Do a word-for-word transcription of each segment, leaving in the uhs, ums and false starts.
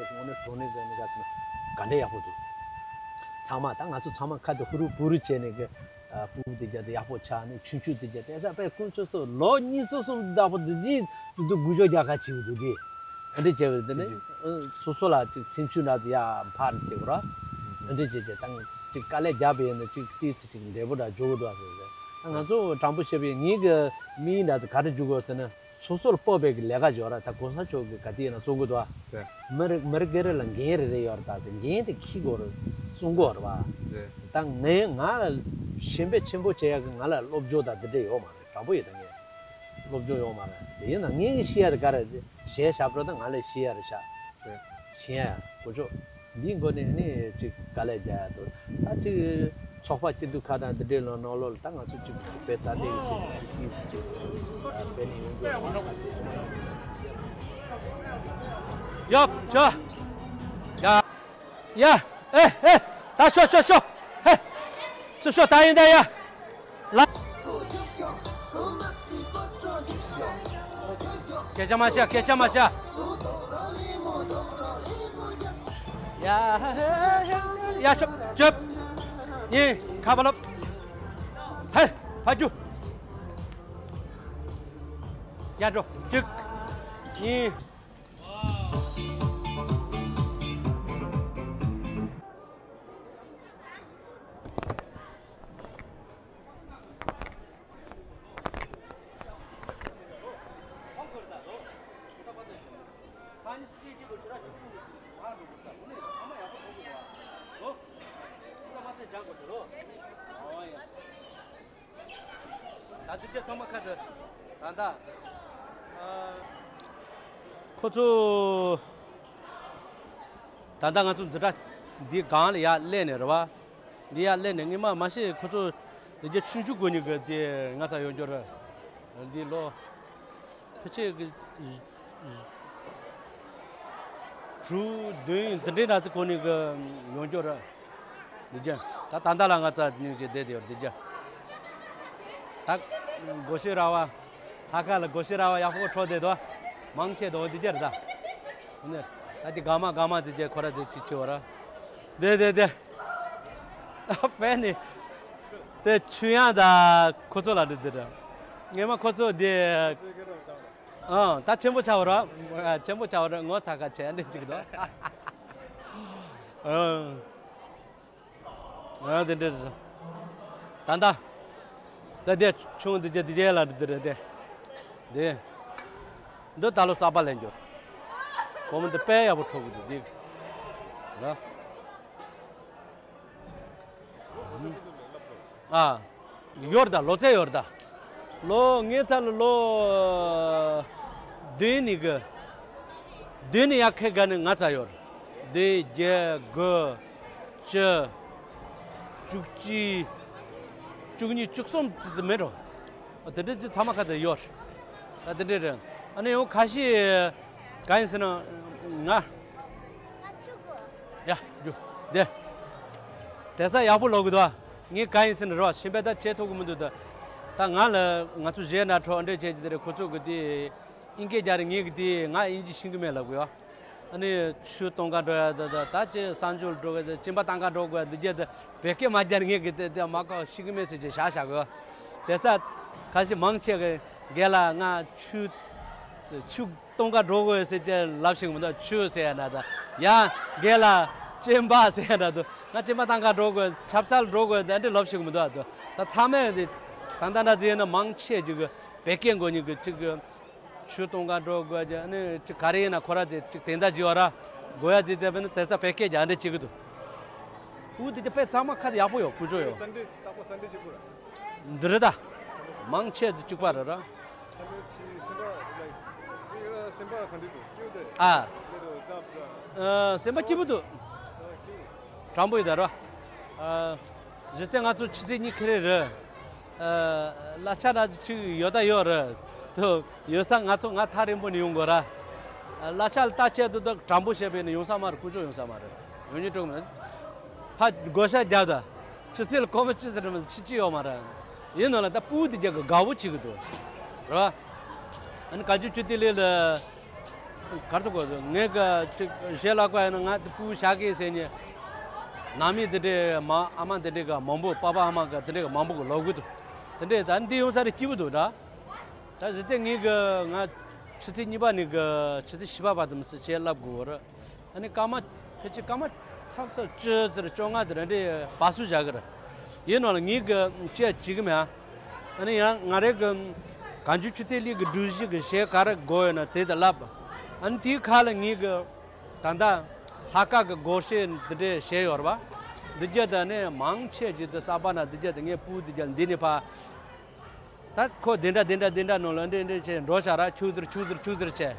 དངོས་གནས་གྲོང་ནས་ཟེར་ནས་ག་ཚོད་ག་འདྲ་ཡག་པོ་འདུག་ཚང་མ་ད་ང་ཚོ་ཚང་མ་ཁ་དེ་ཧུ་རུ་པུ་རུ་བྱས་ནས་གི་ཨ་སྤུ་གུ་དེ་རྒྱ་དེ་ཡག་པོ་ཆགས་ནས་ཆུང་ཆུང་དེ་རྒྱ་དེ་ས་པའི་ཁོང་ཚོ་སོ་ལོ་གཉིས་སོ་སོ་བདག་པོ་དེ་དེ་དུ་དུ་དགུ་ཞོ་རྒྱག་ཁ་བྱེད་འདུག་དེ་ཨ་འདྲ་བྱས་པ་དེ་ནི་སོ་སོ་ལ་ཅིག་སེམས་ཤུགས་འདྲ་དེ་ཡ་འཕར་བྱེད་དགོས་ར་ཨ་འདྲ་བྱས་བྱས་ད་ཅིག་དཀའ་ལས་རྒྱག་པ་ཡིན་ན་ཅིག་ཏིས་ཅིག་འབྲས་བུ་འདྲ་འཇོག་གི་འདུག་ཟེར་ཟེར་ད་ང་ཚོ་དྲང་པོ་བཤད་པ་ཡིན་ངེད་ཀྱི་དམིགས་ཡུལ་འདྲ་དེ་ག་རེ་འཇུག་དགོས་ཟེར་ན། སོ་སོར་སྤོབས་པའི་ལས་ཀ་འབྱོར་ར་ད་གོང་ས་མཆོག་གིས་ག་དུས་ཡིན་ན་གསུང་གི་འདུག་ཨ། རེད། མི་རེ་མི་རེ་ག་རེ་ལ་འགན་རེ་རེ་ཡོད་རེད་ད་ཟེར་འགན་དེ་འཁྱེར་དགོས་རེད་གསུང་གི་ཡོད་རེད་བ། རེད། ད་ངས་ང་ལ་ཞེན་པ་ཆེན་པོ་བྱེད་ཡག་གི་ང་ལ་སློབ་སྦྱོང་དང་འདི་འདྲ་ཡོད་མ་རེད་དྲང་པོ་ཡོད་ད་ངས། སློབ་སྦྱོང་ཡོད་མ་རེད་དེ་ཡིན་ན་ངས་ཤེས་ཡ་དེ་ག་རེ་རེད། གཞས་ཞབས་བྲོ་དང་ང་ལས་ཤེས་ཡ་རེ་ཤག་རེད། གཞན་ཡ་གོ་ཆོག་འདིའི་མགོ་ནས་ནི་ཅིག་དཀའ་ལས་རྒྱག་ཡ་འདུག་ད་ཅིག་ཚོགས་པ་སྐྱིད་སྡུག་ཁག་དང་འདི་འདྲའི་ལོ་ནང་ལོགས་ལ་ད་ང་ཚོ་ཅིག་དཔེ་རྩ་དེ་གི་ཅིག་ཅིག་ཅིག་དཔེ་ནི་ཡོང་གི་ཡོད། ཡོབ་ཆ་ཡ་ཡ་ཨེ་ཨེ་ད་ཤོ་ཤོ་ཤོ་ཧེ་ཚུ་ཤོ་ད་ཡིན་ད་ཡ། ལ། སྐད་ཆ་མ་བཤད་སྐད་ཆ་མ་བཤད། ཡ། ཡ་ཤོབ་ཅོབ། གཉིས་ཁ་བ་ལོབ། ཧེ། ཕ་རྒྱུ། ཡ་འགྲོ་གཅིག་གཉིས། ད་དུས་ཚོད་ཚང་མ་ཁ་དུ་ད་ལྟ་ཁོ་ཚོ་ད་ལྟ་ང་ཚོ་འཛིན་གྲྭ་འདི་སྒང་ལ་ཡར་སླེབས་ནས་རེད་བ། འདི་ཡར་སླེབས་ནས་སྔོན་མ་མ་ཤེས་ཁོ་ཚོ་འདི་རྒྱ་ཆུང་ཆུང་གོ་ཉིད་གི་དེ་ང་ཚ་ཡོང་འབྱོར་འདི་ལོ་ཕལ་ཆེར་གི་དྲུག་བདུན་འདི་འདྲའི་ན་ཚ་གོ་ཉིད་གི་ཡོང་འབྱོར་འདི་རྒྱ་ད་ད་ལྟ་ལ་ང་ཚ་ཉིད་ཀྱི་བསྡད་དེ་ཡོད་འདི་རྒྱ་ད་སྒོ་ཤེས་ར་བ། ལྷ་ཁ་ལ་སྒོ་ཤེས་ར་བ་ཡག་པོ་འཕྲོ་བསྡད་དོ། མང་ཆེ་དོ་འདི་རྒྱ་རེད་ད། འོ་ནི། ད་དེ་དགའ་མ་དགའ་མ་དེ་རྒྱ་ཁོ་ར་དེ་ཅིག་ཆེ་བ་ར། དེ་དེ་དེ། ཨ་དཔེ་ནི། དེ་ཆུ་ཡང་ད་ཁོ་ཚོ་ལ་འདི་འདི་ར། ངས་མ་ཁོ་ཚོ་དེ། ཨང་ད་ཆེན་པོ་ཆགས་པ་ར། ཆེན་པོ་ཆགས་པ་ར་ངོ་ཚ་ཁ་ཆེ་འདི་ཅིག་དོ། ཨང་། ཨ་དེ་འདྲ་རེད། ད་ད། ད་དེ་ཆུང་འདི་དེ་དེ་ལ་འདི་རེད་དེ། དེ། འདི་ད་ལོ་གསར་པ་ལེན་རྒྱུ། གོང་མོ་འདི་དཔེ་ཡག་པོ་འཕྲོ་གི་འདུག་འདི། ར། ཨ། ཡོར་ད་ལོ་ཚད་ཡོར་ད། ལོ་ངའི་ཚ་ལ་ལོ། བདུན་ནི་གི། བདུན་ནི་ཡག་ཁེ་ག་ནི་ང་ཚ་ཡོར། བདུན་བརྒྱད་དགུ། བཅུ། བཅུ་གཅིག་བཅུ་གཉིས་བཅུ་གསུམ་ཙི་ཙི་མེད་འགྲོ། དེ་འདྲ་ཙི་ཚང་མ་ཁ་དེ་ཡོར། ད་དེ་འདྲ་རེད། ཨ་ནི་ཡང་ཁ་ཤས་ག་ཡིན་ཟེར་ན། ང་། ཡ། རྒྱུ། དེ། དེ་ས་ཡག་པོ་ལོག་གི་འདུག་ངས་ག་ཡིན་ཟེར་ན་རོ་ཤིང་པའི་ད་བྱེད་ཐུབ་གི་མི་འདུག་ད། ད་ང་ལ་ང་ཚོ་གཞས་ན་འཕྲོ་འདྲ་བྱེད་ཀྱི་དེ་རེད་ཁོ་ཚོ་གི་དེ། ཨིན་སྐད་རྒྱག་རེད་ངས་གི་དེ་ང་ཨིན་ཇི་ཤེས་གི་མེད་ལབ་གི་ཡོད། ཨ་ནི་ཆུ་གཏོང་ག་འགྲོ་ཡ་ད་ད་ད་ཅི་གསང་སྤྱོད་འགྲོ་གི་ད་སྦྱིན་པ་བཏང་ག་འགྲོ་དགོས་འདི་རྒྱ་ད་བོད་སྐད་མ་རྒྱག་ངས་གི་དེ་དེ་མ་གོ་ཤེས་གི་མེད་ཟེར་གྱི་བཞག་བཞག་གི་ཡོད། དེ་ས་ཁ་ཤས་མང་ཆེ་གི་རྒན་ལགས་ང་ཆུ་ཆུ། གཏོང་ག་འགྲོ་དགོས་ཟེར་གྱི་ལབ་ཤེས་གི་མི་འདུག་ཆུ་ཟེར་ཡ་ན་ད་ཡང་རྒན་ལགས་སྦྱིན་པ་ཟེར་ཡ་ན་ད་ང་སྦྱིན་པ་བཏང་ག་འགྲོ་དགོས་ཆབ་གསང་འགྲོ་དགོས་ད་འདི་ལབ་ཤེས་གི་མི་འདུག་ད་ད་ཚང་མས་འདི་ད་ད་ད་ཟེར་ན་མང་ཆེ་ཅིག་གི་བོད་སྐད་གོ་ཉིད་གི་ཅིག་གི་ཆུ་གཏོང་ག་འགྲོ་དགོས་ཀྱི་ཨ་ནི་ཅིག་ག་རེ་ཡིན་ན་ཁོ་ར་ཅིག་ཅིག་དེ་འདྲ་བྱེད་པ་ར་དགོས་ཡ་དེ་དེ་བས་ན་དེ་ས་བོད་སྐད་ཀྱང་འདྲ་བྱེད་ཀྱི་འདུག་འུ་དེ་ཅིག་དཔེ་གཙང་མ་ཁ་ཡག་པོ་ཡོད་ཀུ་ཅོ་ཡོད། སན་ཌེ་ད་ཁོ་སན་ཌེ་གཅིག་པུ་ར། འདི་རེད་ད། མང་ཆེ་དེ་གཅིག་པ་རེད་ར། སན་ཌེ་ཆི་སེམས་པ་ལའིག་ཨི་ར་སེམས་པ་ག་འདྲ་འདུག་སྐྱིད་དེ། ཨ། ལེ་རོ་ད་བྲ། ཨ་སེམས་པ་སྐྱིད་པོ་འདུག་དྲང་པོ་ཡིན་ད་ར། ཨ། གཞི་རྩའི་ང་ཚོ་ཕྱི་ཚེས་གཉིས་ཁེ་རེ་རེད། ཨ། གླ་ཆ་ར་ཅིག་ཡོད་ད་ཡོད་རེད། དུ་ཡོད་ས་ང་ཚོ་ང་ཐག་རིང་པོ་ནས་ཡོང་དགོས་ར། གླ་ཆ་ལ་ལྟ་ཆེད་དུ་ད་དྲང་པོ་བཤད་པས་ནི་ཡོང་ས་མ་རེད་ཀུ་ཅོ་ཡོང་ས་མ་རེད། ཡོང་ཉིད་སྤྲོད་མེད། ཕ་བགོ་བཤའ་རྒྱབ་ད། ཕྱི་ཚེས་ལ་ཁོ་མོ་ཅི་ཟེར་མི་ཕྱི་ཅི་ཡོད་མ་རེད། ཡིན་ནོ་ལ་ད་སྤུ་གུ་དེ་རྒྱ་གི་དགའ་བོ་བྱེད་གི་འདུག་ར། ཨ་ནི་བཀའ་བརྒྱུད་ཆོས་ཐིག་ལེ་ལ། གར་དུ་གོ་ངས་ག་ཅིག་གཞས་ལ་གོ་ཡ་ན་ང་དེ་སྤུ་བཞག་གི་ཟེར་ནས་ནང་མི་དེ་འདྲའི་མ་ཨ་མ་དེ་འདྲའི་ག་མང་པོ་པ་པ་ཨ་མ་ག་དེ་འདྲའི་ག་མང་པོ་ག་ལོག་གི་འདུག་དེ་འདྲའི་ད་འདི་ཡོང་ས་རེ་སྐྱིད་པོ་འདུག་ད། ད་གཞི་དེ་ངས་ག་ང་ཆུ་ཚོད་གཉིས་པ་ནས་ག་ཆུ་ཚོད་བཞི་པ་བར་དུ་མི་སྲིད་བྱས་ལབ་དགོས་རེད། ཨ་ནི་སྐར་མ་ཕལ་ཆེར་སྐར་མ་ཚག་ཚག་བཅུ་ཙམ་བཅོ་ལྔ་ཙམ་རེ་འདྲའི་བར་སུ་བཞག་གི་རེད། ཡིན་ནའང་ངས་གི་ཅི་ཡང་བྱེད་གི་མེད། ཨ་ནི་ཡང་ང་རའི་གི་གངས་ལྗོངས་ཆུ་གཏེར་གླིང་གི་སྒྲིག་གཞི་གི་གཞས་ག་རེ་དགོས་ཡོད་ན་དེ་དང་ལབ། ཨ་ནི་དེའི་ཁ་ལ་ངས་གི་ད་ལྟ་ལྷག་དཀར་གི་སྒོར་གཞས་འདི་འདྲའི་གཞས་ཡོད་རེད་པ། འདི་རྒྱ་དང་ནི་མང་ཆེ་ཅིག་ཏུ་གསར་པ་ན་འདི་རྒྱ་དང་ངའི་སྤུ་འདི་རྒྱ་འདི་ནས་ཕ། ད་ཁོ་དེ་འདྲ་དེ་འདྲ་དེ་འདྲ་ནང་ལ་འདྲེ་འདྲེ་བྱས་འགྲོ་བྱ་ར་ཆུ་ཟུར་ཆུ་ཟུར་ཆུ་ཟུར་བྱས།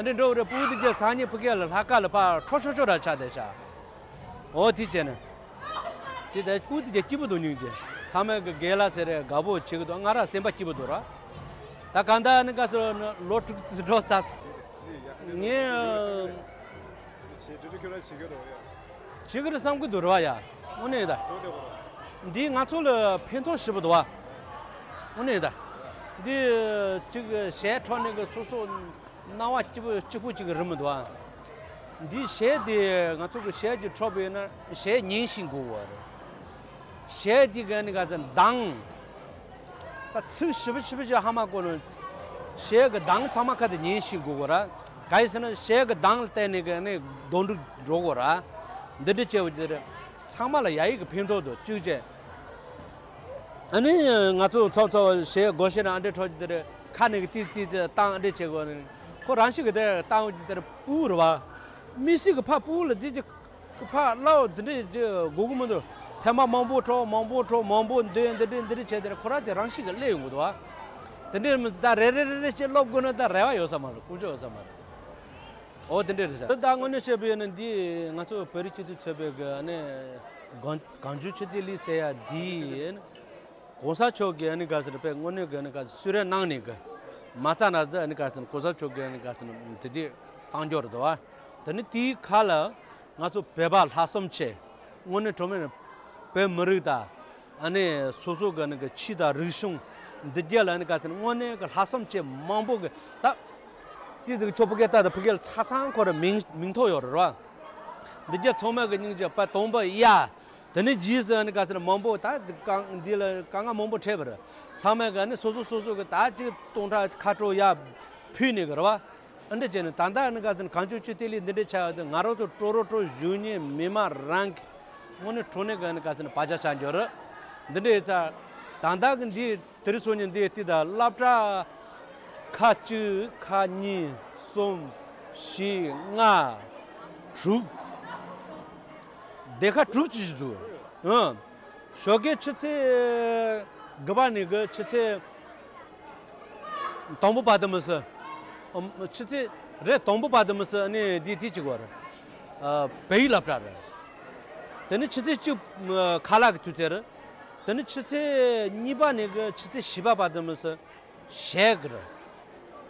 འདྲེ་འགྲོ་རེ་སྤུ་དེ་རྒྱ་སང་ཉིན་ཕ་གི་ལ་ལྷག་དཀར་ལ་ཕར་ཁྲོ་ཆོ་ཆོ་ར་ཆགས་བསྡད་བྱ། འོ་དེ་བྱས་ནས། དེ་ད་སྤུ་དེ་རྒྱ་སྐྱིད་པོ་འདུག་སྙིང་རྗེ། ཚང་མས་གི་རྒན་ལགས་ཟེར་རེ་དགའ་པོ་བྱེད་གི་འདུག་ང་ར་སེམས་པ་སྐྱིད་པོ་འདུག་ར། ད་གང་ལྟར་ནི་ག་ཚོད་ལོ་དྲུག་ཙམ་འགྲོ་ཚར། ངས། བྱེད་འདྲི་འདྲི་ཁྱོད་རང་བྱེད་ཀྱི་རེད་ཡ། བྱེད་ཀྱི་རེད་བསམ་གྱི་འདུག་རེད་བ་ཡ། དངོས་གནས་ད། འགྲོ་བསྡད་པ་རེད། འདིས་ང་ཚོ་ལ་ཕན་ཐོགས་ཞེ་པོ་འདུག་བ། དངོས་གནས་ད། འདི་ཅིག་གཞས་འཁྲབ་ནས་གི་སོ་སོ་སྣང་བ་སྐྱིད་པོ་གཅིག་པུ་གཅིག་གི་རིན་མི་འདུག་བ། འདིའི་གཞས་དེ་ང་ཚོ་གི་གཞས་ཀྱི་འཁྲབ་པ་ཡིན་ན་གཞས་ཉན་ཤེས་དགོས་བ་རེད། གཞས་དེ་ག་ནི་ག་ཚོད་གདངས། ད་ཚིག་ཞིབ་ཞིབ་ཞིག་ཧ་མ་གོ་ནོ། གཞས་གི་གདངས་ཚང་མ་ཁ་དེ་ཉན་ཤེས་དགོས་གོ་ར། ག་ཡིན་ཟེར་ན་གཞས་གི་གདངས་ལ་བལྟས་ནས་གི་ནི་རྡོག་འགྲིག་འགྲོ་གོ་ར། འདི་འདྲ་བྱས་པ་དེ་རེད། ཚང་མ་ལ་ཡ་ཡིག་གི་ཕན་ཐོགས་འདུག་བཅུག་བྱས། ཨ་ནི་ང་ཚོ་ཚོགས་ཚོགས་གཞས་སྒོར་གཞས་ན་ཨ་འདྲས་འཁྲབ་ཀྱི་དེ་རེད། ཁ་ནས་གི་ཏིས་ཏིས་ཏིས་བཏང་ཨ་འདྲས་བྱེད་དགོས་ནི། ཁོ་རང་ཤི་གི་དེ་བཏང་ཨ་ཀྱི་དེ་རེད། སྤུ་རེད་བ། མི་སི་གི་ཕ་སྤུ་ལ་དེ་དེ། ཁོ་ཕར་སླ་བོ་འདི་འདྲས་ཅིག་དགོས་ཀྱི་མི་འདུག་ཐེངས་མ་མང་པོ་འཁྲབ་མང་པོ་འཁྲབ་མང་པོ་འདོན་འདི་འདྲས་འདི་འདྲས་བྱས་དེར་ཁོ་རང་དེ་རང་ཤི་གི་སླེབས་ཡོང་གི་འདུག་བ། དེ་འདྲས་མི་ད་རེ་རེ་རེ་རེ་བྱས་སློབ་དགོས་ན་ད་རེ་བ་ཡོད་ས་མ་རེད། ཀུན་སྤྱོད་ཡོད་ས་མ་རེད། འོ་དེ་འདྲས་རེད་ཤག་ད་དངོས་གནས་བཤད་པ་ཡིན་ན་འདི་ང་ཚོ་བོད་རིགས་སྤྱི་མཐུན་ཚོགས་པའི་གི་ཨ་ནི་གངས་གངས་ལྗོངས་ཆུ་གཏེར་གླིང་ཟེར་ཡ་འདི་ཡིན། གོང་ས་མཆོག་གིས་ཨ་ནི་ག་ཟེར་དཔེ་དངོས་གནས་ཀྱི་ཨ་ནི་ག་ཟེར་གསོལ་རས་གནང་ནས་གི་མ་རྩ་ན་ཟེར་ཨ་ནི་ག་ཟེར་གོང་ས་མཆོག་གིས་ཨ་ནི་ག་ཟེར་དེ་དེ་བཏང་འབྱོར་འདུག་བ། དེ་ནི་དེའི་ཁ་ལ་ང་ཚོ་བོད་པ་ལྷག་བསམ་ཆེ་དངོས་གནས་དྲང་མེད་བོད་མི་རིགས་དང་ཨ་ནི་སོ་སོ་གི་ཨ་ནི་གི་ཆོས་དང་རིག་གཞུང་འདི་རྒྱ་ལ་ཨ་ནི་ག་ཟེར་དངོས་གནས་ཀྱི་ལྷག་བསམ་ཆེ་མང་པོ་གི་ད་དེ་ཟིག་ཁྱོད་ཕ་གི་ལྟ་དང་ཕ་གི་ལ་ཚ་ཚང་ཁོ་ར་མིང་མིང་ཐོགས་ཡོད་རེད་བ། འདི་རྒྱ་ཚང་མ་གི་སྙིང་རྗེ་པ་དང་པོ་ཡ། དེ་ནས་རྗེས་སུ་ཨ་ནི་ག་ཟེར་མང་པོ་ད་གང་འདི་ལ་དཀའ་ངལ་མང་པོ་འཕྲད་པ་རེད། ཚང་མས་གི་ཨ་ནི་སོ་སོ་སོ་སོ་གི་ད་ཅིག་སྟོང་ཕྲག་ཁ་དྲོ་ཡ་ཕུལ་ནས་གི་རེད་བ། ཨ་འདྲ་བྱས་ནས་ད་ལྟ་ཨ་ནི་ག་ཟེར་གངས་ལྗོངས་ཆུ་གཏེར་གླིང་འདི་འདྲ་ཆགས་ཡོད་དུས་ང་རང་ཚོ་ཀྲོ་རོ་ཀྲོ་བཞུགས་མཁན་མི་མང་རང་གི་དངོས་གནས་དྲང་གནས་གི་ཨ་ནི་ག་ཟེར་བག་ཆགས་ཆགས་འགྱོ་རེད། འདི་འདྲ་ཡོད་ཙང་ད་ལྟ་གི་འདི་དེ་རིང་སང་ཉིན་འདི་ཡོད་དུས་ད་སློབ་གྲྭ་ཁག་གཅིག་ཁག་གཉིས་གསུམ་བཞི་ལྔ་དྲུག་སྡེ་ཁག་དྲུག་ཅིག་ཞིག་འདུག་ཨང་། ཞོགས་ཀའི་ཆུ་ཚོད་དགུ་པ་ནས་གི་ཆུ་ཚོད་དང་པོ་བར་དུ་མི་སྲིད། ཨམ། ཆུ་ཚོད་རེ་དང་པོ་བར་དུ་མི་སྲིད་ཨ་ནི་འདི་དེ་གཅིག་བར། ཨ། བོད་ཡིག་སློབ་གྲྭ་རེད། དེ་ནི་ཆུ་ཚོད་གཅིག་ཨ། ཁ་ལག་གི་དུས་ཚོད་རེད། དེ་ནི་ཆུ་ཚོད་གཉིས་པ་ནས་གི་ཆུ་ཚོད་བཞི་པ་བར་དུ་མི་སྲིད། གཞས་གི་རེད།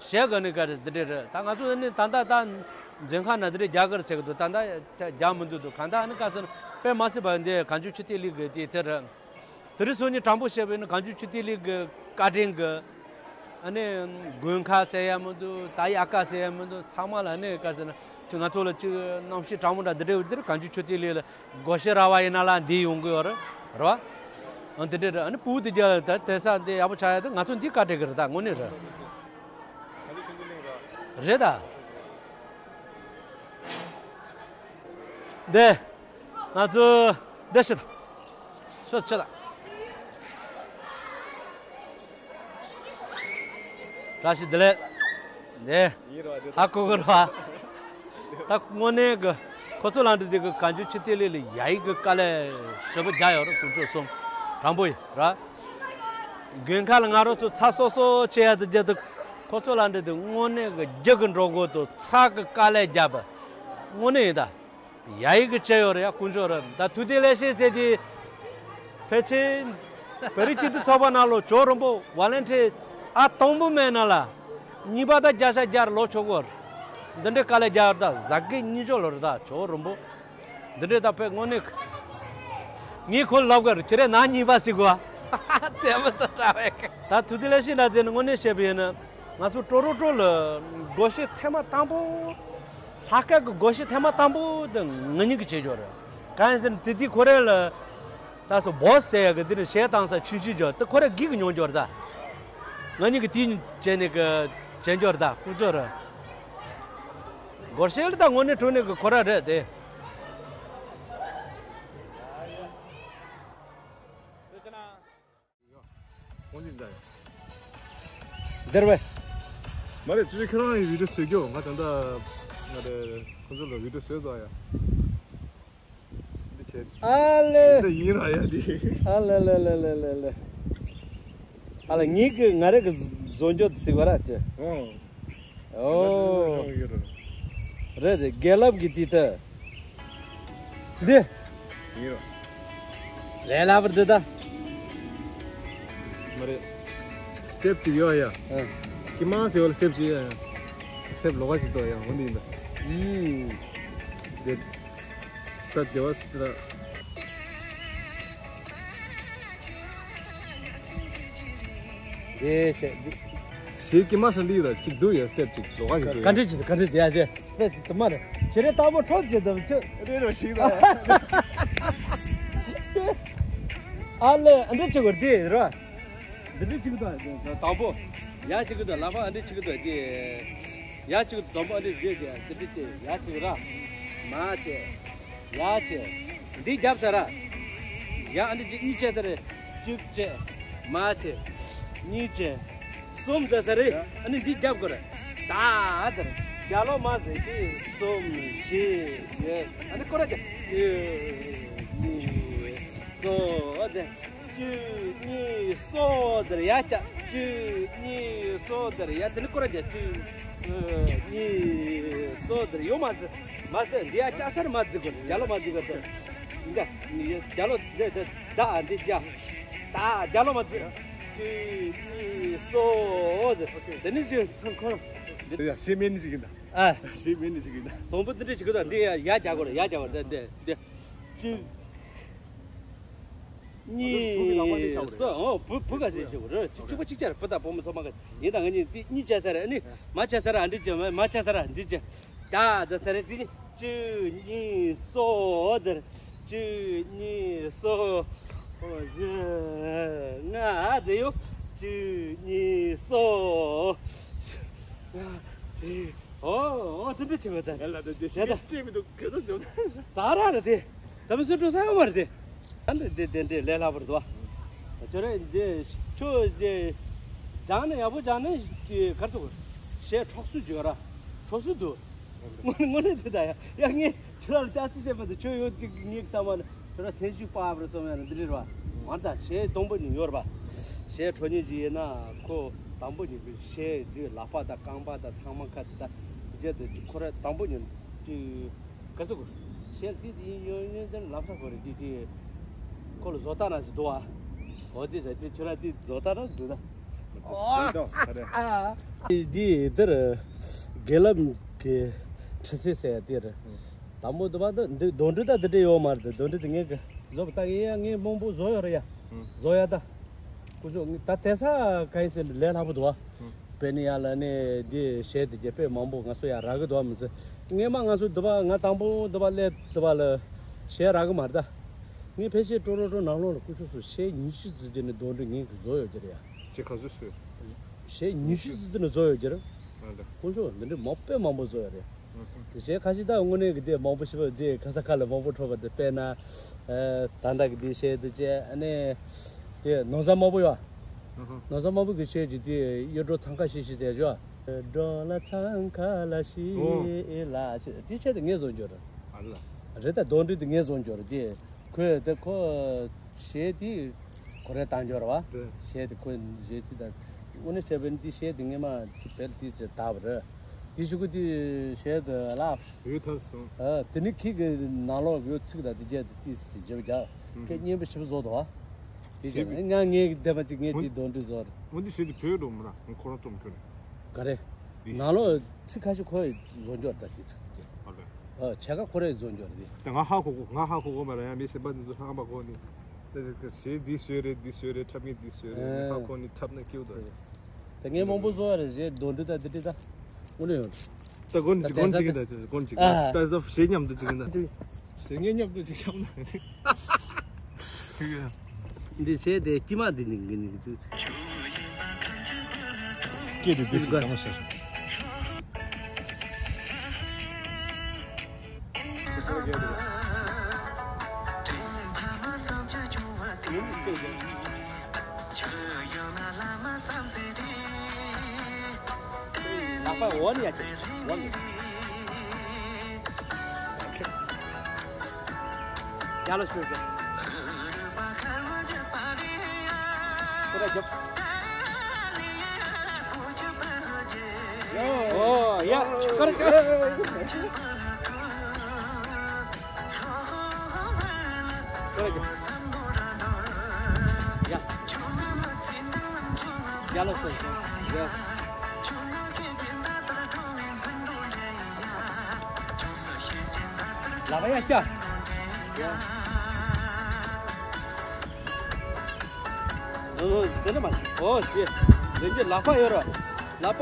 གཞས་གི་ནི་ག་རེ་འདི་འདྲས་རེད། ད་ང་ཚོ་ནི་ད་ལྟ་ད་འཛིན་ཁང་ན་འདི་འདྲས་རྒྱག་གི་རེད་ཟེར་གི་འདུག་ད་ལྟ་རྒྱག་མི་འདུག་འདུག་གང་ལྟར་ནི་ག་ཚོད་ནི་དཔེ་མ་སྲིད་པ་འདི་གངས་ལྗོངས་ཆུ་གཏེར་གླིང་གི་དེ་དེ་རེད། དེ་རིང་སང་ཉིན་དྲང་པོ་བཤད་པ་ཡིན་ན་གངས་ལྗོངས་ཆུ་གཏེར་གླིང་གི་བཀའ་དྲིན་གི་ཨ་ནི་དགོན་ཁག་ཟེར་ཡ་མི་འདུག་ད་ཡ་ཀ་ཟེར་ཡ་མི་འདུག་ཚང་མ་ལ་ཨ་ནི་ག་ཟེར་ན་ཅིག་ང་ཚོ་ལ་ཅིག་གནམ་གཤིས་གྲང་མོ་འདྲ་འདི་འདྲ་ཡོད་དུས་གངས་ལྗོངས་ཆུ་གཏེར་གླིང་ལ་སྒོར་གཞས་རག་པ་ཡིན་ན་ལ་འདི་ཡོང་གི་ཡོད་རེད། རེད་བ། ཨ་འདི་འདྲ་རེད། ཨ་ནི་སྤུ་གུ་དེ་རྒྱ་ད་དེ་ས་འདི་ཡག་པོ་ཆགས་ཡ་ད་ང་ཚོ་འདི་བཀའ་དྲིན་གི་རེད། ད་དངོས་གནས་རེད། རེད་ད། འདི། ང་ཚོ་འདི་ཤི་ད། ཤོད་ཤོད་ད། བཀྲ་ཤིས་བདེ་ལེགས། འདི། ཧ་གོ་གི་རེད་བ། ད་དངོས་གནས་གི་ཁོ་ཚོ་ལ་འདི་དེ་གི་གངས་ལྗོངས་ཆུ་གཏེར་གླིང་ལ་ཡ་ཡིག་གི་དཀའ་ལས་ཞེ་པོ་རྒྱག་ཡོད་རེད། དཀོན་མཆོག་གསུམ་དྲང་པོ་ཡིན་ར། དགོན་ཁག་ལ་ང་རང་ཚོ་ཚ་སོ་སོ་བྱེད་ཡ་དེ་རྒྱ་དེ་ཁོ་ཚོ་ལ་འདི་དེ་དངོས་གནས་གི་རྒྱུ་གི་འགྲོ་སྒོ་དང་ཚ་གི་དཀའ་ལས་བརྒྱབ་པ་དངོས་གནས་ཡིན་ད། ཡ་ཡིག་གི་ཅི་ཡོད་རེད་ཡ། དཀོན་མཆོག་རེད། ད་ཐུགས་བདེ་ལེགས་བཤད་ཟེར་དེ། ཕལ་ཆེར་བོད་རིགས་སྤྱི་མཐུན་ཚོགས་པ་ནང་ལོ་ཇོ་རིན་པོ་ཝ་ལན་ཊི་ཨ་དང་པོ་མེད་ན་ལ། གཉིས་པ་ད་བརྒྱ་ཆ་བརྒྱ་ལོ་ཆོག་གོ། འདི་འདྲའི་དཀའ་ལས་རྒྱག་ཡོད་ད། ཟ་གི་གཉིས་ཆོག་ལོ་རེད་ད་ཇོ་རིན་པོ། འདི་འདྲའི་ད་དཔེ་དངོས་གནས། ངས་ཁོ་ལབ་གར་ཁྱེད་རེ་ན་གཉིས་པ་ཟིག་གོ། ཙེ་མ་ཏོ་ཏྲ་བེ། ད་ཐུགས་བདེ་ལེགས་བཤད་ན་ཙེ་ནི་དངོས་གནས་བཤད་པ་ཡིན་ན། ང་ཚོ་ཀྲོ་རོ་ཀྲོ་ལ་སྒོར་གཞས་ཐེངས་མ་དང་པོ། ལྷག་དཀར་གྱི་སྒོར་གཞས་ཐེངས་མ་དང་པོ་དེ་ང་གཉིས་ཀྱིས་བྱེད་རྒྱུ་རེད། གང་ཡིན་ཟེར་ན་དེ་དུས་ཁོ་རང་ལ་ད་སོ་བོ་སི་ཟེར་ཡག་གི་དེ་ནི་གཞས་བཏང་ས་ཆུང་ཆུང་རྒྱུ་དེ་ཁོ་རང་སྒེར་གྱི་མྱོང་རྒྱུ་རེད་ད། ང་གཉིས་ཀྱིས་དེ་བྱས་ནས་གི་བྱེད་རྒྱུ་རེད་ད། ཁོང་ཚོ་རེད། སྒོར་གཞས་ལ་ད་དངོས་གནས་དྲང་གནས་ཀྱི་ཁོ་རང་རེད་དེ། འདིར་བས། མ་རེད། ཅི་ཁྱོད་རང་ཡི་བི་ཌིའོ་བཟོས་རྒྱུ། ང་ད་ལྟ་ང་རེ་ཁོང་ཚོ་ལ་བི་ཌིའོ་བཟོས་ཚར་ཡ། འདི་བྱས། ཨ་ལེ། འདི་ཡིན་ར་ཡ་འདི། ཨ་ལེ་ལེ་ལེ། ཨ་ལེ། ངེད་ཀྱི་ང་རེ་གི་བཟོ་འཇོག་ཟིག་བ་ར་ཅི། ཨོ། ཨོ། རེད་རེད། རྒྱལ་རབས་ཀྱི་དུས་ད། འདི། ཡིན་རོ། ལས་སླ་པོ་འདི་ད། མ་རེད། སི་ཊེབ་ཅིག་ཡོད་ཡ། ཨ། ཀི་མ་ཟེར་བ་ལ་སི་ཊེབ་ཅིག་ཡོད་ཡ། སི་ཊེབ་ལོགས་ཀ་ཅིག་འདུག་ཡ། འོ་འདི་ཡིན་ད། ཨུམ། འདི། ད་སྡེ་བ་སི་ཏྲ། དེ་བྱས་འདི། ཞེས་ཀྱི་མ་སང་འདི་ཡོད་ལ་གཅིག་འདུག་ཡ། སི་ཊེབ་ཅིག་ལོགས་ཀ་ཞིག་འདུག་ཡ། ག་འདྲ་ཅིག་ག་འདྲ་དེ་ཡ་དེ། དེ་དུ་མ་རེད། ཁྱེད་རེ་ལྟ་བུ་ཁྲོ་ཅིག་དུ་ཅི། རེ་རོ་ཞིག་དང་། ཨ་ལེ་ཨ་འདྲ་ཅིག་གོ་དེ་ར། འདི་འདྲ་ཅིག་དང་དང་པོ། ཡ་ཅིག་དང་ལ་ཕ་ཨ་འདྲ་ཅིག་དང་དེ། ཡ་ཅིག་དང་པོ་ཨ་འདྲ་བརྗོད་དེ་འདི་འདྲ་ཅིག་ཡ་ཅིག་ར། མ་ཅིག་ཡ་ཅིག་འདི་རྒྱབ་ས་ར། ཡ་ཨ་འདི་ཅིག་གཉིས་བྱས་ས་རེད། གཅིག་བྱས། མ་བྱས། གཉིས་བྱས། གསུམ་བྱས་ས་རེད། ཨ་ནི་འདི་རྒྱབ་དགོས་རེད། ད་ཨ་ཙར། རྒྱ་ལོ་མ་ཟེར་གྱི་གསུམ་བཞི་ཡོད། ཨ་ནི་སྐོར་ར་བྱས། གཉིས་གསུམ་ཨ་ཙར། གཅིག་གཉིས་གསུམ་དེར་ཡ་བྱ། གཅིག་གཉིས་གསུམ་དེར་ཡ་དེ་ནི་སྐོར་ར་བྱས། གཅིག་གཉིས་གསུམ་དེར་ཡོད་མ་ཟེར། མ་ཟེར་འདི་ཡ་བྱ་ས་རེད། མ་ཟེར་དགོས་རེད། རྒྱ་ལོ་མ་ཟེར་དགོས་རེད། འདི་རྒྱ་ལོ་འདི་འདི་ད་འདི་རྒྱ། ད་རྒྱ་ལོ་མ་ཟེར། གཅིག་གཉིས་གསུམ་ཟེར། དེ་ནི་ཅི་ཚང་ཁོ་རང་། ཡ་ཤེས་མེད་ནི་ཞིག་ཡིན་ད། ཨ། ཤེས་མེད་ནི་ཞིག་ཡིན་ད། དང་པོ་འདི་འདྲ་ཞིག་གི་ད་འདི་ཡ་ཡ་རྒྱ་དགོས་རེད། ཡ་རྒྱ་དགོས་རེད། འདི་འདི་གཅིག་གཉིས་གསུམ། ཨོ་བུ་བུ་ག་ཟེར་ཞིག་རེད། གཅིག་གཅིག་པ་གཅིག་ཅར་བུ་དང་བུ་མོ་ཚང་མ་ག་ཡིན་ད། ང་གཉིས་འདི་གཉིས་བྱས་ཚར་རེད། ཨ་ནི་མ་བྱས་ཚར་ར་འདི་བྱས། མ་བྱས་ཚར་ར་འདི་བྱས། ད་ད་ཚར་རེད། འདི་གཅིག་གཉིས་གསུམ་དེར། གཅིག་གཉིས་གསུམ། ཨོ་བཞི་ལྔ་དེ་ཡོད། གཅིག་གཉིས་གསུམ། ལྔ་དེ། ཨོ་ཨོ་དེ་འདྲ་བྱེད་པ་ད། ཡ་ལ་ད་དེ་ཡ་ད། ཤེས་ཀྱི་མི་འདུག་ཁྱོད་ཚོ་འཛོམས་ད་ར་ར་དེ། ད་མི་སུ་འགྲོ་ས་ཡོད་མ་རེད་དེ། ད་འདི་འདི་འདི་འདི་ལས་སླ་པོ་རེད་དོ། ཁྱོད་རེ་འདི་ཁྱོད་འདི་སྦྱང་ནས་ཡག་པོ་སྦྱང་ནས་ག་རེ་ཟེར་དགོས། གཞས་འཁྲབ་སྲོལ་ཅིག་ཡོད་ར། འཁྲབ་སྲོལ་འདུག་དངོས་དངོས་གནས་དེ་ད་ཡ་ཡ་ངས་ཁྱོད་རང་ལ་ཅག་ཙི་བཤད་པ་དེ་ཁྱོད་ཡོད་ཅིག་ངས་བསམ་པ་ན་ཁྱོད་རང་སེམས་ཤུགས་སྤར་བར་སོང་ཡ་འདི་རེད་བ། ང་ད་གཞས་དང་པོ་ཉིད་ཡོད་ར་བ། གཞས་འཁྲབ་མཁན་ཅིག་ཡིན་ན་ཁོ་དང་པོ་ཉིད་ཀྱི་གཞས་འདི་ལག་པ་དང་རྐང་པ་དང་ཚང་མ་ཁ་དེ་ད་འདི་རྒྱ་དེ་ཁོ་རང་དང་པོ་ཉིད་ཀྱི་ག་ཚོད་གོ། གཞས་དེ་དེ་ཡིན་ཡོད་ཡོད་དེ་ལབ་ས་གོ་རེད། དེ་དེ་ཁོ་ལ་བཟོ་ལྟ་ན་ཞིག་འདུག་བ། འོ་དེ་རེད། དེ་ཁྱོད་རང་དེ་བཟོ་ལྟ་ན་འདུག་ད། དེ་དེ་དེར་དགེ་ལམ་གྱི་ཁྲི་སེ་ཟེར་ཡ་དེ་རེད། དང་པོ་དུ་བ་དུ་འདི་གདོན་འདྲེ་ད་དེ་འདྲ་ཡོད་མ་རེད། གདོན་འདྲེ་དེ་ངས་གི་བཟོ་བ་ལྟ་གི་ཡ། ངས་མང་པོ་བཟོ་ཡོད་རེད་ཡ། བཟོ་ཡ་ད། ཀུ་ཅོ་ད་དེ་ས་ག་ཡིན་ཟེར་ལས་སླ་པོ་འདུག་བ། དཔེ་ནི་ཡ་ལ་ནི་འདི་གཞས་དེ་རྒྱ་དཔེ་མང་པོ་ང་ཚོ་ཡ་རག་གི་འདུག་བ་མི་ཟེར། ངས་མ་ང་ཚོ་འདི་བ་ང་དང་པོ་འདི་བ་ལས་འདི་བ་ལ་གཞས་རག་གི་མ་རེད་ད། ངས་ཕལ་ཆེར་ཀྲོ་རོ་ཀྲོ་ནང་ལོགས་ལ་ཀུ་ཅོ་སུ་གཞས་ཉི་ཤུ་ཙམ་ཅིག་ནི་གདོན་འདྲེ་ངས་གི་བཟོ་ཡོད་ཀྱི་རེད་ཡ། ཅེ་ག་ཚོད་སུ། གཞས་ཉི་ཤུ་ཙམ་ཅིག་ནི་བཟོ་ཡོད་ཀྱི་རེད། ང་ད། ཁོང་ཚོ་འདི་འདྲ་མང་དཔེ་མང་པོ་བཟོ་ཡོད་རེད། དེ་གཞས་ཁ་ཤས་ད་དངོས་གནས་ཀྱི་དེ་མང་པོ་ཞིག་པ་དེ་ག་ས་ག་ལ་མང་པོ་འཁྲབ་པ་དེ། དཔེར་ན་ད་ལྟ་གི་དེ་གཞས་དེ་བཅས། ཨ་ནི་དེ་ནོར་བཟང་དམར་པོ་ཡོད། ནོར་བཟང་དམར་པོ་གི་གཞས་ཀྱི་དེ་གཡུ་སྒྲོན་འཚང་ཁ་ཤིག་ཤིག་ཟེར་ཞོ། སྒྲོ་ལ་འཚང་ཁ་ལ་ཤི་ལ་ཤི། དེ་གཞས་དེ་ངས་བཟོ་འགྱུར། ཨ་ལ། རེད་ད། གདོན་འདྲེ་དེ་ངས་བཟོ་འགྱུར་དེ། ཁོས་དེ་ཁོ་གཞས་དེ་ཁོ་རེ་བཏང་འགྱུར་བ། རེད། གཞས་དེ་ཁོ་གཞས་དེ་དང་། དངོས་གནས་བྱས་པ་ནི་དེ་གཞས་དེ་ངས་མ་ཅིག་བལ་དེ་ཅིག་བཏབ་པ་རེད། དེ་ཞུ་གི་དེ་གཞས་དེ་ལ། ཡོད་ཐར་སོང་། ཨ་དེ་ནི་ཁྱེད་ཀྱི་ནང་ལོགས་ཡོད་ཚིག་དང་དེ་རྒྱས་དེ་ཏིས་ཀྱི་བརྗེ་བ་རྒྱག་ཁྱེད་སྙན་པོ་ཞིབ་བཟོ་དོ། དེ་ཞེས་ཀྱང་ང་ངའི་བདེན་པ་ཅིག་ངས་དེ་གདོན་འདྲེ་བཟོ་རེད། འོན་ཏེ་ཞེས་དེ་བོད་འགྲོ་མི་ར་ཁོ་རང་གཏོང་ཁྱོད་རེད། ག་རེ། འདི་ནང་ལོགས་ཚིག་ཁ་ཤས་ཁོ་ཡི་བཟོ་འཇོག་ད་དེ་ཚིག་དེ་རྒྱས། ཨ་རེད། ཨ་བྱ་དགའ་ཁོ་རེ་བཟོ་འཇོག་རེད། དེ་ང་ཧ་གོ་གོ་ང་ཧ་གོ་གོ་མ་ར་ཡང་མི་ཞེས་པ་འདི་ཚོ་ཧ་མ་གོ་ནི། དེ་དེ་ཞེས་འདི་བཟོས་རེད། འདི་བཟོས་རེད། འཁྲབ་མཁན་འདི་བཟོས་རེད། ཨ་ཧ་གོ་ནི་འཁྲབ་ན་སྐྱིད་དོ། ད་ངས་མང་པོ་བཟོ་བ་རེད། གཞས་འདོན་འདི་ད་འདི་འདྲི་ད་དངོས་གནས་ཡོད། ད་གོན་ཅིག་གོན་ཅིག་གི་ད་གོན་ཅིག་ཨ། ད་ད་གཞས་མཉམ་དུ་ཅིག་གི་ད། གཞས་ངས་མཉམ་དུ་ཅིག་བྱམས་ན། འདི་བྱས་ཏེ་དཀྱིལ་མ་འདི་ནི་འགི་ནི་འགི་ཚུལ། སྐད་དེ་དེ་ཞིག་དང་ཤ་ཤ། ལག་པ་འོག་ནས་ཡར་བཀྱག་འོག་ནས། ཡར་ལ་ཤོར་བྱས། ཁོ་ར་རྒྱབ། ཨོ་ཡ། ཁོ་ར་རྒྱབ། ཁོ་ར་རྒྱབ། ཡ། ཡར་ལ་ཤོར་བྱས། ཡ། ལག་པ་ཡར་བཀྱག་ཡ། ཨོ་དེ་ནས་མ། ཨོ་དེ། ལན་གྱི་ལག་པ་ཡོད་ར། ལག་པ་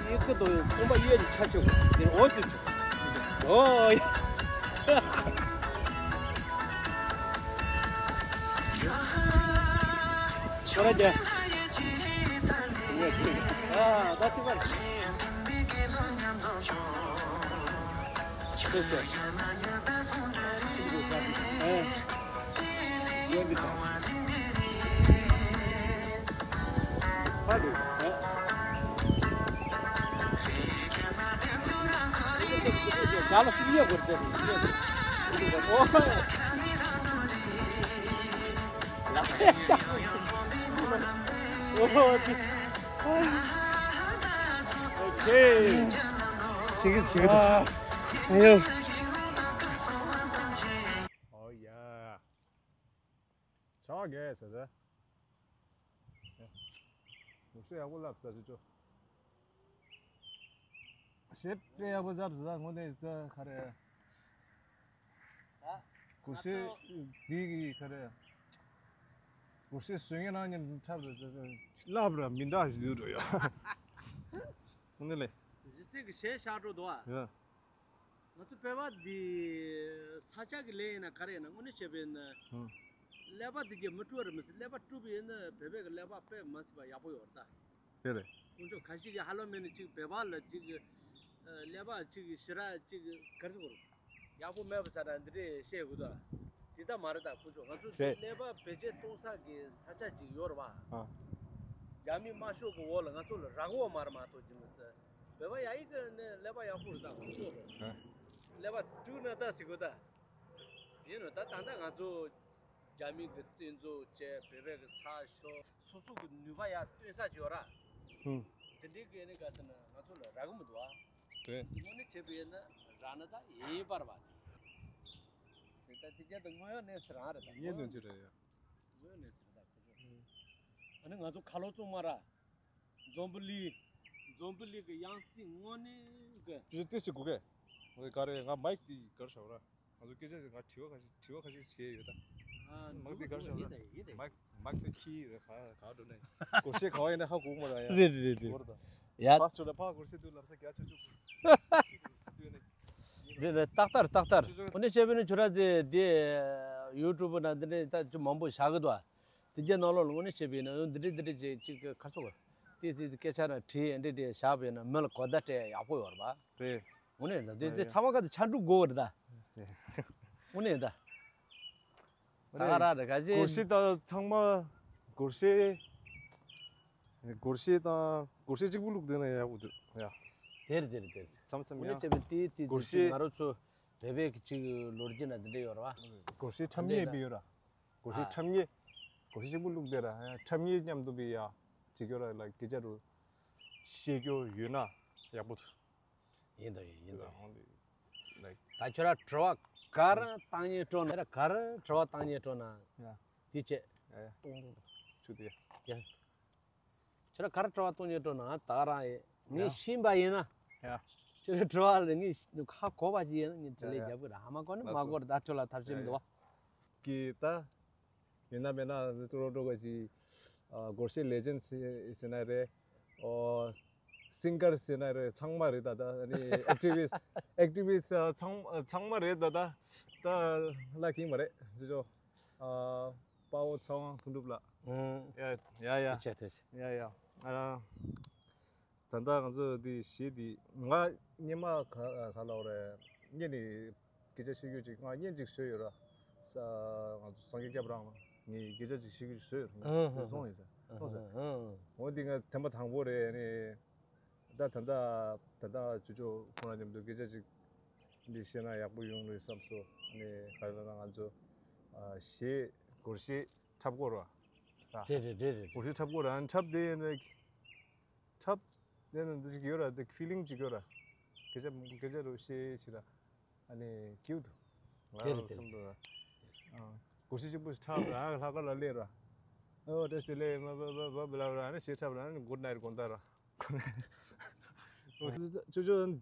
ཡི་ཁུ་དང་ཁོང་པ་གཡས་ནས་ཆ་ཆོག་དེ་འོ་ཅིག་ཆོག་ཨོ་ཡ། ཁོ་ར་རྒྱབ། ཨ་ད་ཐུག་པ། ཨེ། ཡོད་མི་སོང་། ཧ་ལས། ཨེ། ཡ་ལ་ཤི་ཡ་གོར་ཏེ། ཨོ། ལ། ཨོ། ཨོ་ཁེ། ཞིག་ཞིག་ཨ་ཡོ། ཨོ་ཡ། ཆོག་གེ་ཟེར་ཟེར། ལུགས་སྲོལ་ཡག་པོ་ལབ་ཟེར་ཅོ་ཅོ། ཞེ་དཔེ་ཡག་པོ་ཟབ་ཟེར་དངོས་གནས་ད་ག་རེ། ད་གུ་ཤེ་ང་ཚོ་འདི་གི་ག་རེ། གུ་ཤེ་བཟོས་ངེས་རང་ཉིད་འཁྲབ་རེད་ཟེར་ཟེར། ལབ་ར་མི་འདྲ་ཞིག་ཡོད་རེད་ཡ། དངོས་གནས་ལས། གཞི་རྩའི་གི་གཞས་ཤར་འགྲོ་འདུག་ཨ། ཡ། ང་ཚོ་བོད་པ་འདི་ས་ཆ་གི་ལས་ཡིན་ན་ག་རེ་ཡིན་ན་དངོས་གནས་བྱས་པ་ཡིན་ན། ཧུམ། ཀླད་པ་འདི་གས་མི་དཀྲུག་རེད་མི་སྲིད། ཀླད་པ་དཀྲུག་པ་ཡིན་ན་བོད་པའི་གི་ཀླད་པ་དཔེ་མ་སྲིད་པ་ཡག་པོ་ཡོད་རེད་ད། དེ་རེད། དཀོན་མཆོག་ཁ་ཤས་ཀྱིས་ཧ་ལམ་མེད་ན་གཅིག་བོད་པ་ལ་གཅིག་ཀླད་པ་གཅིག་ཞེ་དྲག་གཅིག་ག་རེ་ཟེར་དགོས་རེད། ཡག་པོ་མེད་པ་ས་ར་འདི་འདྲས་བཤད་དགོས་ད། འདི་ལྟ་མ་རེད་ད་དཀོན་མཆོག་ང་ཚོ་འདི་རེད། ཀླད་པ་བེད་སྤྱོད་གཏོང་ས་གི་ས་ཆ་གཅིག་ཡོད་རེད་བ། ཨ། རྒྱ་མི་དམར་ཤོག་གི་འོག་ལ་ང་ཚོ་ལ་རག་གོ་མ་རེད་མ་གཏོགས་ཅི་མི་ཟེར། བོད་པ་ཡ་ཡིག་གི་ནས་ཀླད་པ་ཡག་པོ་རེད་ད་ཁོ་ཚོ་རེད། ཨ། ཀླད་པ་དཀྲུག་ན་ད་ཟེར་གོ་ད། ཡིན་ནོ་ད་ད་ལྟ་ང་ཚོ་རྒྱ་མི་གི་བཙན་འཛུལ་བྱས་བོད་པའི་གི་ས་ཤོར་སོ་སོ་གི་ནུས་པ་ཡར་བཏོན་ས་ཅིག་ཡོད་ར། ཧུམ། དེ་འདྲའི་གི་ནི་ག་ཚོད་ན་ང་ཚོ་ལ་རག་གི་མི་འདུག་ཨ། རེད། དངོས་གནས་བྱས་པ་ཡིན་ན་རག་ན་ད་ཡིན་པར་བ་དེ། དེ་ད་དེ་རྒྱ་དང་དངོས་ཡོད་གནས་ཚུལ་རང་རེད་ད། ངས་འདོན་ཚུལ་རེད་ཡ། དངོས་ཡོད་གནས་ཚུལ་ད་ཁོ་ཚོ། ཨ་ནི་ང་ཚོ་ཁ་ལོ་བཙུན་མ་ར། འཛམ་བུ་གླིང་། འཛམ་བུ་གླིང་གི་ཡང་རྩིས་དངོས་གནས་གི། ཅི་ཅི་ཅི་དགོས་གས། ངས་ག་རེ་ང་མའིག་དེ་གར་བཞག་ར། ང་ཚོ་སྐད་ཆ་ཞིག་ང་དྲི་བ་ཁ་ཤས་དྲི་བ་ཁ་ཤས་བྱས་ཡོད་ད། ཨ་མའིག་དེ་གར་བཞག་ར། ཡིན་ད་ཡིན་ད། མའིག་མའིག་དེ་ཁྱི་རེད་ག་ག་འགྲོ་ནས། སྒོར་གཞས་ག་བ་ཡིན་ན་ཧ་གོ་མ་ར་ཡ། རེད་རེད་རེད་རེད། ཕར་སྤྲོད་ལ་ཕར་སྒོར་གཞས་དུ་ལབ་ས་རྒྱ་ཆུ་ཆུ། རེད་རེད་ཏག་ཏག་ཏག་ཏག་དངོས་གནས་བཤད་པ་ཡིན་ན་ཁྱོད་ར་ཚོས་དེ་ཡུ་ཊུབ་ན་འདི་འདྲའི་ད་ཅུ་མང་པོ་བཞག་གི་འདུག་དེ་རྒྱ་ནང་ལོགས་ལ་དངོས་གནས་བཤད་པ་ཡིན་ན་འདི་འདྲའི་འདི་འདྲའི་ཅིག་ཅིག་ག་ཚོད་དེ་དེ་སྐད་ཆ་ར་དྲིས་འདྲི་འདྲི་བཞག་པ་ཡིན་ན་མི་ལ་གོ་བརྡ་སྤྲད་ཡག་པོ་ཡོད་རེད་པ། རེད། དངོས་གནས་ད་དེ་དེ་ཚང་མ་ག་དེ་ཆ་འགྲིག་དགོས་པ་རེད་ད། དངོས་གནས་ད། ད་ག་ར་རེད་ག་ཅི། སྒོར་གཞས་ད་ཚང་མ་སྒོར་གཞས། སྒོར་གཞས་དང་སྒོར་གཞས་གཅིག་པུ་བླུགས་བསྡད་ན་ཡག་པོ་འདུག་ཡ། དེར་དེར་དེར། མཚམས་མཚམས་ཡང་དངོས་གནས་བྱས་པའི་དེའི་དེ་སྒོར་དེ་གཅིག་གཞས་ང་རང་ཚོ་བོད་པའི་གི་གཅིག་ལོ་རྒྱུས་ན་དེ་འདྲ་ཡོད་རེད་བ། སྒོར་གཞས་འཁྲབ་མཁན་དཔེ་ཡོད་ར། སྒོར་གཞས་ཨ། འཁྲབ་མཁན། སྒོར་གཞས་གཅིག་པུ་བླུགས་བསྡད་ར་འཁྲབ་མཁན་མཉམ་དུ་བི་ཡ། ཅིག་ཡོད་ར་ལ་སྐད་ཆ་རུ། བཤད་རྒྱུ་ཡོད་ན་ཡག་པོ་འདུག་ཡིན་དང་ཡིན་ཡིན་དང་། ད་ཁྱོད་ར་དྲི་བ་ག་རེ་བཏང་ཉེ་སྤྲོ་ན་ར་ག་རེ་དྲི་བ་བཏང་ཉེ་སྤྲོ་ན་ཡ། དེ་བྱས། ཡ་ཡ། ཏོང་ཏོང་ཏོང་། ཆུ་དེ་ཡ། ཡ། ཁྱོད་ར་ག་རེ་དྲི་བ་བཏང་ཉེ་སྤྲོ་ན་ད་ག་རང་ཡིན་ངས་ཤེས་པ་ཡིན་ན། ཡ། ཁྱོད་ར་དྲི་བ་ལ་ངས་ཁ་གོ་བ་ཅི་ཡིན་ན་ངས་དྲི་ལན་རྒྱབ་གི་ར་ཧ་མ་གོ་ན་མ་གོ་ར་ད་ཁྱོད་ལ་ཐབས་ཤེས་མི་འདུག་བ། གི་ད། ཡིན་ན་མེད་ན་ཏུ་རོ་ཏོ་ག་ཅི། སྒོར་གཞས་ལེ་ཇེན་ཟེར་ན་རེད། ཨོ། སིང་གར་ཟེར་ན་རེད། ཚང་མ་རེད་ད། ད་ཨ་ནི་ཨེག་ཊི་བི་སི་ཊི། ཨེག་ཊི་བི་སི་ཊི་ཚང་ཚང་མ་རེད་ད། ད་ད་ལ་ཁིང་མ་རེད་ཅོ་ཅོ། ཨ། དཔའ་བོ་ཚེ་དབང་དོན་གྲུབ་ལགས། ཨུམ། ཡ་ཡ་ཡ། ཐུགས་རྗེ་ཆེ། ཐུགས་རྗེ་ཆེ། ཡ་ཡ། ཨ། ད་ལྟ་ང་ཚོ་འདི་གཞས་འདི་ང་སྔོན་མ་ག་ག་ལབ་རེད། སྔོན་ནས་སྐད་ཆ་བཤད་རྒྱུ་ཅིག་ང་སྔོན་ཅིག་བཟོས་ཡོད་ར། ས་ང་ཚོ་སངས་རྒྱས་སྐྱབས་རང་ལ་ངས་སྐད་ཆ་ཅིག་བཤད་རྒྱུ་ཅིག་བཟོས་ཡོད་ར། ཨང་། ངས་སོང་ཡོད་ས་སོང་ས། ཨང་། འོ་འདི་ང་ཐེངས་མ་དང་པོ་རེད། ཨ་ནི་ད་ད་ལྟ་ད་ལྟ་ཅོ་ཅོ་ཁོང་རང་མཉམ་དུ་སྐད་ཆ་ཅིག་འདི་བཤད་ན་ཡག་པོ་ཡོང་རེད་བསམ་སོང་། ཨ་ནི་ག་རེ་ལབ་ན་ང་ཚོ་ཨ་གཞས་སྒོར་གཞས་འཁྲབ་དགོས་ར། རེད་རེད་རེད་རེད། སྒོར་གཞས་འཁྲབ་དགོས་ར། ཨ་ནི་འཁྲབ་དེ་ནས། འཁྲབ། དེ་ནི་འདི་ཞིག་ཡོད་ར། དེ་ཕི་ལིང་ཅིག་ཡོད་ར། སྐད་ཆ་སྐད་ཆ་རུ་བཤད་ཞིག་ར། ཨ་ནི་ཀིའུ་ཊི་འདུག་ང་རང་སེམས་འདུག་ར། ཨ། སྒོར་གཞས་གཅིག་པུ་ཞིག་འཁྲབ་ར། ལྷག་དཀར་ལ་སླེབས་ར། ཨོ་བཀྲ་ཤིས་བདེ་ལེགས་མ་བ་བ་བ་བ་ལབ་ར། ཨ་ནི་གཞས་འཁྲབ་ར། ཨ་ནི་གུཌ་ནའིཊ་དགོང་དག་ར། ཅོ་ཅོ་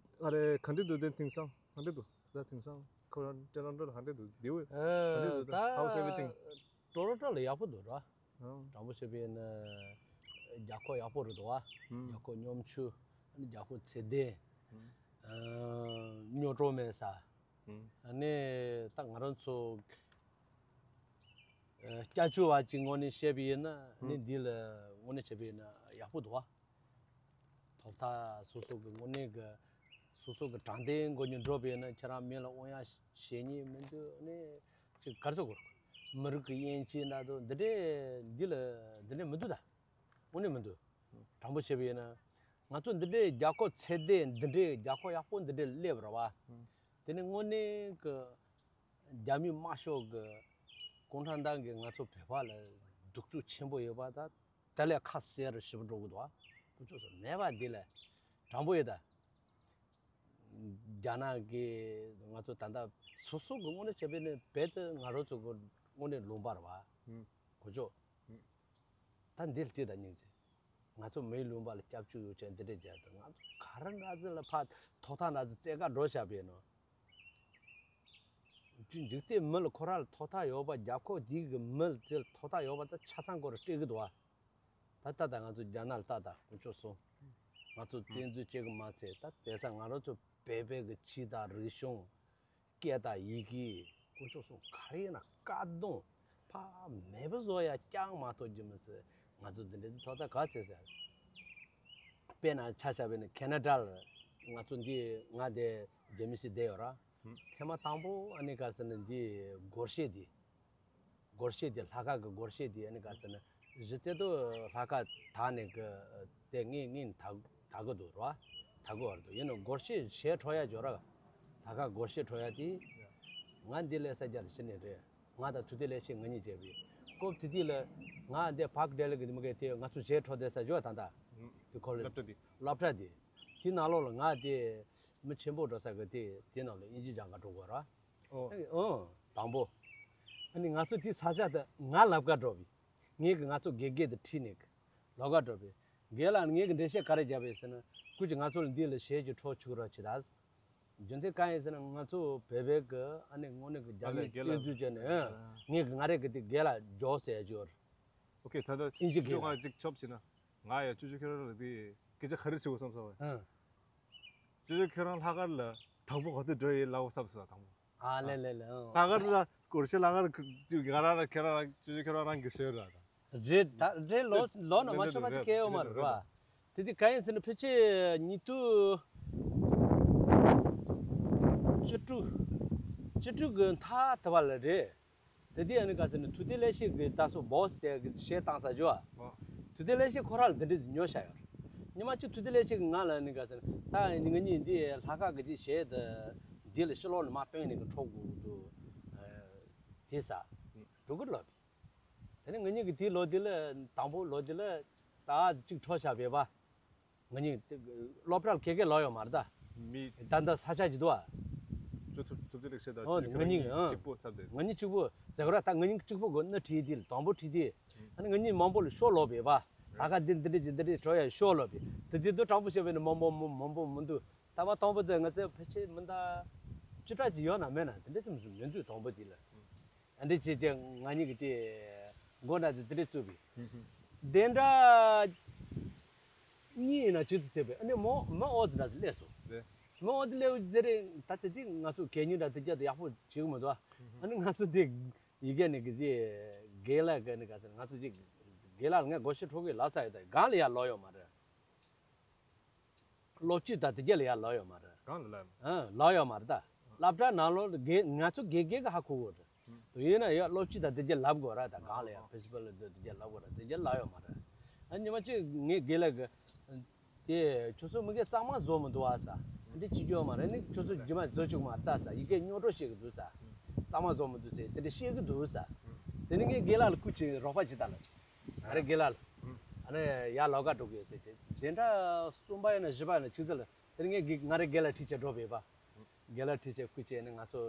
ཨ་རེ་ག་འདྲ་འདུག་དེ་དེང་སང་ག་འདྲ་འདུག་ད་དེང་སང་ཁོ་རང་ཊོ་རོན་ཊོ་ལ་ག་འདྲ་འདུག་དེ་འོ་ག་འདྲ་འདུག་ད་How's everything? ཊོ་རོན་ཊོ་ལ་ཡག་པོ་འདུག་ར། ཨང་། དྲང་པོ་བཤད་པ་ཡིན་ན་རྒྱལ་ཁབ་ཡག་པོ་རེད་འདུག་བ། ཨང་། རྒྱལ་ཁབ་སྙོམས་ཆུང་། ཨ་ནི་རྒྱལ་ཁབ་ཚད་ལྡན། ཨང་། ཨ། རྙོག་དྲ་མེད་ས། ཨང་། ཨ་ནི་ད་ང་རང་ཚོ་ཨ་སྐྱབས་བཅོལ་བ་ཅིག་ངོས་ནས་བཤད་པ་ཡིན་ན་ཨ་ནི་ཨང་འདི་ལ་དངོས་གནས་བྱས་པ་ཡིན་ན་ཡག་པོ་འདུག་བ། ཐོག་མཐའ་སོ་སོ་གི་དངོས་གནས་ཀྱི་སོ་སོ་གི་དྲང་བདེན་སྒོ་ནས་འགྲོ་བས་ན་ཁྱེད་རང་མི་ལ་དབང་ཡ་བྱེད་ཉེས་མི་འདུག་ནས་ཅིག་ག་རེ་ཟེར་དགོས་རེད། མི་རིགས་ཀྱི་དབྱེ་འབྱེད་འདྲ་འདུག་འདི་འདྲའི་འདི་ལ་འདི་འདྲའི་མི་འདུག་ད་དངོས་གནས་མི་འདུག་དྲང་པོ་བྱས་པ་ཡིན་ན་ང་ཚོ་འདི་འདྲའི་རྒྱལ་ཁབ་ཚད་ལྡན་འདི་འདྲའི་རྒྱལ་ཁབ་ཡག་པོ་འདི་འདྲའི་སླེབས་ར་བ། དེ་ནི་དངོས་གནས་ཀྱི་རྒྱ་མི་དམར་ཤོག་གི་གུང་ཁྲན་ཏང་གིས་ང་ཚོ་བོད་པ་ལ་གདུག་རྩུབ་ཆེན་པོ་ཡོད་པ་དང་། དེ་ལས་ཁ་གསལ་རུ་ཞིབ་འགྲོ་གི་འདུག་ཨ། དཀོན་མཆོག་གསུམ་མེད་པ་འདི་ལས་དྲང་པོ་ཡོད་ད། རྒྱ་ནག་གིས་ང་ཚོ་ད་ལྟ་སོ་སོ་གི་དངོས་གནས་བྱས་པས་ནི་རྦད་དེ་ང་རང་ཚོ་གི་དངོས་གནས་ལུང་པར་བ། ཨུམ། དཀོན་མཆོག་ཨུམ། ད་འདིར་བལྟས་དང་སྙིང་རྗེ། ང་ཚོ་མིའི་ལུང་པ་ལ་སྐྱབས་བཅོལ་ཡོད་ཅན་འདི་འདྲས་རྒྱལ་དུ་ང་ཚོ་ག་རེ་འདྲ་ཟེར་ལ་ཕ་ཐོག་ཐག་འདྲ་ཟེར་རྩེ་ཁ་འགྲོ་བཞག་པས་ནོ། འཇིག་རྟེན་མི་ལ་ཁོ་རང་ལ་ཐོག་མཐའ་ཡོད་པ། རྒྱལ་ཁབ་འདི་གི་མི་ལ་དེ་ལ་ཐོག་མཐའ་ཡོད་པ་ད་ཆ་ཚང་སྐོར་སྤྲད་གི་འདུག་བ། ད་ལྟ་ད་ང་ཚོ་རྒྱ་ནག་ལ་ལྟ་ད་དཀོན་མཆོག་གསུམ། ང་ཚོ་བཙན་འཛུལ་བྱེད་གི་མ་ཚད་ད་དེང་སང་ང་རང་ཚོ་བོད་པའི་གི་ཆོས་དང་རིག་གཞུང་། སྐད་དང་ཡི་གེ། དཀོན་མཆོག་གསུམ་ག་རེ་ཡིན་ན་བཀག་སྡོམ། ཕ་མེད་པ་བཟོ་ཡ་རྐྱང་མ་གཏོགས་རྒྱུ་མི་སྲིད། ང་ཚོ་འདི་འདྲའི་ཐོག་མཐའ་ག་ཚད་ཟེར། དཔེར་ན་ཆ་བཞག་པ་ཡིན་ན་ཁེ་ན་ཌ་ལ་ང་ཚོ་འདི་ང་དེ་རྒྱ་མི་སི་བསྡད་ཡོད་ར། ཐེངས་མ་དང་པོ་ཨ་ནི་ག་ཟེར་ན་འདི་སྒོར་གཞས་འདི། སྒོར་གཞས་འདི་ལྷག་དཀར་གི་སྒོར་གཞས་འདི་ཨ་ནི་ག་ཟེར་ན་གཞི་རྩའི་ཐོག་ལྷག་དཀར་དག་ནས་གི་དེ་ངས་ངས་དག་དག་གི་འདུག་ར། དག་གི་བར་དུ་ཡིན་ནོ་སྒོར་གཞས་གཞས་འཕྲོ་ཡ་འཇོག་ར། ལྷག་དཀར་སྒོར་གཞས་འཕྲོ་ཡ་དེ། ང་འདི་ལས་ས་རྒྱ་ལ་ཕྱིན་ནས་རེད། ང་དང་ཐུབ་བསྟན་ལེགས་བཤད་ང་གཉིས་བྱས་པའི་སྐབས་དེ་དུས་ལ་ང་འདི་བག་སྦྲེལ་གི་མི་གེ་དེ་ང་ཚོ་གཞས་འཕྲོ་བསྡད་ས་འཇོག་ད་ལྟ་དེ་ཁོ་ལ་སློབ་གྲྭ་དེ། སློབ་གྲྭ་དེ། དེ་ནང་ལོགས་ལ་ང་དེ་མི་ཆེན་པོ་འགྲོ་ས་གི་དེ་དེ་ནང་ལ་ཨིན་ཇི་སྦྱང་ག་འགྲོ་དགོས་ར། ཨོ། ཨང་། དང་པོ། ཨ་ནི་ང་ཚོ་དེ་ས་ཆ་དེ་ང་ལབ་ག་འགྲོ་བའི། ངས་གི་ང་ཚོ་དགེ་རྒན་དེ་ཁྲིད་ནས་གི་ལབ་ག་འགྲོ་བའི། རྒན་ལགས་ངས་གི་འགྲེལ་བཤད་ག་རེ་བརྒྱབ་པས་ཟེར་ན་སྐུ་མཁྱེན་ང་ཚོ་ལ་འདི་ལ་གཞས་ཀྱི་འཕྲོ་ཆུག་རོགས་བྱེད་ད། རྒྱུ་མཚན་གང་ཡིན་ཟེར་ན་ང་ཚོ་བོད་པའི་གི་ཨ་ནི་དངོས་གནས་གི་རྒྱ་མི་བཙན་འཛུལ་བྱས་ནས་ངས་གི་ང་རེ་གི་དེ་རྒན་ལགས་འཇོག་ཟེར་ཡ་ཅིག་ཡོད་རེད། ཨོ་ཁེ། ད་ལྟ་ཨིན་ཇི་རྒན་ལགས་ང་ཅིག་ཆོབ་བྱས་ན། ང་ཡ་ཅོ་ཅོ་ཁྱོད་རང་ལ་དེ་སྐད་ཆ་ག་རེ་ཞུ་དགོས་བསམ་སོང་བས། ཨང་། ཅོ་ཅོ་ཁྱོད་རང་ལྷག་དཀར་ལ་དང་པོ་ག་དུས་འགྲོ་ཡི་ལབ་བསམ་སོང་དང་པོ། ཨ་ལེ་ལེ་ལེ། ཨང་། ལྷག་དཀར་ལ་སྒོར་གཞས་ལྷག་དཀར་ང་རང་ལ་ཁྱོད་རང་ཅོ་ཅོ་ཁྱོད་རང་རང་གི་ཟེར་ར་ད། རེད་ད་རེད། ལོ་ལོ་ན་མ་ཆོད་པ་ཅིག་སྐད་ཡོད་མ་རེད་ར། དེ་དུས་ག་ཡིན་ཟེར་ན་ཕལ་ཆེར་ཉིས་སྟོང་བཅུ་དྲུག་བཅུ་དྲུག་གི་མཐའ་དེ་བ་ལ་རེད། དེ་དུས་ཨ་ནི་ག་ཟེར་ན་ཐུབ་བསྟན་ལེགས་བཤད་ཀྱི་ད་སོ་བོ་ཟེར་གི་གཞས་བཏང་ས་ཇོ། ཨོ། ཐུབ་བསྟན་ལེགས་བཤད་ཁོ་རང་ལ་འདི་འདྲ་ཉོ་བཞག་ཡོད་རེད། ཉི་མ་གཅིག་ཐུབ་བསྟན་ལེགས་བཤད་ཀྱི་ང་ལ་ཨ་ནི་ག་ཟེར་ན་ད་ང་གཉིས་འདི་ལྷག་དཀར་གི་འདི་གཞས་དེ་འདི་ལ་ཕྱི་ལོགས་ནས་མ་སྟོན་ནས་གི་འཕྲོ་དགོས་ཀྱི་འདུག་དེ་ས་འགྲོ་གི་ལབ། དེ་ནས་ང་གཉིས་ཀྱི་དེའི་ལོ་དེ་ལ་དང་པོ་ལོ་དེ་ལ་ད་གཅིག་འཕྲོ་བཞག་པས་པ། ང་གཉིས་དེ་སློབ་གྲྭར་ཁེ་ཁེ་ལོག་ཡོད་མ་རེད་ད། མི། ད་ལྟ་ས་ཆ་ཅིག་འདུག་ཨ། ཅོ་ཐུབ་ཐུབ་བསྟན་ལེགས་བཤད་དང་ཨོ་ཅོ་ཅོ་ང་གཉིས་ཁྱོད་རང་ཨང་གཅིག་པོ་ཐབས་དེ། ང་གཉིས་གཅིག་པོ་ཟེར་ག་ར་ད་ང་གཉིས་གཅིག་པོ་གོ་ན་ཁྲིད་དེ་དང་པོ་ཁྲིད་དེ། ཨ་ནི་ང་གཉིས་མང་པོ་ལ་ཤོག་ལོག་པས་པ། ད་ག་འདི་འདི་འདྲ་ཅིག་འདི་འདྲ་འགྲོ་ཡ་ཤོག་ལོག་པས་དེ་དེ་དུ་དྲང་པོ་བཤད་པས་ན་མང་པོ་མང་པོ་མི་འདུག་ད་མ་དང་པོ་དེ་ང་ཚོས་ཕལ་ཆེར་མི་འདའ་བཅུ་ཕྲག་ཅིག་ཡོད་ན་མེད་ན་དེ་འདྲ་ཙམ་ཟིག་མི་འདུག་དང་པོ་དེ་ལ། ཨ་འདྲ་བྱས་ཏེ་ང་གཉིས་ཀྱི་དེ་མགོ་འདྲ་དེ་དེ་འདྲ་བཙུགས་པས། དེ་འདྲ་ གཉིས་ཡིན་ན་གཅིག་ཏུ་ཚེ་བས་ཨ་ནི་མོ་མོ་ཨོ་དེ་འདྲ་སླེབས་སོང་། རེད། མོ་ཨོ་དེ་སླེབས་དེ་རེད། ད་དེ་དེ་ང་ཚོ་གད་སྙིགས་འདྲ་དེ་རྒྱ་དེ་ཡག་པོ་བྱེད་གི་མི་འདུག་ཨ། ཨ་ནི་ང་ཚོ་དེ་ཡི་གེ་ནི་གི་དེ་དགེ་ལགས་གི་ནི་ག་ཚོད་ང་ཚོ་དེ་དགེ་ལགས་ལ་ངས་སྒོར་གཞས་འཁྲབ་གི་ལབ་ཚར་ཡོད། ད་སྒང་ལ་ཡར་ལོག་ཡོད་མ་རེད། ལོ་གཅིག་དང་དེ་རྒྱ་ལ་ཡར་ལོག་ཡོད་མ་རེད། གང་ལ་ལབ་ཡོད། ཨ་ལོག་ཡོད་མ་རེད་ད། སློབ་གྲྭ་ནང་ལོགས་དགེ་ང་ཚོ་དགེ་རྒན་གྱི་ཧ་གོ་གི་རེད། དུ་ཡིན་ན་ཡང་ལོ་གཅིག་དང་དེ་རྒྱ་ལབ་དགོས་ར། ད་གང་ལ་ཡང་ཕི་རིན་སི་པལ་ལ་དེ་རྒྱ་ལབ་དགོས་ར། དེ་རྒྱ་ལབ་ཡོད་མ་རེད། ཨ་ཉི་མ་གཅིག་ངའི་དགེ་ལགས་ཀྱིས་དེ་ཁྱོད་ཚོ་མི་གེ་གཙང་མ་བཟོ་མི་འདུག་ཨ་ས། འདི་ཅི་ཅོ་མ་རེད། ནི་ཁྱོད་ཚོ་རྗེས་མ་བཟོ་བཅུག་མ་ལྟ་ས། ཡི་གེ་རྙོག་དྲ་བཤད་གི་འདུག་ས། གཙང་མ་བཟོ་མི་འདུག་ཟེར་དེ་འདྲ་བཤད་གི་འདུག་ས། དེ་ནི་ངའི་དགེ་ལགས་ལ་སྐུ་མཁྱེན་རོགས་པ་བྱེད་ད་ལ། ང་རའི་དགེ་ལགས་ལ། ཨ་ནི་ཡར་ལོག་ག་འགྲོ་གི་ཡོད་ཟེར་དེ་དེ་འདྲ་གསུམ་པ་ཡིན་ན་བཞི་པ་ཡིན་ན་ཆིག་ཙམ་ལ་དེ་ནི་ངས་ང་རའི་དགེ་ལགས་ཁྲིད་བྱས་འགྲོ་བས་པ། དགེ་ལགས་ཁྲིད་བྱས་སྐུ་མཁྱེན་ནི་ང་ཚོ་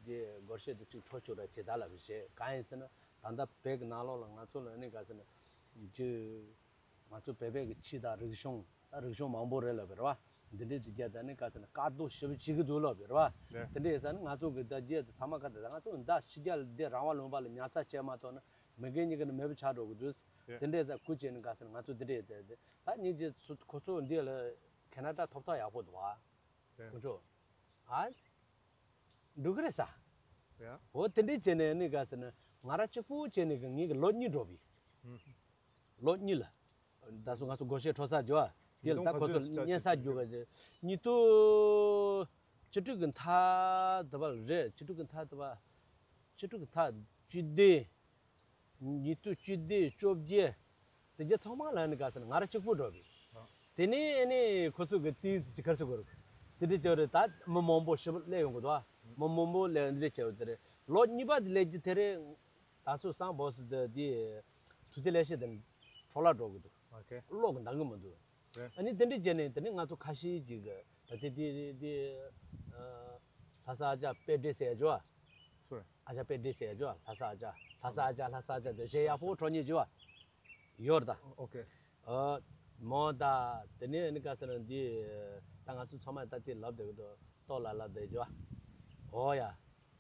འདི་སྒོར་གཞས་དེ་གཅིག་འཁྲབ་བཅུག་ར་བྱེད་ད་ལ་བྱས་གང་ཡིན་ཟེར་ན་ད་ལྟ་བོད་ཀྱི་ནང་ལོགས་ལ་ང་ཚོ་ལ་ནི་ག་ཟེར་ན་རྒྱུ། ང་ཚོ་བོད་པའི་གི་ཆོས་དང་རིག་གཞུང་ད་རིག་གཞུང་མང་པོ་རེད་ལབ་པ་རེད་བ། འདི་འདྲའི་འདི་རྒྱ་ད་ནི་ག་ཚོད་ན་དཀའ་སྡུག་ཞེ་པོ་བྱེད་ཀྱི་འདུག་ལབ་པ་རེད་བ། རེད། དེ་འདྲའི་ས་ནི་ང་ཚོ་གི་ད་རྒྱ་ད་ཚང་མ་ག་ད་ད་ང་ཚོ་ད་ཕྱི་རྒྱལ་འདི་རང་དབང་ལུང་པ་ལ་ཉར་ཚགས་བྱས་མ་ཐོག་ན་མི་རྒན་གཉིས་ཀ་ནི་མེད་པ་ཆགས་འགྲོ་གི་འདུག་རེད། དེ་འདྲའི་ས་སྐུ་མཁྱེན་ནི་ག་ཚོད་ན་ང་ཚོ་འདི་འདྲའི་ད་ད་ད་ཉིན་རྗེས་ཚོ་ཁོ་ཚོ་འདི་ལ་ཁེ་ན་ཌ་ཐོབ་ཐང་ཡག་པོ་འདུག་བ། རེད། ཁོ་ཚོ་ཨ། འགྲོ་གི་རེད་ས། ཡ། འོ་དེ་འདྲའི་བྱས་ནས་ནི་ག་ཚོད་ན་ང་ར་གཅིག་པུ་བྱས་ནས་གི་ངེད་ཀྱི་ལོ་གཉིས་འགྲོ་བི། ལོ་གཉིས་ལ། ད་སོ་ང་ཚོ་སྒོར་གཞས་འཁྲབ་ས་འགྱོ་བ། དེ་ལ་ད་ཁོ་ཚོ་ཉན་ས་འགྱོ་ག་ཉིས་སྟོང་བཅུ་དྲུག་གི་མཐའ་དེ་བ་རེད། བཅུ་དྲུག་གི་མཐའ་དེ་བ། བཅུ་དྲུག་གི་མཐའ་བཅུ་བདུན། ཉིས་སྟོང་བཅུ་བདུན་བཅོ་བརྒྱད། དེ་རྒྱ་ཚང་མ་ལ་ནི་ག་ཚོད་ན་ང་ར་གཅིག་པུ་འགྲོ་བི། དེ་ནས་ཨ་ནི་ཁོ་ཚོ་གི་ཏིས་ཅི་གར་ཚོ་གོ་རུ། དེ་འདྲ་བྱས་རེད། ད་མི་མང་པོ་ཞེ་པོ་སླེབས་ཡོང་གི་འདུག་ཨ། མི་མང་པོ་སླེབས་འདི་འདྲ་བྱས་དེ་རེད། ལོ་གཉིས་པ་དེ་སླེབས་རྒྱུ་དེ་རེད། ད་ཚོ་སང་བོ་སི་དེ་དེ་ཐུ་དེ་ལས་ཤེས་དེ་འཕྲོ་བརླག་འགྲོ་གི་འདུག་ཨོ་ཁེ། གློག་གི་འདང་གི་མི་འདུག་རེད། ཨ་ནི་དེ་འདྲ་བྱས་ནས་དེ་ནི་ང་ཚོ་ཁ་ཤས་ཅིག་གི་ད་དེ་དེ་དེ་ལྷ་ས་ཨ་ཅག་དཔེ་འདྲེ་ཟེར་ཡ་ཅོ་ཨ། སུ་རེད། ཨ་ཅག་དཔེ་འདྲེ་ཟེར་ཡ་ཅོ་ཨ། ལྷ་ས་ཨ་ཅག་ལྷ་ས་ཨ་ཅག་ལྷ་ས་ཨ་ཅག་དེ་གཞས་ཡག་པོ་འཁྲབ་མཁན་ཅིག་བ། ཡོད་རེད་ད། ཨོ་ཁེ། ཨ། མོ་ད། དེ་ནས་ནི་ག་ཟེར་ན་འདི། ད་ང་ཚོ་ཚང་མ་ད་དེ་ལབ་བསྡད་ཀྱི་འདུག་ལྟོ་ལ་ལབ་བསྡད་རྒྱུ་བ། ཨོ་ཡ།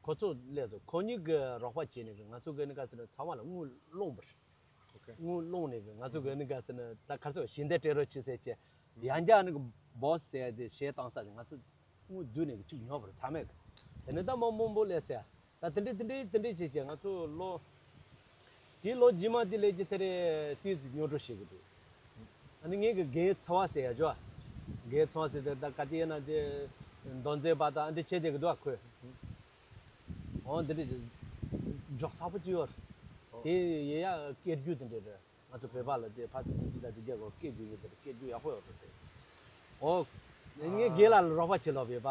ཁོ་ཚོ་སླེབས་སོང་། ཁོ་གཉིས་ཀྱི་རོགས་པ་བྱས་ནས་ང་ཚོ་གི་ནི་ག་ཟེར་ན་ཚང་མ་ལ་དངུལ་སློང་བ་རེད། ཨོ་ཁེ། དངུལ་སློང་ནས་ང་ཚོ་གི་ནི་ག་ཟེར་ན་ད་ག་ཚོད་ཞལ་འདེབས་སྤྲད་རོགས་བྱེད་ཟེར་བྱས། ཡང་བསྐྱར་ནི་གི་བོ་སི་ཟེར་ཡ་དེ་གཞས་བཏང་ས་དེ་ང་ཚོ་དངུལ་བསྡུས་ནས་གཅིག་ཉོ་བར་ཚང་མས་གི། དེ་ནས་ད་མ་མང་པོ་སླེབས་ཟེར། ད་དེ་འདྲས་དེ་འདྲས་དེ་འདྲས་བྱས་བྱས་ང་ཚོ་ལོ། དེའི་ལོ་རྗེས་མ་དེ་སླེབས་ཀྱི་དེ་རེད་དེ་ཙི་ཉོ་སྤྲོ་བྱེད་གི་འདུག་ཨ་ནི་ངས་གི་རྒན་ཚ་བ་ཟེར་ཡ་ཅོ། རྒན་ཚ་བ་ཟེར་དེ་ད་ག་དེ་ཡིན་ན་དེ་མདོ་འཛེ་པ་ད་ཨ་འདྲས་བྱས་བསྡད་གི་འདུག་ཨ་ཁོས། འོ་འདི་འདྲས་འཇོག་ཚ་པོ་ཅིག་ཡོད་རེད། དེ་ཡེ་ཡ་སྐད་རྒྱུ་དེ་འདྲས་རེད། ང་ཚོ་བོད་པ་ལ་དེ་ཕ་དེ་ཅི་ད་དེ་རྒྱ་གོ་སྐད་རྒྱུ་ཡོད་དེ་སྐད་རྒྱུ་ཡག་པོ་ཡོད་རེད་དེ། ཨོ། ངས་རྒན་ལགས་ལ་རོགས་པ་བྱེད་ལོ་བོད་པ།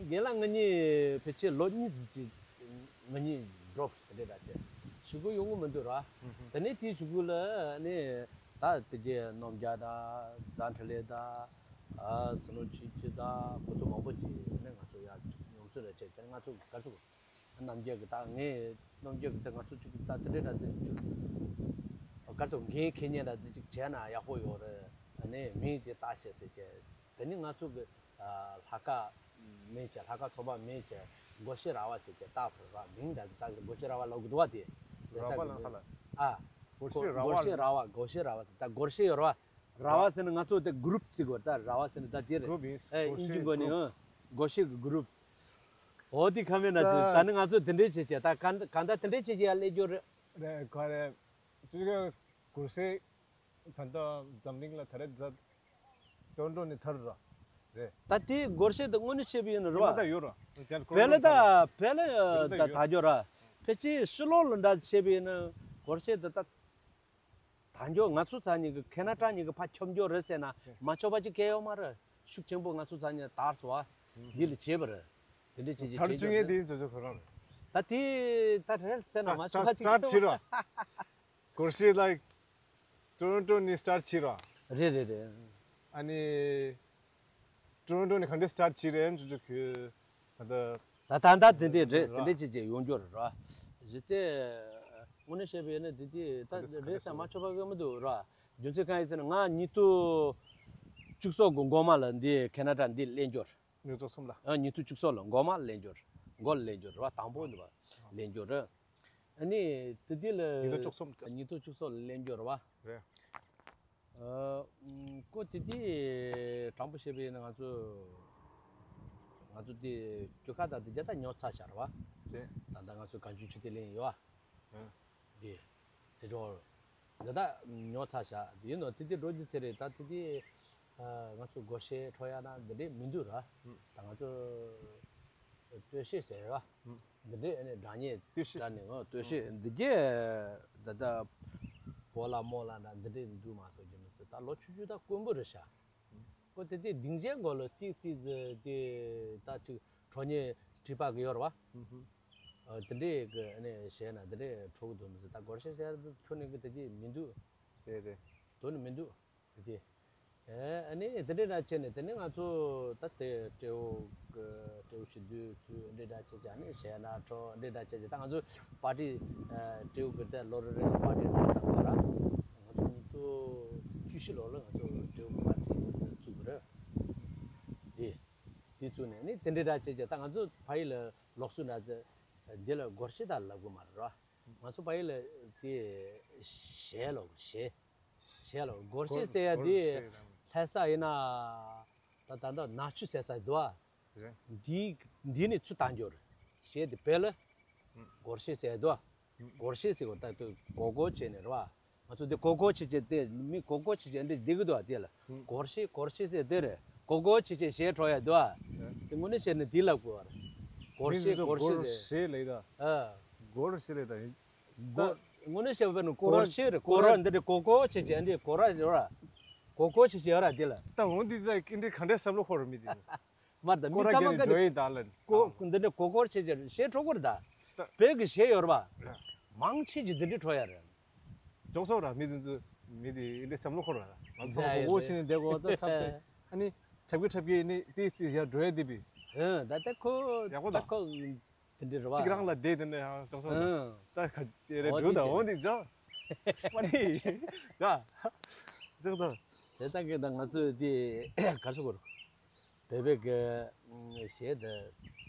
རྒན་ལགས་ང་གཉིས་ཕལ་ཆེར་ལོ་གཉིས་ཙམ་ཅིག་ང་གཉིས་འགྲོ་དེ་འདྲ་བྱས་ཞུ་གི་ཡོང་གི་མི་འདུག་ར། དེ་ནས་དེའི་གཞུག་གུ་ལ་ནི་ད་དེ་རྒྱའི་རྣམ་རྒྱལ་དང་རྫ་འཕྲིན་ལས་དང་། ཨ་སི་ལོ་ཆོས་སྐྱིད་དང་ཁོ་ཚོ་མང་པོ་ཅིག་ནི་ང་ཚོ་ཡར་མཉམ་ཞུགས་ར་བྱས་དེ་ང་ཚོ་ག་ཚོད། རྣམ་རྒྱལ་གྱི་ད་ངས་རྣམ་རྒྱལ་གྱི་ད་ང་ཚོ་ཅིག་ད་དེ་འདྲས་ད་དེ་ཅིག་ག་ཚོད་འགན་འཁྱེར་མཁན་ད་དེ་ཅིག་བྱས་ན་ཡག་པོ་ཡོད་རེད། ཨ་ནི་མིང་ཅིག་བཏགས་བྱས་ཟེར་བྱས་དེ་ནི་ང་ཚོ་གི་ལྷ་ཁང་མིང་བྱས་ལྷ་ཁང་ཚོགས་པ་མིང་བྱས་སྒོར་གཞས་ར་བ་ཟེར་བྱས་བཏགས་པ་ར། མིང་ད་ད་གི་སྒོར་གཞས་ར་བ་ལབ་གི་འདུག་བ་དེ། ར་བ་ལ་ཁ་ལ། ཨ། སྒོར་གཞས་ར་བ། སྒོར་གཞས་ར་བ་སྒོར་གཞས་ར་བ་ཟེར་ད་སྒོར་གཞས་ཡོད་ར་བ། ར་བ་ཟེར་ན་ང་ཚོ་དེ་གུ་རུབ་ཅིག་གོ་ད་ར་བ་ཟེར་ན་ད་དེ་རེད། གུ་རུབ་ཡིན། ཨེ་ཨིན་ཇི་གོ་ནི་ཨ་སྒོར་གཞས་གི་གུ་རུབ། འོ་དེ་ཁ་མེད་ན་ཅི་ད་ནི་ང་ཚོ་དེ་འདྲས་བྱེད་བྱེད་ད་ག་ག་འདྲ་དེ་འདྲས་བྱེད་བྱེད་ཡ་སླེབས་རྒྱུ་རེད། རེད་ག་རེད། ཅི་ག་གུར་སེ་ད་ལྟ་འཛམ་གླིང་ལ་ད་རེས་ཛ་ཏོན་ཏོན་ནི་ཐར་ར་རེད། ད་དེ་སྒོར་གཞས་དེ་དངོས་གནས་བཤད་པ་ཡིན་ན་རེད་བ། ད་ཡོད་ར། བལ་ད་བལ་ད་ད་རྒྱུ་ར། ཕལ་ཆེར་ཕྱི་ལོགས་ལ་འདྲ་བཤད་པ་ཡིན་ན་སྒོར་གཞས་དེ་ད། ད་འཇོག་ང་ཚོ་ཚ་ཉིད་ཀྱི་ཁེ་ན་ཏྲ་ཉིད་ཀྱི་ཕ་ཁྱོམ་འཇོག་རེད་ཟེར་ན་མ་ཆོག་པ་ཅིག་གལ་ཡོད་མ་རེད། ཤུགས་ཆེན་པོ་ང་ཚོ་ཚ་ཉིད་དར་སོང་བ། འདི་ལ་བྱེད་པ་རེད། དེ་འདྲ་ཅིག་ཅིག་དར་བྱེད་རྒྱུ་བཅུ་ངེས་རེད། དེ་ཚོ་ཚོ་ཁོ་རང་རེད། ད་དེ་ད་རེད་ཟེར་ན་མ་ཆོག་པ་ཅིག་གལ་ཡོད་མ་རེད། སྒོར་གཞས་ལའིག་ཏོ་རོན་ཏོ་ནས་སི་ཊར་བྱེད་ར། རེད་རེད་རེད། ཨ་ནི། ཀྲུང་ཀྲུང་ནས་ག་འདྲས་སི་ཊར་བྱེད་རེད་ཅུ་ཅུ་ཁུ། ད་ལྟ། ད་ད་ད་དེ་འདྲས་རེད། ར། དེ་འདྲས་བྱེད་བྱེད་ཡོང་རྒྱུ་རེད་ར། གཞི་རྩའི་དངོས་གནས་བཤད་པ་ཡིན་ན་དེ་དེ་ད་ག་འདྲས་རེད་ཟེར་མ་ཆོག་པ་གི་མི་འདུག་ར། རྒྱུ་མཚན་གང་ཡིན་ཟེར་ན་ང་ཉིས་སྟོང་བཅུ་གསུམ་གི་འགོ་མ་ལ་འདི་ཁེ་ན་ཌ་འདི་གླེང་རྒྱུ་རེད། ཉིས་སྟོང་གསུམ་ལ། ཨ་ཉིས་སྟོང་བཅུ་གསུམ་ལ་འགོ་མ་གླེང་རྒྱུ་རེད། འགོ་གླེང་རྒྱུ་རེད་བ། དང་པོ་འདི་བ་གླེང་རྒྱུ་རེད། ཨ་ནི་དེ་དེ་ལ་ཉིས་སྟོང་བཅུ་གསུམ། ཉིས་སྟོང་བཅུ་གསུམ་ལ་གླེང་རྒྱུ་རེད་བ། རེད། ཨ། ཀོ་དེ་དེ་དྲང་པོ་བཤད་པ་ཡིན་ན་ང་ཚོ་ང་ཚོ་དེ་རྒྱུ་ཁ་དང་དེ་རྒྱ་ད་ཉོ་ཚར་བཞག་རེད་བ། རེད། ད་ལྟ་ང་ཚོ་གངས་ལྗོངས་ཆུ་ཐིག་ལེན་ཡོད་བ། ཨ། དེ་ཚེ་སྒྲོལ་འདི་ད་ཉོ་ཚར་བཞག་ཡིན་ནོ། དེ་དེ་འགྲོ་རྒྱུ་དེ་རེད། ད་དེ་དེ་ཨ་ང་ཚོ་སྒོར་གཞས་འཕྲོ་ཡ་ན་འདི་འདྲས་མི་འདུག་ར། ད་ང་ཚོ་སྟོད་གཞས་ཟེར་བ། འདི་འདྲས་ཨ་ནི་སྒྲ་སྙན་སྟོད་གཞས་སྒྲ་ནི་ཨོ་སྟོད་གཞས་འདི་གས་ད་ལྟ་བོ་ལ་མོ་ལ་འདྲ་འདི་འདྲས་འདུག་མ་གཏོགས་ཀྱི་མི་སྲིད། ད་ལོ་ཆུང་ཆུང་ད་དཀོན་པོ་རེད་ཤག་ཀོ་དེ་དེ་སྡིངས་ཆའི་མགོ་ལ་ཏིག་ཏིག་ཟེར་དེ་ད་ཅིག་གྲོ་ཉེ་བྲིས་པ་གི་ཡོད་རེད་བ། ཨ་དེ་འདྲས་གི་ཨ་ནི་གཞས་ན་དེ་འདྲས་འཕྲོ་གི་འདུག་མི་སྲིད། ད་སྒོར་གཞས་ཟེར་དུ་ཁྱོད་ནི་གི་དེ་དེ་མི་འདུག་རེད་རེད། དོ་ནི་མི་འདུག་དེ་དེ། ཨེ་ཨ་ནི་དེ་འདྲས་ར་བྱས་ནས་དེ་ནི་ང་ཚོ་ད་དེ་སྤྲེའུ་གི་སྤྲེའུ་ཞི་དུས་ཚུལ་འདྲས་འདྲ་བྱས་བྱས་ནི་གཞས་ན་འཕྲོ་འདྲས་འདྲ་བྱས་བྱས། ད་ང་ཚོ་པར་ཏི་ཨ་སྤྲེའུ་གི་དེ་ལོ་རེ་རེ་ལ་པར་ཏི་འདྲ་བཏང་བ་ར། ང་ཚོ་ཉིས་སྟོང་བཅུ་བཞི་ལོ་ལ་ང་ཚོ་སྤྲེའུ་གི་པར་ཏི་བཙུགས་པ་རེད། དེ་དེ་བཙུགས་ནས་ནི་དེ་འདྲས་ར་བྱས་བྱས། ད་ང་ཚོ་ཕ་ཡུལ་ལ་ལོགས་སུ་འདྲ་ཚེ་འདི་ལ་སྒོར་གཞས་ད་ལབ་གི་མ་རེད་ར། ང་ཚོ་ཕ་ཡུལ་ལ་དེ་གཞས་ལོ་གཞས། གཞས་ལ་སྒོར་གཞས་ཟེར་ཡ་དེ་ལྷ་ས་ཡིན་ན་ད་ད་ལྟ་ནག་ཆུ་ཟེར་ས་འདུག་ཨ། འདི་འདི་ནས་ཚུར་བཏང་རྒྱུ་རེད། གཞས་དེ་བོད་ལ་སྒོར་གཞས་ཟེར་ཡ་འདུག་ཨ། སྒོར་གཞས་ཟེར་གོ་ད་དུ་གོ་གོ་བྱས་ནས་རེད་བ། ང་ཚོ་འདི་གོ་གོ་བྱས་བྱས་དེ་མི་གོ་གོ་བྱས་བྱས་འདི་བསྡད་གི་འདུག་ཨ། དེ་ལ་སྒོར་གཞས་སྒོར་གཞས་ཟེར་དེ་རེད། གོ་གོ་བྱས་བྱས་གཞས་འཕྲོ་ཡ་འདུག་ཨ། དེ་དངོས་གནས་བྱས་ནས་འདི་ལབ་དགོས་པ་རེད། སྒོར་གཞས་སྒོར་གཞས་ཟེར། གཞས་ལབ་ད། ཨ། སྒོར་གཞས་ལབ་ད། སྒོ། དངོས་གནས་བཤད་པ་ནི་སྐོར་ར་སྐོར་ར་སྐོར་ར་འདི་འདྲ་གོ་གོ་བྱེད་ཅེས་འདི་སྐོར་ར་ཡོད་ར། གོ་གོ་བྱེད་ཅེས་ཡོད་ར་འདི་ལ། ད་འོ་འདི་ད་ཀིན་འདྲི་ག་འདྲའི་བསམ་བློ་འཁོར་ར་མི་འདི། མར་ད་མི་ཚང་མ་ག་འདི་འགྲོ་ཡིན་ད་ལ། གོ་འདི་འདྲ་གོ་གོ་བྱེད་ཅེས་གཞས་འཕྲོ་གོ་ར་ད། བོད་ཀྱི་གཞས་ཡོད་ར་བ། མང་ཆེ་ཅིག་འདི་འདྲ་འཕྲོ་ཡ་རེད། ཅོག་སོ་ར་མི་འདི་ཚོ་མི་འདི་འདྲའི་བསམ་བློ་འཁོར་ར། ང་ཚོ་གོ་གོ་བྱེད་ནས་བསྡད་གོ་ད་ཚབ་ཏེ། ཨ་ནི་ཁྲབ་ཀི་ཁྲབ་ཀི་ནི་ཏི་ཏི་ཡ་འགྲོ་ཡ་འདི་བི། ཨ་ད་ད་ཁོ་ཡག་པོ་ད། ད་ཁོ། དེ་འདྲ་རེད་བ། གཅིག་རང་ལ་བསྡད་དེ་ནས་ཡང་ཅོག་ཙེ་ཨང་། ད་ག་ཅེ་རེ་འོ་འགྲོ་དེ་ད་འོ་དེ་ཅོ། པ་ནི་ཡ་ཅོག་ཙེ། དེ་ལྟ་གི་ད་ང་ཚོས་དེ་གར་སོ་གོར་བོད་པའི་གི་གཞས་དེ་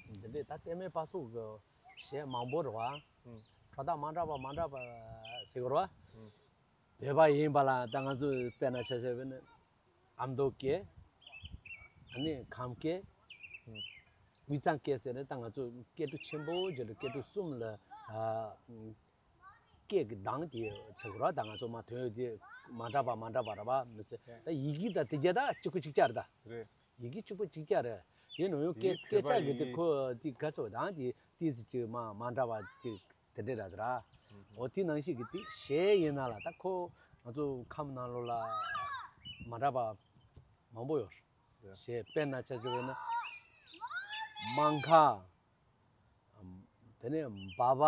འདི་འདྲའི་ད་ལྟད་མོའི་པ་སུ་གི་གཞས་མང་པོ་རེད་བ། ཁྲོ་ཐག་མ་འདྲ་བ་མ་འདྲ་བ་ཟེར་གི་རེད་བ། བོད་པ་ཡིན་པ་ལ་ད་ང་ཚོས་དཔེར་ན་ཆ་བཞག་པ་ན་ཨ་མདོ་སྐད། ཨ་ནི་ཁམས་སྐད། དབུས་གཙང་སྐད་ཟེར་ནས་ད་ང་ཚོ་སྐད་འབྲུ་ཆེན་པོ་བརྒྱད་འབྲུ་སྐད་འབྲུ་གསུམ་ལ་ཨ་སྐད་ཀྱི་གདངས་དེ་ཚེ་གུ་ར་ད་ང་ཚོ་མ་དོན་དེ་མ་འདྲ་བ་མ་འདྲ་བ་ར་བ་མི་ཚེ་ད་ཡི་གེ་ད་དེ་རྒྱ་ད་གཅིག་པ་གཅིག་རྐྱང་རེད་ད། རེད། ཡི་གེ་གཅིག་པ་གཅིག་རྐྱང་རེད། ཡིན་ནོ་ཡང་སྐད་ཡིག་སྐད་ཆ་བོད་པ་གི་དེ་ཡིན། ཁོ་དེ་ག་ཚོད་དང་དེ་ཏིས་ཅིག་མ་མ་འདྲ་བ་ཅིག་དེ་འདྲས་ར་དེ་ར། འོ་དེ་ནང་བཞིན་གི་དེ་གཞས་ཡིན་ན་ལ་ད་ཁོ་ང་ཚོ་ཁམས་ནང་ལོགས་ལ་མ་འདྲ་བ་མང་པོ་ཡོད་རེད། གཞས་དཔེར་ན་ཆ་བཞག་པ་ན་མང་ཁ། དེ་ནས་འབའ་པ།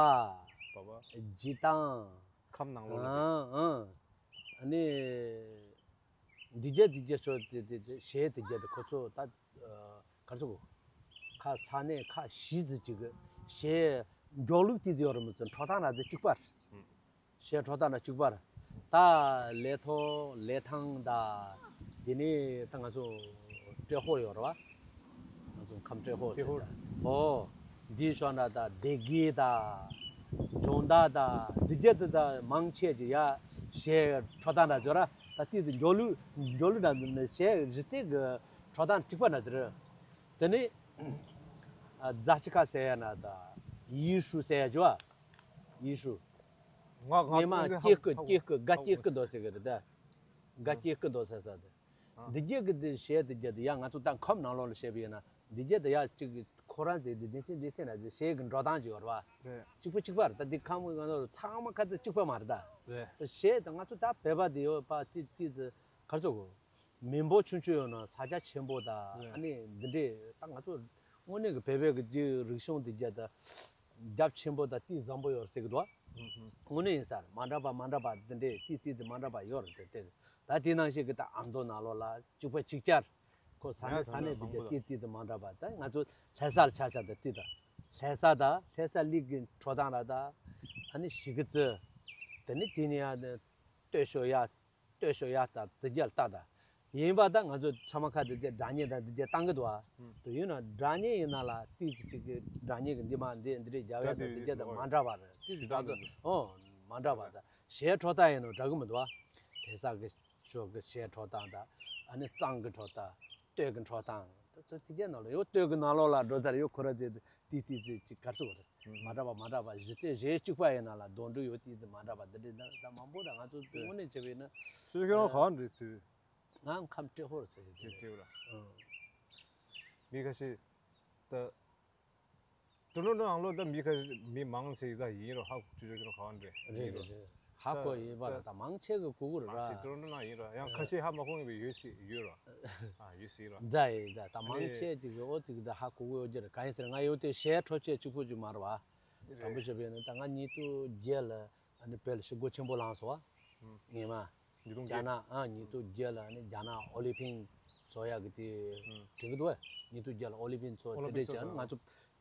འབའ་པ། འཇིགས་སྟངས། ཁམས་ནང་ལོགས་ལ། ཨང་ཨང་། ཨ་ནི། འདི་རྒྱ་འདི་རྒྱ་ཆོ་དེ་དེ་དེ་གཞས་དེ་རྒྱ་དེ་ཁོ་ཚོ་ད་གར་ཚོ་གོ། ཁ་ས་གནས་ཁ་གཞིས་ཚོ་ཅིག་གི་གཞས་མགྱོགས་ལུགས་དེ་ཚོ་ཡོད་རེད་མི་ཚོ་འཕྲོ་སྟངས་ར་དེ་གཅིག་པ་རེད། གཞས་འཕྲོ་སྟངས་ར་གཅིག་པ་རེད། ད་ལས་ཐོག་ལས་ཐང་ད་དེ་ནས་ད་ང་ཚོ་ཏྲེ་ཧོར་ཡོད་རེད་བ། ང་ཚོ་ཁམས་ཏྲེ་ཧོར་ཏྲེ་ཧོར། ཨོ། འདིའི་ཕྱོགས་ན་ད་སྡེ་དགེ་ད། ལྗོངས་མདའ་ད། འདི་རྒྱ་དེ་ད་མང་ཆེ་ཅིག་ཡ་གཞས་འཕྲོ་སྟངས་ན་འཇོ་ར་ད་ཏིས་མགྱོགས་ལུགས་མགྱོགས་ལུགས་ན་གཞས་རི་རྩེ་གི་འཕྲོ་སྟངས་གཅིག་པ་ན་དེ་རེད། དེ་ནི་ཨ་རྫ་ཆུ་ཁ་ཟེར་ཡ་ན་ད་ཡི་ཧྲུ་ཟེར་ཡ་འཇོ་ཨ། ཡི་ཧྲུ། ང་ང་ཉི་མ་ཧ་སྐྱེ་སྐུ་ཧ་སྐྱེ་སྐུ་དགའ་སྐྱེ་སྐུ་འདོ་ཟེར་གི་རེད་ད། དགའ་སྐྱེ་སྐུ་འདོ་ཟེར་ས་དེ། ཨ། འདི་རྒྱ་གི་དེ་གཞས་དེ་རྒྱ་དེ་ཡ་ང་ཚོ་ད་ཁམས་ནང་ལོགས་ལ་བཤད་པ་ཡིན་ན་འདི་རྒྱ་དེ་ཡ་གཅིག་གི་ཁོ་རང་དེ་དེ་དེ་ཚེ་དེ་ཚེ་ན་དེ་གཞས་གི་འགྲོ་སྟངས་ཅིག་ཡོད་རེད་བ། རེད། གཅིག་པ་གཅིག་པ་རེད་ད། འདི་ཁམས་ང་ཚོ་ཚང་མ་ཁ་དེ་གཅིག་པ་མ་རེད་ད། རེད། གཞས་ད་ང་ཚོ་ད་བོད་པ་དེ་ཡོད་པ་ཅི་ཅི་ཚེ་གར་ཚོ་གོ། མི་འབོར་ཆུང་ཆུང་ཡོད་ན་ས་ཆ་ཆེན་པོ་དང་རེད། ཨ་ནི་འདི་འདྲས་ད་ང་ཚོ་དངོས་གནས་ཀྱི་བོད་པའི་གི་རིག་གཞུང་འདི་རྒྱ་ད་རྒྱབ་ཆེན་པོ་དང་ཏིས་བཟང་པོ་ཡོད་རེད་ཟེར་གི་འདུག་བ། ཨུ་ཧུ། དངོས་གནས་ཡིན་ས་རེད། མ་འདྲ་བ་མ་འདྲ་བ་འདི་འདྲས་ཏིས་ཏིས་དེ་མ་འདྲ་བ་ཡོད་རེད་དེ་དེ། ད་དེ་ནང་བཞིན་གྱི་ད་ཨ་མདོ་ནང་ལོགས་ལ་གཅིག་པ་གཅིག་རྐྱང་། ཁོ་ས་གནས་ས་གནས་དེ་རྒྱ་ཏིས་ཏིས་དེ་མ་འདྲ་བ། ད་ང་ཚོ་ལྷ་ས་ལ་ཆ་ཆ་ད་ཏིས་ད་ལྷ་ས་ད་ལྷ་ས་གླིང་གི་འཕྲོ་སྟངས་ལ་ད་ཨ་ནི་གཞིས་ཀ་རྩེ། དེ་ནི་དེ་ནི་ཡ་ནི་སྟོད་ཤོད་ཡ། སྟོད་ཤོད་ཡ་ད་དེ་རྒྱ་ལ་ལྟ་ད། ཡིན་པ་ད་ང་ཚོ་ཚང་མ་ཁ་དེ་རྒྱ་སྒྲ་སྙན་ད་དེ་རྒྱ་བཏང་གི་འདུག་ཨ། ཨུ། དུ་ཡིན་ན་སྒྲ་སྙན་ཡིན་ན་ལ་ཏིས་ཅིག་གི་སྒྲ་སྙན་གི་འདི་མ་འདི་འདི་རེད་རྒྱ་བས་ད་དེ་རྒྱ་ད་མ་འདྲ་བ་རེད། ཏིས་ད་ཚོ་ཨོ་མ་འདྲ་བ་ད་གཞས་འཕྲོ་ད་ཡིན་ནོ་འདྲ་གི་མི་འདུག་ཨ། ལྷ་ས་གི་ ཞོ་གི་ཞལ་འཕྲོག་སྟངས་དང་། ཨ་ནི་རྩང་གི་འཕྲོག་སྟངས། སྟོད་གི་འཕྲོག་སྟངས། ད་ད་དེ་གའི་ནང་ལ་ཡོད། སྟོད་གི་ནང་ལོགས་ལ་འགྲོ་ད་ཡོད། ཁོ་ར་དེ་དེ་དེ་དེ་ཅིག་གར་སོང་བ་རེད། མ་འདྲ་བ་མ་འདྲ་བ་གཞི་རྩའི་གཞི་གཅིག་པ་ཡིན་ན་ལ་གདོན་འདྲེ་ཡོད། དེ་དེ་མ་འདྲ་བ་འདི་འདྲའི་ད་ད་མང་པོ་ར། ང་ཚོ་དངོས་གནས་བྱས་པ་ཡིན་ན། སུ་ཁྱོད་རང་ག་འདྲ་ཕུལ། ང་ཁམས་ཏྲེ་ཧོར་ཟེར་གྱི་དེ་རེད། ཏྲེ་ཧོར། ཨང་། མི་ཁ་ཤས་ད། ཏུ་ནུ་ནུ་ཨང་ལོ་ད་མི་ཁ་ཤས་མི་མང་ཟེར་ད་ཡིན་རོ། ཧ་གོ་ཅུ་ཅུ་ཁྱོད་རང་ག་འདྲ་རེད། ཡིན་རེད་རོ། རེད། ཧ་གོ་ད་ཡིན་པ་ད་ལ་ད་མང་ཆེ་གི་གོ་གི་རེད་མང་ཆེ་ར། ཏུ་ནུ་ནུ་ཡིན་རོ། ཡང་ཁ་ཤས་ཧ་མ་གོ་ངེས་པའི་ཡོད་སྲིད་ཡོད་རོ། ཨ་ཡོད་སྲིད་རོ། ད་ཡིན་ད་ད་མང་ཆེ་ཅིག་གི་ཨོ་ཅིག་ད་ཧ་གོ་གི་ཡོད་ཀྱི་རེད། གང་ཡིན་ཟེར་ང་ཡོད་དེ་ཞལ་འཕྲོག་བྱེད་གཅིག་པུ་ཅིག་མ་རེད་བ། དང་པོ་བྱས་པས་ན་ད་ང་ཉིས་སྟོང་བརྒྱད་ལ་ཨ་ནི་བལ་ཤི་སྒོ་ཆེན་པོ་ལངས་སོང་བ། ངེས་མ། ཉིས་སྟོང་བརྒྱད། རྒྱ་ནག་ཨ་ཉིས་སྟོང་བརྒྱད་ལ་ཨ་ནི་རྒྱ་ནག་ཨོ་ལི་ཕིང་ཚོགས་ཡག་གི་དེ་དྲན་གི་འདུག་བ། ཉིས་སྟོང་བརྒྱད་ལ་ཨོ་ལི་ཕིང་ཚོགས་ཨོ་ལི་དེ་འདྲས་ཕིང་ཚོགས་བྱས་ང་ཚོ་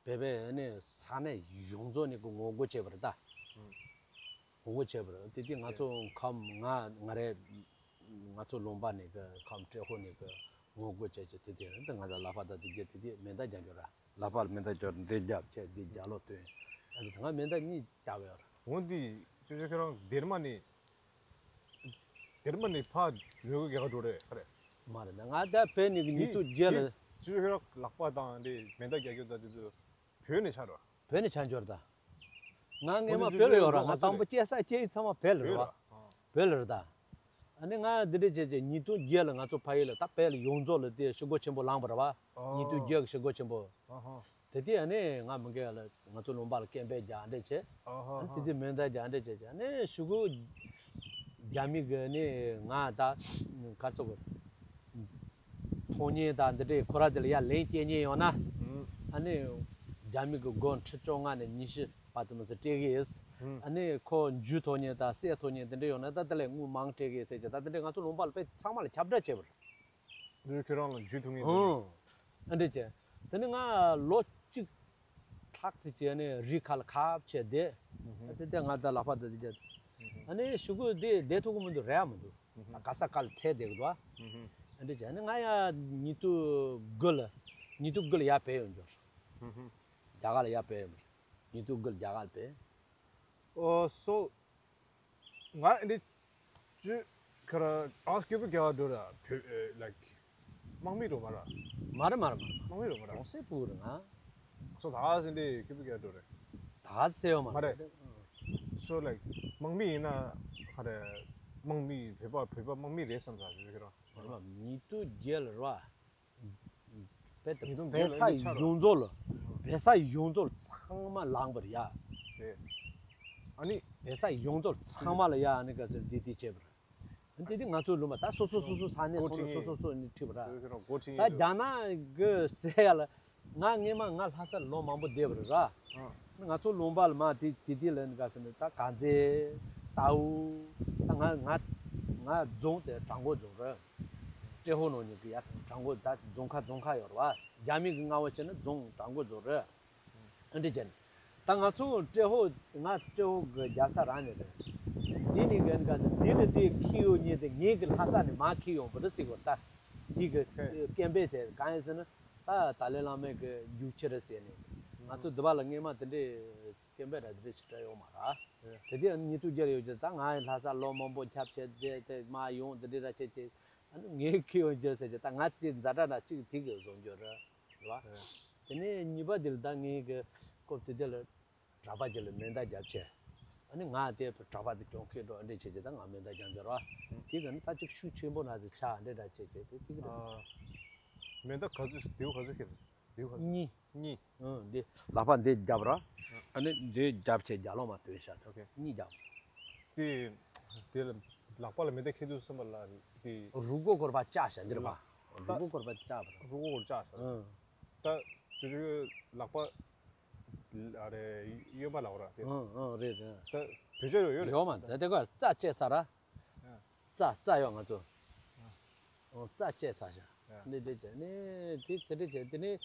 བོད་པའི་ཨ་ནི་ས་གནས་ཡོངས་རྫོགས་ནས་གི་ངོ་རྒོལ་བྱས་པ་རེད་ད། ངོ་རྒོལ་བྱས་པ་རེད། དེ་དུས་ང་ཚོ་ཁམས་ང་ང་རེ་ང་ཚོ་ལུང་པ་ནས་གི་ཁམས་ཏྲེ་ཧོར་ནས་གི་ངོ་རྒོལ་བྱས་བྱས་དེ་དུས་ང་ཚོ་ལག་པ་དང་དེ་རྒྱབ་དེ་དུས་མེ་མདའ་རྒྱག་རྒྱུ་ར། ལག་པ་ལ་མེ་མདའ་སྦྱར། འདི་རྒྱབ་བྱས་འདི་རྒྱབ་ལོག་སྟོན། ཨ་ནི་ང་མེ་མདའ་གཉིས་བཏགས་ཡོད་རེད། འོ་འདི་ཅོ་ཅོ་ཁྱོད་རང་སྡེར་མ་ནས་སྡེར་མ་ནས་ཕར་ཡོད་གི་རྒྱག་འགྲོ་རེད་ཧ་རེད། མ་རེད་ད། ང་ད་བོད་ནས་གི་ཉིས་སྟོང་བརྒྱད་ལ། ཅོ་ཅོ་ཁྱོད་རང་ལག་པ་དང་འདི་མེ་མདའ་རྒྱག་རྒྱུ་དང་དེ་ཚོ་བོད་ནས་ཆགས་རེད། བོད་ནས་ཆགས་འགྱུར་ད། ང་སྔས་མ་བོད་ལ་ཡོད་ར། ང་དང་པོ་སྐྱེས་ས་སྐྱེས་ཡུལ་ཚང་མ་བོད་ལ་རེད་བ། བོད་ལ་རེད་ད། ཨ་ནི་ང་འདི་འདྲས་བྱས་བྱས་ཉིས་སྟོང་བརྒྱད་ལ་ང་ཚོ་ཕ་ཡུལ་ལ་ད་བོད་ལ་ཡོངས་རྫོགས་ལ་དེ་ཤི་སྒོ་ཆེན་པོ་ལངས་པ་རེད་བ། ཉིས་སྟོང་བརྒྱད་གི་ཤི་སྒོ་ཆེན་པོ། དེ་དུས་ཨ་ནི་ང་མི་འགའ་ལ་ང་ཚོ་ལུང་པ་ལ་སྐད་འབོད་རྒྱག་འདྲས་བྱས། ཨ་ནི་དེ་དུས་མེ་མདའ་རྒྱག་འདྲས་བྱས་བྱས། ཨ་ནི་ཤི་སྒོ་རྒྱ་མི་གི་ནི་ང་ད་ག་ཚོད་གི་མཐོང་མཁན་དང་འདི་འདྲའི་ཁོ་ར་དེ་ལ་ཡར་ལན་སྐྱེལ་མཁན་ཡོང་ན། ཨ་ནི་རྒྱ་མི་གི་སྒོར་ཁྲི་བཅོ་ལྔ་ནས་ཉི་ཤུ་བར་དུ་མི་ཚེ་སྤྲད་གི་ཡིན། ཨ་ནི་ཁོ་འཇུ་ཐུབ་མཁན་དང་བསད་ཐུབ་མཁན་དེ་འདྲ་ཡོང་ན་ད་དེ་ལས་དངུལ་མང་སྤྲད་གི་ཡིན་ཟེར་གྱི། ད་དེ་འདྲ་ང་ཚོ་ལུང་པ་ལ་དཔེ་ཚང་མ་ལ་ཁྱབ་བསྒྲགས་བྱས་པ་རེད། འདིར་ཁྱོད་རང་ལ་འཇུ་ཐུབ་ངེས་འདུག་ཨང་། ཨ་འདྲ་བྱས། དེ་ནི་ང་ལོ་གཅིག་ལྷག་ཙམ་བྱས་ནས་རི་ཁ་ལ་ཁ་བྱས་བསྡད། ཨ་དེ་དེ་ང་ད་ལག་པ་དེ་དེ་བྱས། ཨ་ནི་ཤི་སྒོ་དེ་བསྡད་ཐུབ་ཀྱི་མི་འདུག་རེད་ཡ་མི་འདུག་ད་ག་ས་ག་ལ་ཚད་བསྡད་ཀྱི་འདུག་ཨ་འདྲ་བྱས་ནི་ང་ཡ་ཉིས་སྟོང་དགུ་ལ་ཉིས་སྟོང་དགུ་ལ་ཡར་བལ་ཡོང་འགྱུར། རྒྱ་གར་ལ་ཡར་བལ་ཡོང་འགྱུར། ཉིས་སྟོང་དགུ་ལ་རྒྱ་གར་ལ་བལ། ཨོ་སོ། ང་འདི་ཅི་ཁ་ར་ཨ་སྐྱོ་པོ་རྒྱག་འགྲོ་ར་བོད་ལའིཀ་དམག་མི་རོ་མ་ར། མ་རེད་མ་རེད་མ་རེད། དམག་མི་རོ་མ་ར། གྲོང་གསེབ་སྤུ་གུ་རེད་ང་། སོ་ད་ཟིན་འདི་སྐྱོ་པོ་རྒྱག་འགྲོ་རེད། ད་ཟེར་ཡོད་མ་མ་རེད། རེད། སོ་ལའིཀ་དམག་མི་ཡིན་ན་ཁ་ར་དམག་མི་བོད་པ་བོད་པ་དམག་མི་རེད་བསམ་ས་ཟེར་གི་ར། མ་རེད་མ་ཉིས་སྟོང་བརྒྱད་ལ་ར། བོད་ཉིས་སྟོང་བོད་ས་བརྒྱད་ལ་ཡོངས་རྫོགས་ལ་བོད་ས་ཡོངས་རྫོགས་ཚང་མ་ལངས་པ་རེད་ཡ། རེད། ཨ་ནི། བོད་ས་ཡོངས་རྫོགས་ཚང་མ་ལ་ཡ་ཨ་ནི་ག་ཚོད་འདི་འདི་བྱས་པ་རེད། ཨ་ནི་དེ་དུས་ང་ཚོ་ལུང་པ་ད་སོ་སོ་སོ་སོ་ས་གནས་སོ་སོ་སོ་སོ་སོ་ནས་ཁྲིད་པ་ར། ད་རྒྱ་ནག་གི་ཟེར་ཡ་ལ་ང་སྔས་མ་ང་ལྷ་སར་ལོ་མང་པོ་བསྡད་པ་རེད་ར། ང་ཚོ་ལུང་པ་ལ་མ་དེ་དེ་དུས་ལ་ནི་ག་ཚོད་ནི་ད་དཀར་མཛེས། རྟའུ། ད་ང་ང་ང་རྫོང་དེ་བྲག་འགོ་རྫོང་རེད། ཏྲེ་ཧོ་ནང་ཉིད་ཀྱི་ཡ་དང་བྲག་འགོ་ད་རྫོང་ཁ་རྫོང་ཁ་ཡོད་རེད་བ། རྒྱ་མི་གི་མངའ་འོག་བྱས་ན་རྫོང་བྲག་འགོ་རྫོང་རེད། ཨ་འདྲ་བྱས་ནས། ད་ང་ཚོ་ཏྲེ་ཧོ་ང་ཏྲེ་ཧོ་གི་རྒྱལ་ས་རང་ནས་རེད། འདི་ནི་གན་ག་ཚོད་འདི་ལ་འདི་ཁྱི་ཡོད་ཉེ་དེ་ངེད་ཀྱི་ལྷ་ས་ནས་མ་ཁྱི་ཡོང་པ་རེད་ཟེར་གོ་ད། འདི་གི་ཧེ། སྐད་འབོད་དེ་གང་ཡིན་ཟེར་ན། ད་ཏཱ་ལའི་བླ་མའི་གི་རྒྱུག་ཁྱི་རེད་ཟེར་ནས། ང་ཚོ་འདི་བ་ལ་སྔས་མ་དེ་འདྲའི་སྐད་འབོད་ར་དེ་འདྲའི་ཞིག་སྤྲད་ཡོད་མ་རེད། ཧེ། དེ་དུས་ཉིས་སྟོང་བརྒྱད་ཡོད་ཀྱི་ད་ང་ལྷ་ས་ལོ་མང་པོ་ཁྱབ་བྱས་བསྡད་དེ་མ་ཡོང་དེ་འདྲའི་ར་བྱས་བྱས། ཨ་ནི་ངས་ཁྱི་ཡོང་རྒྱུ་ཟེར་གྱི་ད་ང་ཅི་ཛ་དྲག་ན་གཅིག་དེ་གི་བཟོ་རྒྱུ་རེད། རེད་བ། དེ་ནས་གཉིས་པ་དེ་ལ་ད་ངས་གི་སྐབས་དེ་དེ་ལ་གྲྭ་པ་ཅིག་ལ་མེ་མདའ་བརྒྱབ་བྱས། ཨ་ནི་ང་དེ་གྲྭ་པ་དེ་གྱོང་ཁེ་འགྲོ་འདྲ་བྱས་ཀྱི་ད་ང་མེ་མདའ་རྒྱག་འགྱུར་བ། དེ་གི་ནི་ད་ཅིག་ཤུགས་ཆེན་པོ་ན་དེ་ཆག་འདྲ་འདྲ་བྱས་བྱས་དེ་དེ་གི་རེད། ཨ། མེ་མདའ་ག་ཚོད་ལྡེའུ་ག་ཚོད་ཁེལ་ལྡེའུ་ག་ཚོད། གཉིས། གཉིས། ཨང་འདི་ལག་པ་འདི་རྒྱབ་ར། ཨ་ནི་འདི་རྒྱབ་བྱས་རྒྱབ་ལོག་མ་སྟོན་ཤག་ཨོ་ཁེ། གཉིས་རྒྱབ། དེ་དེ་ལ་ལག་པ་ལ་མེ་མདའ་ཁེལ་འདུག་བསམ་པ་ལ་དེ། རུ་སྒོ་སྐོར་པ་བཅག་ཤག་འདིར་བ། ད་རུ་སྒོ་སྐོར་པ་བཅག་པ་ར། རུ་སྒོ་སྐོར་བཅག་ཤག་ཨང་། ད་ཅོ་ཅོ་ལག་པ་ཨ་རེ་གཡོན་པ་ལག་པ་ར་དེ། ཨང་ཨང་རེད་རེད། ད་བེད་སྤྱོད་ཡོད་ཡོད་རེད། ཡོད་མ་ད་དེ་ག་རྩ་བཅད་ས་ར། ཨ། རྩ་རྩ་ཡོད་ང་ཚོ། ཨ། ཨོ་རྩ་བཅད་ཚར་ཤག་ཨ། འདི་འདྲ་བྱས་ནས་དེ་དེ་འདྲ་བྱས་དེ་ནས་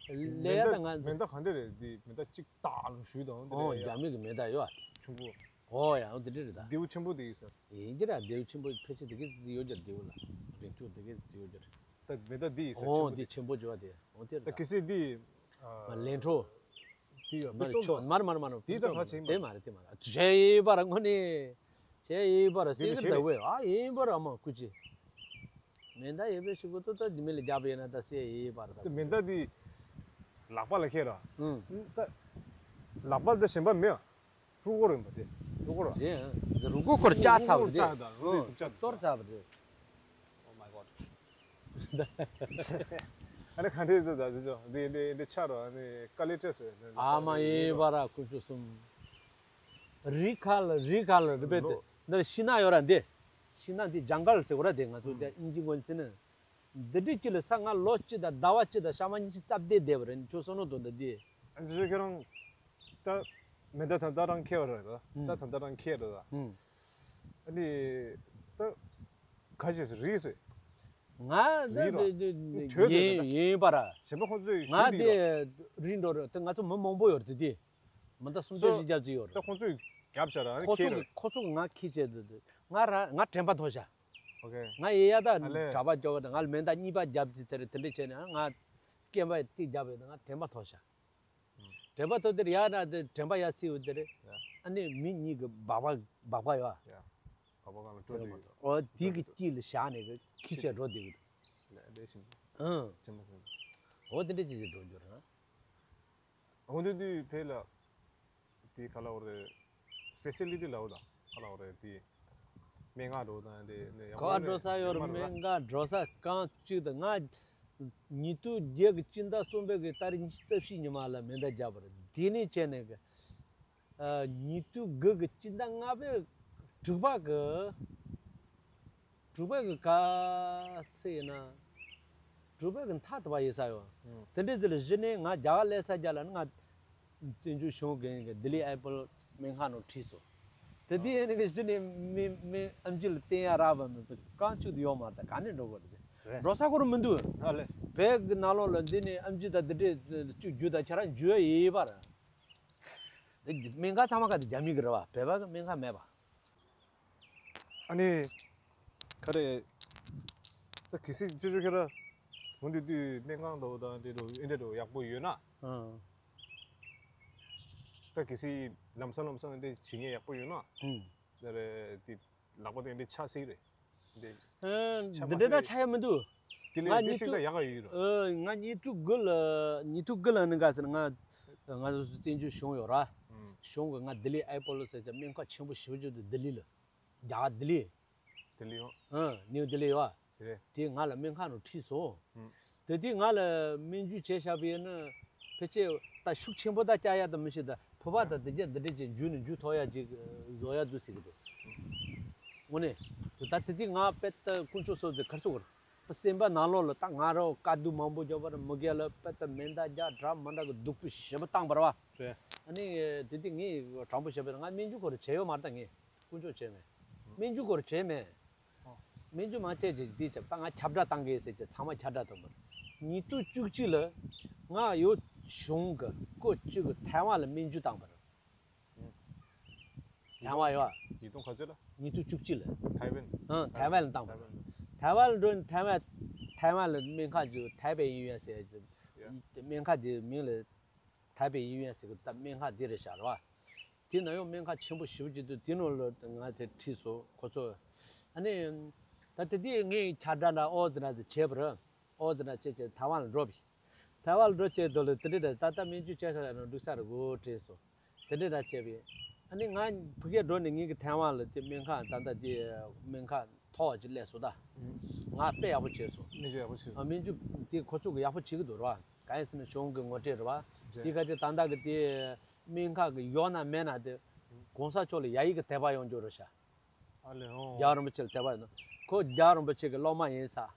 ལས་ཡ་ད་ང་མེ་མདའ་ག་འདྲ་རེད། འདི་མེ་མདའ་གཅིག་ཏག་ལ་གཞུས་དང་འདི་ཨོ་རེད་ཡ། རྒྱ་མི་གི་མེ་མདའ་ཡོད་ཨ། ཆུང་ཀུ། ཨོ་ཡ་ཨོ་དེ་འདྲ་རེད་ད། ལྡེའུ་ཆེན་པོ་དེ་ཡིན་ས། ཡིན་གྱི་ར་ལྡེའུ་ཆེན་པོ་ཕལ་ཆེར་དེ་གས་ཡོད་ཀྱི་ར་ལྡེའུ་ལ། རིང་ཐུང་དེ་གས་ཡོད་ཀྱི་ར། ད་མེ་མདའ་འདི་ཡིན་ས་ཨོ་ཆེན་པོ་འདི་ཆེན་པོ་བྱས་པ་དེ་ཨོ་དེ་རེད་ད། ད་གལ་སྲིད་འདི་ཨ་ལན་ཁྲོ། འདི་ཡོད་མ་རེད་པི་སྟོལ་ཆོ་མ་རེད་མ་རེད་མ་རེད། འདི་ད་ག་བྱེད་མ་དེ་མ་རེད་དེ་མ་རེད། བྱས་པ་ར་དངོས་གནས། དེ་ཡིན་པར་འདི་སེ་གི་བྱེད་ད་རེད། ཝེ་ཨ་ཡིན་པར་ཨ་མ་ཀུ་ཅི། མེ་མདའ་ཡོད་པའི་ཤི་གོ་ཏོ་ད་འདི་མི་ལ་རྒྱབ་ཡོད་ན་ད་སེ་ཡིན་པར་ད། དེ་མེ་མདའ་འདི་ལག་པ་ལ་ཁྱེར་ར། ཨུང་། ད་ལག་པ་ད་གཞན་པ་མེད། རུ་སྐོར་ཡིན་པ་དེ། རུ་སྐོར་བ། རེད་ཨ། རུ་སྐོར་ཅག་ཚ་བ་རུ་སྐོར་ཅག་དང་རུ་ཨུང་། གཏོར་ཚ་བ་རེད། Oh my god. ཨ་ནི་ག་འདྲས་འདུག་ད་ཟེར་ཆོག་འདི་འདི་འདི་ཆ་རོ་ཨ་ནི་དཀའ་ལས་སྤྲད་སོང་ཨ་མ་ཡིན་པ་ར་ཀུ་ཅོ་གསུམ། རི་ཁ་ལ་རི་ཁ་ལ་རི་བེ་དེ་ལོ། འདིར་ཤི་ན་ཡོད་ར་འདི། ཤི་ན་འདི་ཇང་གལ་ཟེར་གོ་ར་དེ་ང་ཚོ་དེ་ཨིན་ཇི་ངོས་ཟིན་ནི། འདི་འདྲི་ཅི་ལ་ས་ང་ལོ་གཅིག་དང་ཟླ་བ་གཅིག་དང་ཤ་མ་གཉིས་ཤི་རྩབ་བདེ་བདེ་བ་རེད་ཁྱོད་བསོད་ནོ་དོན་དུ་འདི། ཨ་ནི་ཁྱོད་རང་ད་མེ་མདའ་ད་ད་རང་ཁྱེར་བ་རེད་ད། ད་ད་ད་རང་ཁྱེར་རེད་ད། ཨ་ནི་ད་ག་ཞེས་སུ་རིགས་སུ། ང་ད་རིགས་ར། དེ་དེ་ཆོས་དེ་ཡིན་ད། ཡིན་པ་ར། གཞན་པ་ཁོང་ཚོས་ང་ཞུས་དེ་དེ་ཡོད་ར། རིགས་འགྲོ་རེད་དེ་ང་ཚོ་མི་མང་པོ་ཡོད་རེད་དེ། མི་ད་སུམ་ཅུ་སོ་བཞི་བརྒྱ་ཅིག་ཡོད་ད་རེད། ཁོང་ཚོས་རྒྱབ་བྱ་ར་ཨ་ནི་ཁོ་ཚོ་ཁྱེར་གི་རེད། ཁོ་ཚོ་གི་ང་ཁྱི་བྱས་དེ་དེ་ང་ར་ང་དྲན་པ་ཐོར་བྱ། ཨོ་ཁེ། ང་ཡི་ཡ་ད་ཨ་ལེ། གྲྭ་པ་སྐྱོ་གི་ད་ང་ལ་མེ་མདའ་གཉིས་པ་རྒྱབ་ཅིག་དེ་རེད་དེ་འདྲ་བྱས་ནས་ང་སྐེམ་པ་ཏིག་རྒྱབ་ཡོད་ད་ང་དྲན་པ་ཐོར་བྱ། དྲན་པ་ཐོབ་དེར་ཡ་ན་དེ་དྲན་པ་ཡ་སིའུ་དེར། ཡ། ཨ་ནི་མི་གཉིས་ཀྱི་སྦག་སྦག་སྦག་སྦག་ཡོད། ཡ། སྦག་སྦག་གང་ལ་སྤྲོ་དེ་ཡོད། འོ་དེ་གི་དཀྱིལ་ལ་བཞག་ནས་གི་ཁྱི་ཆད་འགྲོ་དེ་གི། ལས་ལས་ཤིང་། ཨང་། དྲན་པ་ཐོབ། འོ་དེ་འདྲ་ཅིག་ཅིག་འགྲོ་རྒྱུ་རེད། འོ་དེ་དུས་ཕེ་ལ། དེ་ག་ལ་འོ་རེད། ཕེ་སི་ལི་ཊི་ལ་འོ་ད་ག་ལ་འོ་རེད་དེ། སྨན་ཁང་འགྲོ་དང་དེ་ནས་ཡག་ག་པོ་འགྲོ་ས་ཡོད་རེད་སྨན་ཁང་འགྲོ་ས་གང་གཅིག་དང་ང་། ཉིས་སྟོང་བརྒྱད་ཀྱི་སྤྱི་ཟླ་གསུམ་པའི་གི་ཏ་རིག་ཉི་ཤུ་རྩ་བཞི་ཉི་མ་ལ་མེ་མདའ་བརྒྱབ་པ་རེད་དེ་ནས་བྱས་ནས་གི། ཉིས་སྟོང་དགུ་གི་སྤྱི་ཟླ་ལྔ་པའི་དྲུག་པ་གི། དྲུག་པ་གི་ག་ཚེ་ཡིན་ན། དྲུག་པ་གི་མཐའ་དུ་བ་ཡིན་ས་ཡོད། དེ་འདྲའི་ཚེ་ལ་གཞི་ནས་ང་རྒྱ་གར་སླེབས་ས་རྒྱ་ལ་ནི་ང་བཙན་བྱོལ་གཞུང་གི་ལྡི་ལི་ཨེ་པོལ་སྨན་ཁང་ནང་ཁྲིད་སོང་། དེ་དུས་ཨ་ནི་གི་གཞི་ནས་མི་མི་ཨམ་ཆི་ལ་བསྟན་ཡ་རག་པ་མི་ཚོ་རྐང་གཅིག་ཏུ་ཡོད་མ་རེད་ག་ནས་འགྲོ་དགོས་རེད། རེད། འགྲོ་ས་ཁོ་རང་མི་འདུག་ཨ་ལེ། བོད་གི་ནང་ལོགས་ལ་འདི་ནས་ཨམ་ཆི་དང་འདི་འདྲས་བཅུ་རྒྱུ་དང་ཁྱེད་རང་འཇུ་ཡ་ཡིན་པ་རེད། དེ་སྨན་ཁང་ཚང་མ་ག་དེ་རྒྱ་མི་གི་རེད་བ་བོད་པ་གི་སྨན་ཁང་མེད་པ། ཨ་ནི། ག་རེ། ད་གི་སི་ཅུ་ཅུ་ཁྱེད་ར། འོ་འདི་དུས་སྨན་ཁང་འདྲ་བོ་དང་འདི་འདྲ་བོ་ཨེ་འདྲ་འདྲ་བོ་ཡག་པོ་ཡོད་ན། ཨང་། ད་གི་སི་ལམ་སང་ལམ་སང་འདི་བྱེད་མཁན་ཡག་པོ་ཡོད་ན། ཨང་། ད་རེ་འདི་ལག་པ་དེ་འདི་ཆགས་སྲིད་རེད། འདི་ཨ། ཆགས་འདི་མ་འདྲ་ད་སྲིད་ཆགས་ཡ་མི་འདུག་ད་ལས་ང་འདི་ཉིས་སྲིད་སྟོང་ད་ཡག་ག་ཡོད་རེད། ཨ། ང་ཉིས་སྟོང་དགུ་ལ་ཉིས་སྟོང་དགུ་ལ་ནི་ག་ཟེར་ང་ང་ཚོ་བཙན་བྱོལ་གཞུང་ཡོད་ར། ཨང་། གཞུང་གི་ང་ལྡི་ལི་ཨེ་པོ་ལོ་ཟེར་ཅག་སྨན་ཁང་ཆེན་པོ་ཞེ་པོ་ཅིག་འདུག་ལྡི་ལི་ལ། རྒྱ་གར་ལྡི་ལི། ལྡི་ལི་ཡོད། ཨ། ནིའུ་ལྡི་ལི་ཡོད། རེད། དེ་ང་ལ་སྨན་ཁང་ནང་ཁྲིད་སོང་། ཨང་། དེ་དུས་ང་ལ་སྨན་བཅོས་བྱས་བཞག་པ་ཡིན་ན་ཕལ་ཆེར་ད་ཤུགས་ཆེན་པོ་ད་བཅག་ཡ་ད་མི་ཤེས་ད་ཕོ་བ་ད་དེ་རྒྱ་འདི་འདྲས་ཅིག་འཇུས་ནས་འཇུ་ཐོག་ཡ་ཅིག་བཟོ་ཡ་འདུག་ཟེར་གི་འདུག་དངོས་གནས། ད་དེ་དུས་ང་དཔེ་ད་དཀོན་མཆོག་གསུམ་དེ་གར་སོང་གི་རེད། སེམས་པ་ནང་ལོགས་ལ་ད་ང་རང་དཀའ་སྡུག་མང་པོ་བརྒྱབ་པ་རེད་མི་སྒེར་ལ་དཔེ་ད་མེ་མདའ་རྒྱག་འདྲ་མི་འདྲ་གི་སྡུག་པོ་ཞེ་པོ་བཏང་བ་རེད་བ། རེད། ཨ་ནི་དེ་དུས་ངས་དྲང་པོ་བཤད་པ་ཡིན་ན་ང་སྨན་བཅོས་སྐོར་བྱས་ཡོད་མ་རེད་ད་ངས། དཀོན་མཆོག་བྱས་མེད། སྨན་བཅོས་སྐོར་བྱས་མེད། ཨོ། སྨན་བཅོས་མ་བྱས་ཅིག་འདི་བྱས་ད་ང་ཁྱབ་བསྒྲགས་བཏང་གི་ཟེར་གྱི་ཚང་མ་ཁྱབ་བསྒྲགས་བཏང་བར། ཉིས་སྟོང་བཅུ་གཅིག་ལ་ང་ཡོད་གཞུང་གི་སྐོར་གཅིག་གི་ཐའེ་ཝན་ལ་སྨན་བཅོས་བཏང་བར། ཐའེ་ཝན་ཡོད། ཉིས་སྟོང་ག་ཚོད་ལ། ཉིས་སྟོང་བཅུ་གཅིག་ལ། ཐའེ་ཝན། ཨང་ཐའེ་ཝན་ལ་བཏང་བར། ཐའེ་ཝན་ལ་འགྲོ་ཐའེ་ཝན་ཐའེ་ཝན་ལ་སྨན་ཁང་ཅིག་ཐའེ་པེ་ཨིན་ཡུན་ཟེར་ཡ་ཅིག་སྨན་ཁང་དེའི་མིང་ལ། ཐའེ་པེ་ཨིན་ཡུན་ཟེར་གི་ད་སྨན་ཁང་འདི་རེད་ཤག་རེད་བ། དེ་ན་ཡང་སྨན་ཁང་ཆེན་པོ་ཞེ་པོ་ཅིག་འདུག་དེ་ནང་ལ་ང་དེ་ཁྲིད་སོང་ཁོ་ཚོ། ཨ་ནི། ད་དེ་དུས་ངས་ཁྱབ་བསྒྲགས་འདྲ་ཨོ་ཙི་འདྲ་ཟེར་བྱས་པར། ཨོ་ཙི་འདྲ་བྱས་བྱས་ཐའེ་ཝན་ལ་འགྲོ་བས། ཐའེ་ཝན་ལ་འགྲོ་བྱས་དུས་ལ་དེ་འདྲ་འདྲ་ད་ལྟ་སྨན་བཅོས་བྱས་ས་ཡ་ནང་འགྲོ་ས་རེད་གོ་དྲན་སོང་། དེ་འདྲ་འདྲ་བྱས་པས། ཨ་ནི་ང་ཕ་གིར་འགྲོ་ནས་ངེད་ཀྱི་ཐའེ་ཝན་ལ་དེ་སྨན་ཁང་ད་ལྟ་དེ་སྨན་ཁང་ཐོག་ཅིག་སླེབས་སོང་ད། ང་དཔེ་ཡག་པོ་བྱས་སོང་། སྨན་བཅོས་ཡག་པོ་བྱས་སོང་། ཨ་སྨན་བཅོས་དེ་ཁོ་ཚོ་གི་ཡག་པོ་བྱེད་ཀྱི་འདུག་ར། གང་ཡིན་ཟེར་ན་གཞུང་གི་ངོ་སྤྲོད་རེད་བ། རེད། དེ་ག་དེ་ད་ལྟ་གི་དེ་སྨན་ཁང་གི་ཡོད་ན་མེད་ན་དེ་གོང་ས་མཆོག་ལ་ཡ་ཡིག་གི་དད་པ་ཡོང་རྒྱུ་རེད་ཤག་ཨ་ལེ་ཧོ། རྒྱལ་བ་རིན་པོ་ཆེ་ལ་དད་པ་ཡོད་ན། ཁོ་རྒྱལ་བ་རིན་པོ་ཆེ་གི་སློབ་མ་ཡིན་ས།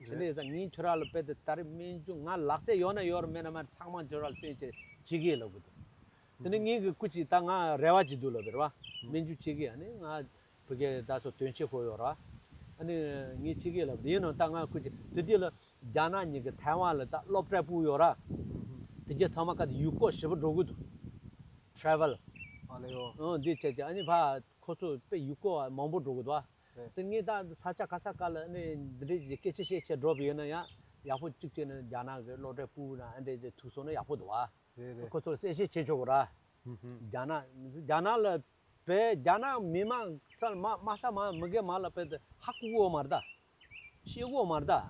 དེ་རེད། ནས་ས་ངས་ཁྱོད་རང་ལ་དཔེ་དེ་ད་རེས་སྨན་བཅོས་ང་ལག་རྩལ་ཡོད་ན་ཡོད་ར་མེད་ན་མ་ཚང་མ་ཁྱོད་རང་ལ་སྟོན་ཆེད་བྱེད་ཀྱི་ལབ་གི་འདུག་དེ་ནས་ངས་གི་སྐུ་མཁྱེན་ད་ང་རེ་བ་ཅིག་འདུག་ལབ་པ་རེད་བ། སྨན་བཅོས་བྱེད་ཀྱི་ཨ་ནི་ང་ཕ་གིར་ད་ཚོ་དོན་ཆེན་ཁོ་ཡོད་ར། ཨ་ནི་ངས་བྱེད་ཀྱི་ལབ་པ་ཡིན་ནོ་ད་ང་སྐུ་མཁྱེན་དེ་དུས་ལ་རྒྱ་ནག་གཉིས་ཀྱི་ཐའེ་ཝན་ལ་ད་སློབ་གྲྭ་སྤོས་ཡོད་ར། དེ་རྒྱ་ཚང་མ་ཁ་དེ་ཡུལ་སྐོར་ཞེ་པོ་འགྲོ་གི་འདུག travel། ཨ་ལེ་ཡོ། ཨང་འདི་བྱས་ཀྱི་ཨ་ནི་ཕ་ཁོ་ཚོ་དཔེ་ཡུལ་སྐོར་བ་མང་པོ་འགྲོ་གི་འདུག་ཨ། རེད། དེ་ངས་ད་ས་ཆ་ག་ས་ག་ལ་ནི་འདི་འདྲའི་སྐད་ཆ་བཤད་བཤད་འགྲོ་བ་ཡོད་ན་ཡང་ཡག་པོ་གཅིག་བྱས་ན་རྒྱ་ནག་གི་སློབ་གྲྭའི་སྤུ་ན་ཨ་འདྲས་ཀྱི་ཐུག་སོང་ན་ཡག་པོ་འདུག་ཨ། རེད་རེད། ཁོ་ཚོར་གསལ་བཤད་བྱེད་ཆོག་གི་ར། ཧུམ་ཧུམ། རྒྱ་ནག་རྒྱ་ནག་ལ་ བོད་རྒྱ་ནག་མི་མང་ས་མ་མ་ས་མ་མི་སྒེར་མ་ལ་བོད་དེ་ཧ་གོ་གོ་མ་རེད་ད། ཤེས་གོ་མ་རེད་ད།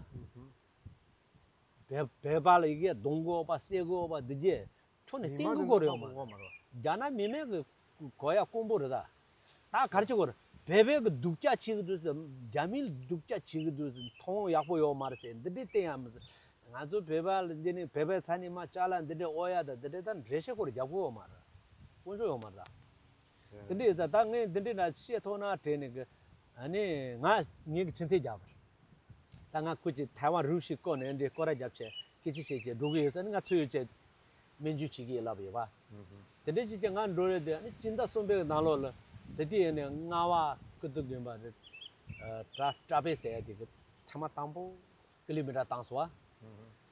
བོད་བོད་པ་ལ་ཡི་གེ་གཏོང་གོ་པ་གསད་གོ་པ་འདི་རྗེས་ཁྱོད་ནས་མི་བསྟན་མང་གི་དེ་གོ་ཚོ་རེད་ཧ་མ་གོ་གོ་མ་རེད། རྒྱ་ནག་མི་མང་གི་གོ་ཡ་དཀོན་པོ་རེད་ད། ད་ག་རེ་བྱེད་དགོས་རེད། བོད་པའི་གི་སྡུག་ཅག་བྱེད་གི་འདུག་ཟེར། རྒྱ་མིའི་སྡུག་ཅག་བྱེད་གི་འདུག་ཟེར། མཐོང་ཡག་པོ་ཡོད་མ་རེད་ཟེར། འདི་འདྲའི་བསྟན་ཡ་མི་ཟེར། ང་ཚོ་བོད་པ་ལ་འདི་ནི་བོད་པའི་ཚ་ནི་མ་ཅག་ལ་འདི་འདྲའི་ཨོ་ཡ་ད་འདི་འདྲའི་ད་འགྲེལ་བཤད་སྐོར་རྒྱབ་གི་ཡོད་མ་རེད། དཀོན་མཆོག་ཡོད་མ་རེད་ད། འདི་འདྲའི་ཟེར་ད་ངས་འདི་འདྲའི་ན་བཤད་ཐོག་ན་དྲན་ནས་གི། ཨ་ནི་ང་ངེད་ཀྱི་ཕྱི་འཐེན་རྒྱབ་པར། ད་ང་ཁུ་ཅིག་ཐའེ་ཝན་རུ་ཞིག་བསྐོར་ནས་འདི་སྐོར་ར་རྒྱབ་བྱས་སྐད་ཆ་བཤད་བྱས་འགྲོ་གི་ཡོད་ཟེར་ནས་ང་ཚོ་ཡོད་བྱས་སྨན་བཅོས་བྱེད་ཀྱི་ཡིན་ལབ་ཡོད་པ། དེ་འདྲའི་ཅིག་ཀྱང་ང་འགྲོ་རེད་དེ། ཨ་ནི་སྤྱི་ཟླ་གསུམ་པའི་ནང་ལོགས་ལ་དེ་དུས་ཡིན་ནས་རྔ་བ་ཀིརྟི་དགོན་པ་རེད། ཨ་བྲག་བྲག་དཔེ་ཟེར་ཡ་དེ་གི་ཐེངས་མ་དང་པོ་ཀི་ལོ་མི་ཊར་བཏང་སོང་བ།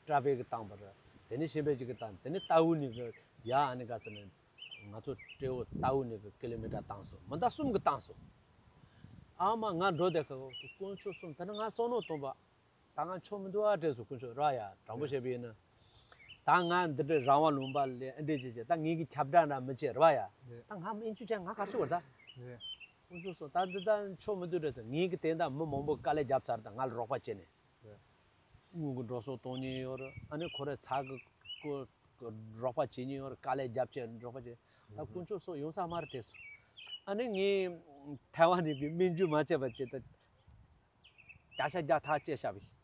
བྲག་དཔེ་གི་བཏང་པ་རེད། དེ་ནས་གཞན་པའི་ཅིག་གི་བཏང་། དེ་ནས་རྟའུ་ནས་གི་ཡ་ཨ་ནི་ག་ཚོད་ནས་ང་ཚོ་སྤྲེའུ་རྟའུ་ནས་གི་ཀི་ལོ་མི་ཊར་བཏང་སོང་། མི་ཟླ་གསུམ་གི་བཏང་སོང་། ཨ་མ་ང་འགྲོ་དེ་ཁ་དཀོན་མཆོག་གསུམ། ད་ནི་ང་བསམ་མནོ་གཏོང་པ། ད་ང་ཆོ་མི་འདུག་ཨ། བྲེས་སོ་དཀོན་མཆོག་ར་ཡ། དྲང་པོ་བཤད་པ་ཡིན་ན། ད་ང་འདི་འདྲའི་རང་དབང་ལུང་པ་ལས་ཨ་འདྲས་ཅིག་བྱས། ད་ངེད་ཀྱི་ཁྱབ་བསྒྲགས་འདྲ་མི་བྱེད་ར་ཡ། ད་ང་སྨན་བཅོས་བྱས་ང་ག་རེ་བྱེད་དགོས་ད། དཀོན་མཆོག་གསུམ། ད་འདི་ད་ཆོ་མི་འདུག་བྲེས་སོ། ངེད་ཀྱི་དེ་ད་མི་མང་པོ་དཀའ་ལས་བརྒྱབ་ཚར། ད་ང་ལ་རོགས་པ་བྱས་ནས། དངུལ་གྱི་འགྲོ་སོང་གཏོང་མཁན་ཡོད་རེད། ཨ་ནི་ཁོ་རེ་ཚ་གི་ཀོ་རོགས་པ་བྱེད་མཁན་ཡོད་རེད། དཀའ་ལས་རྒྱབ་བྱས་རོགས་པ་བྱེད། ད་དཀོན་མཆོག་གསུམ་ཡོང་ས་མ་རེད་བྲེས་སོ། ཨ་ནི་ངས་ཐའེ་ཝན་ནས་གི་སྨན་བཅོས་མ་བྱས་པ་བྱས་ད་བརྒྱ་ཆ་བརྒྱ་ཐག་བཅད་བཞག་པ་ཡིན།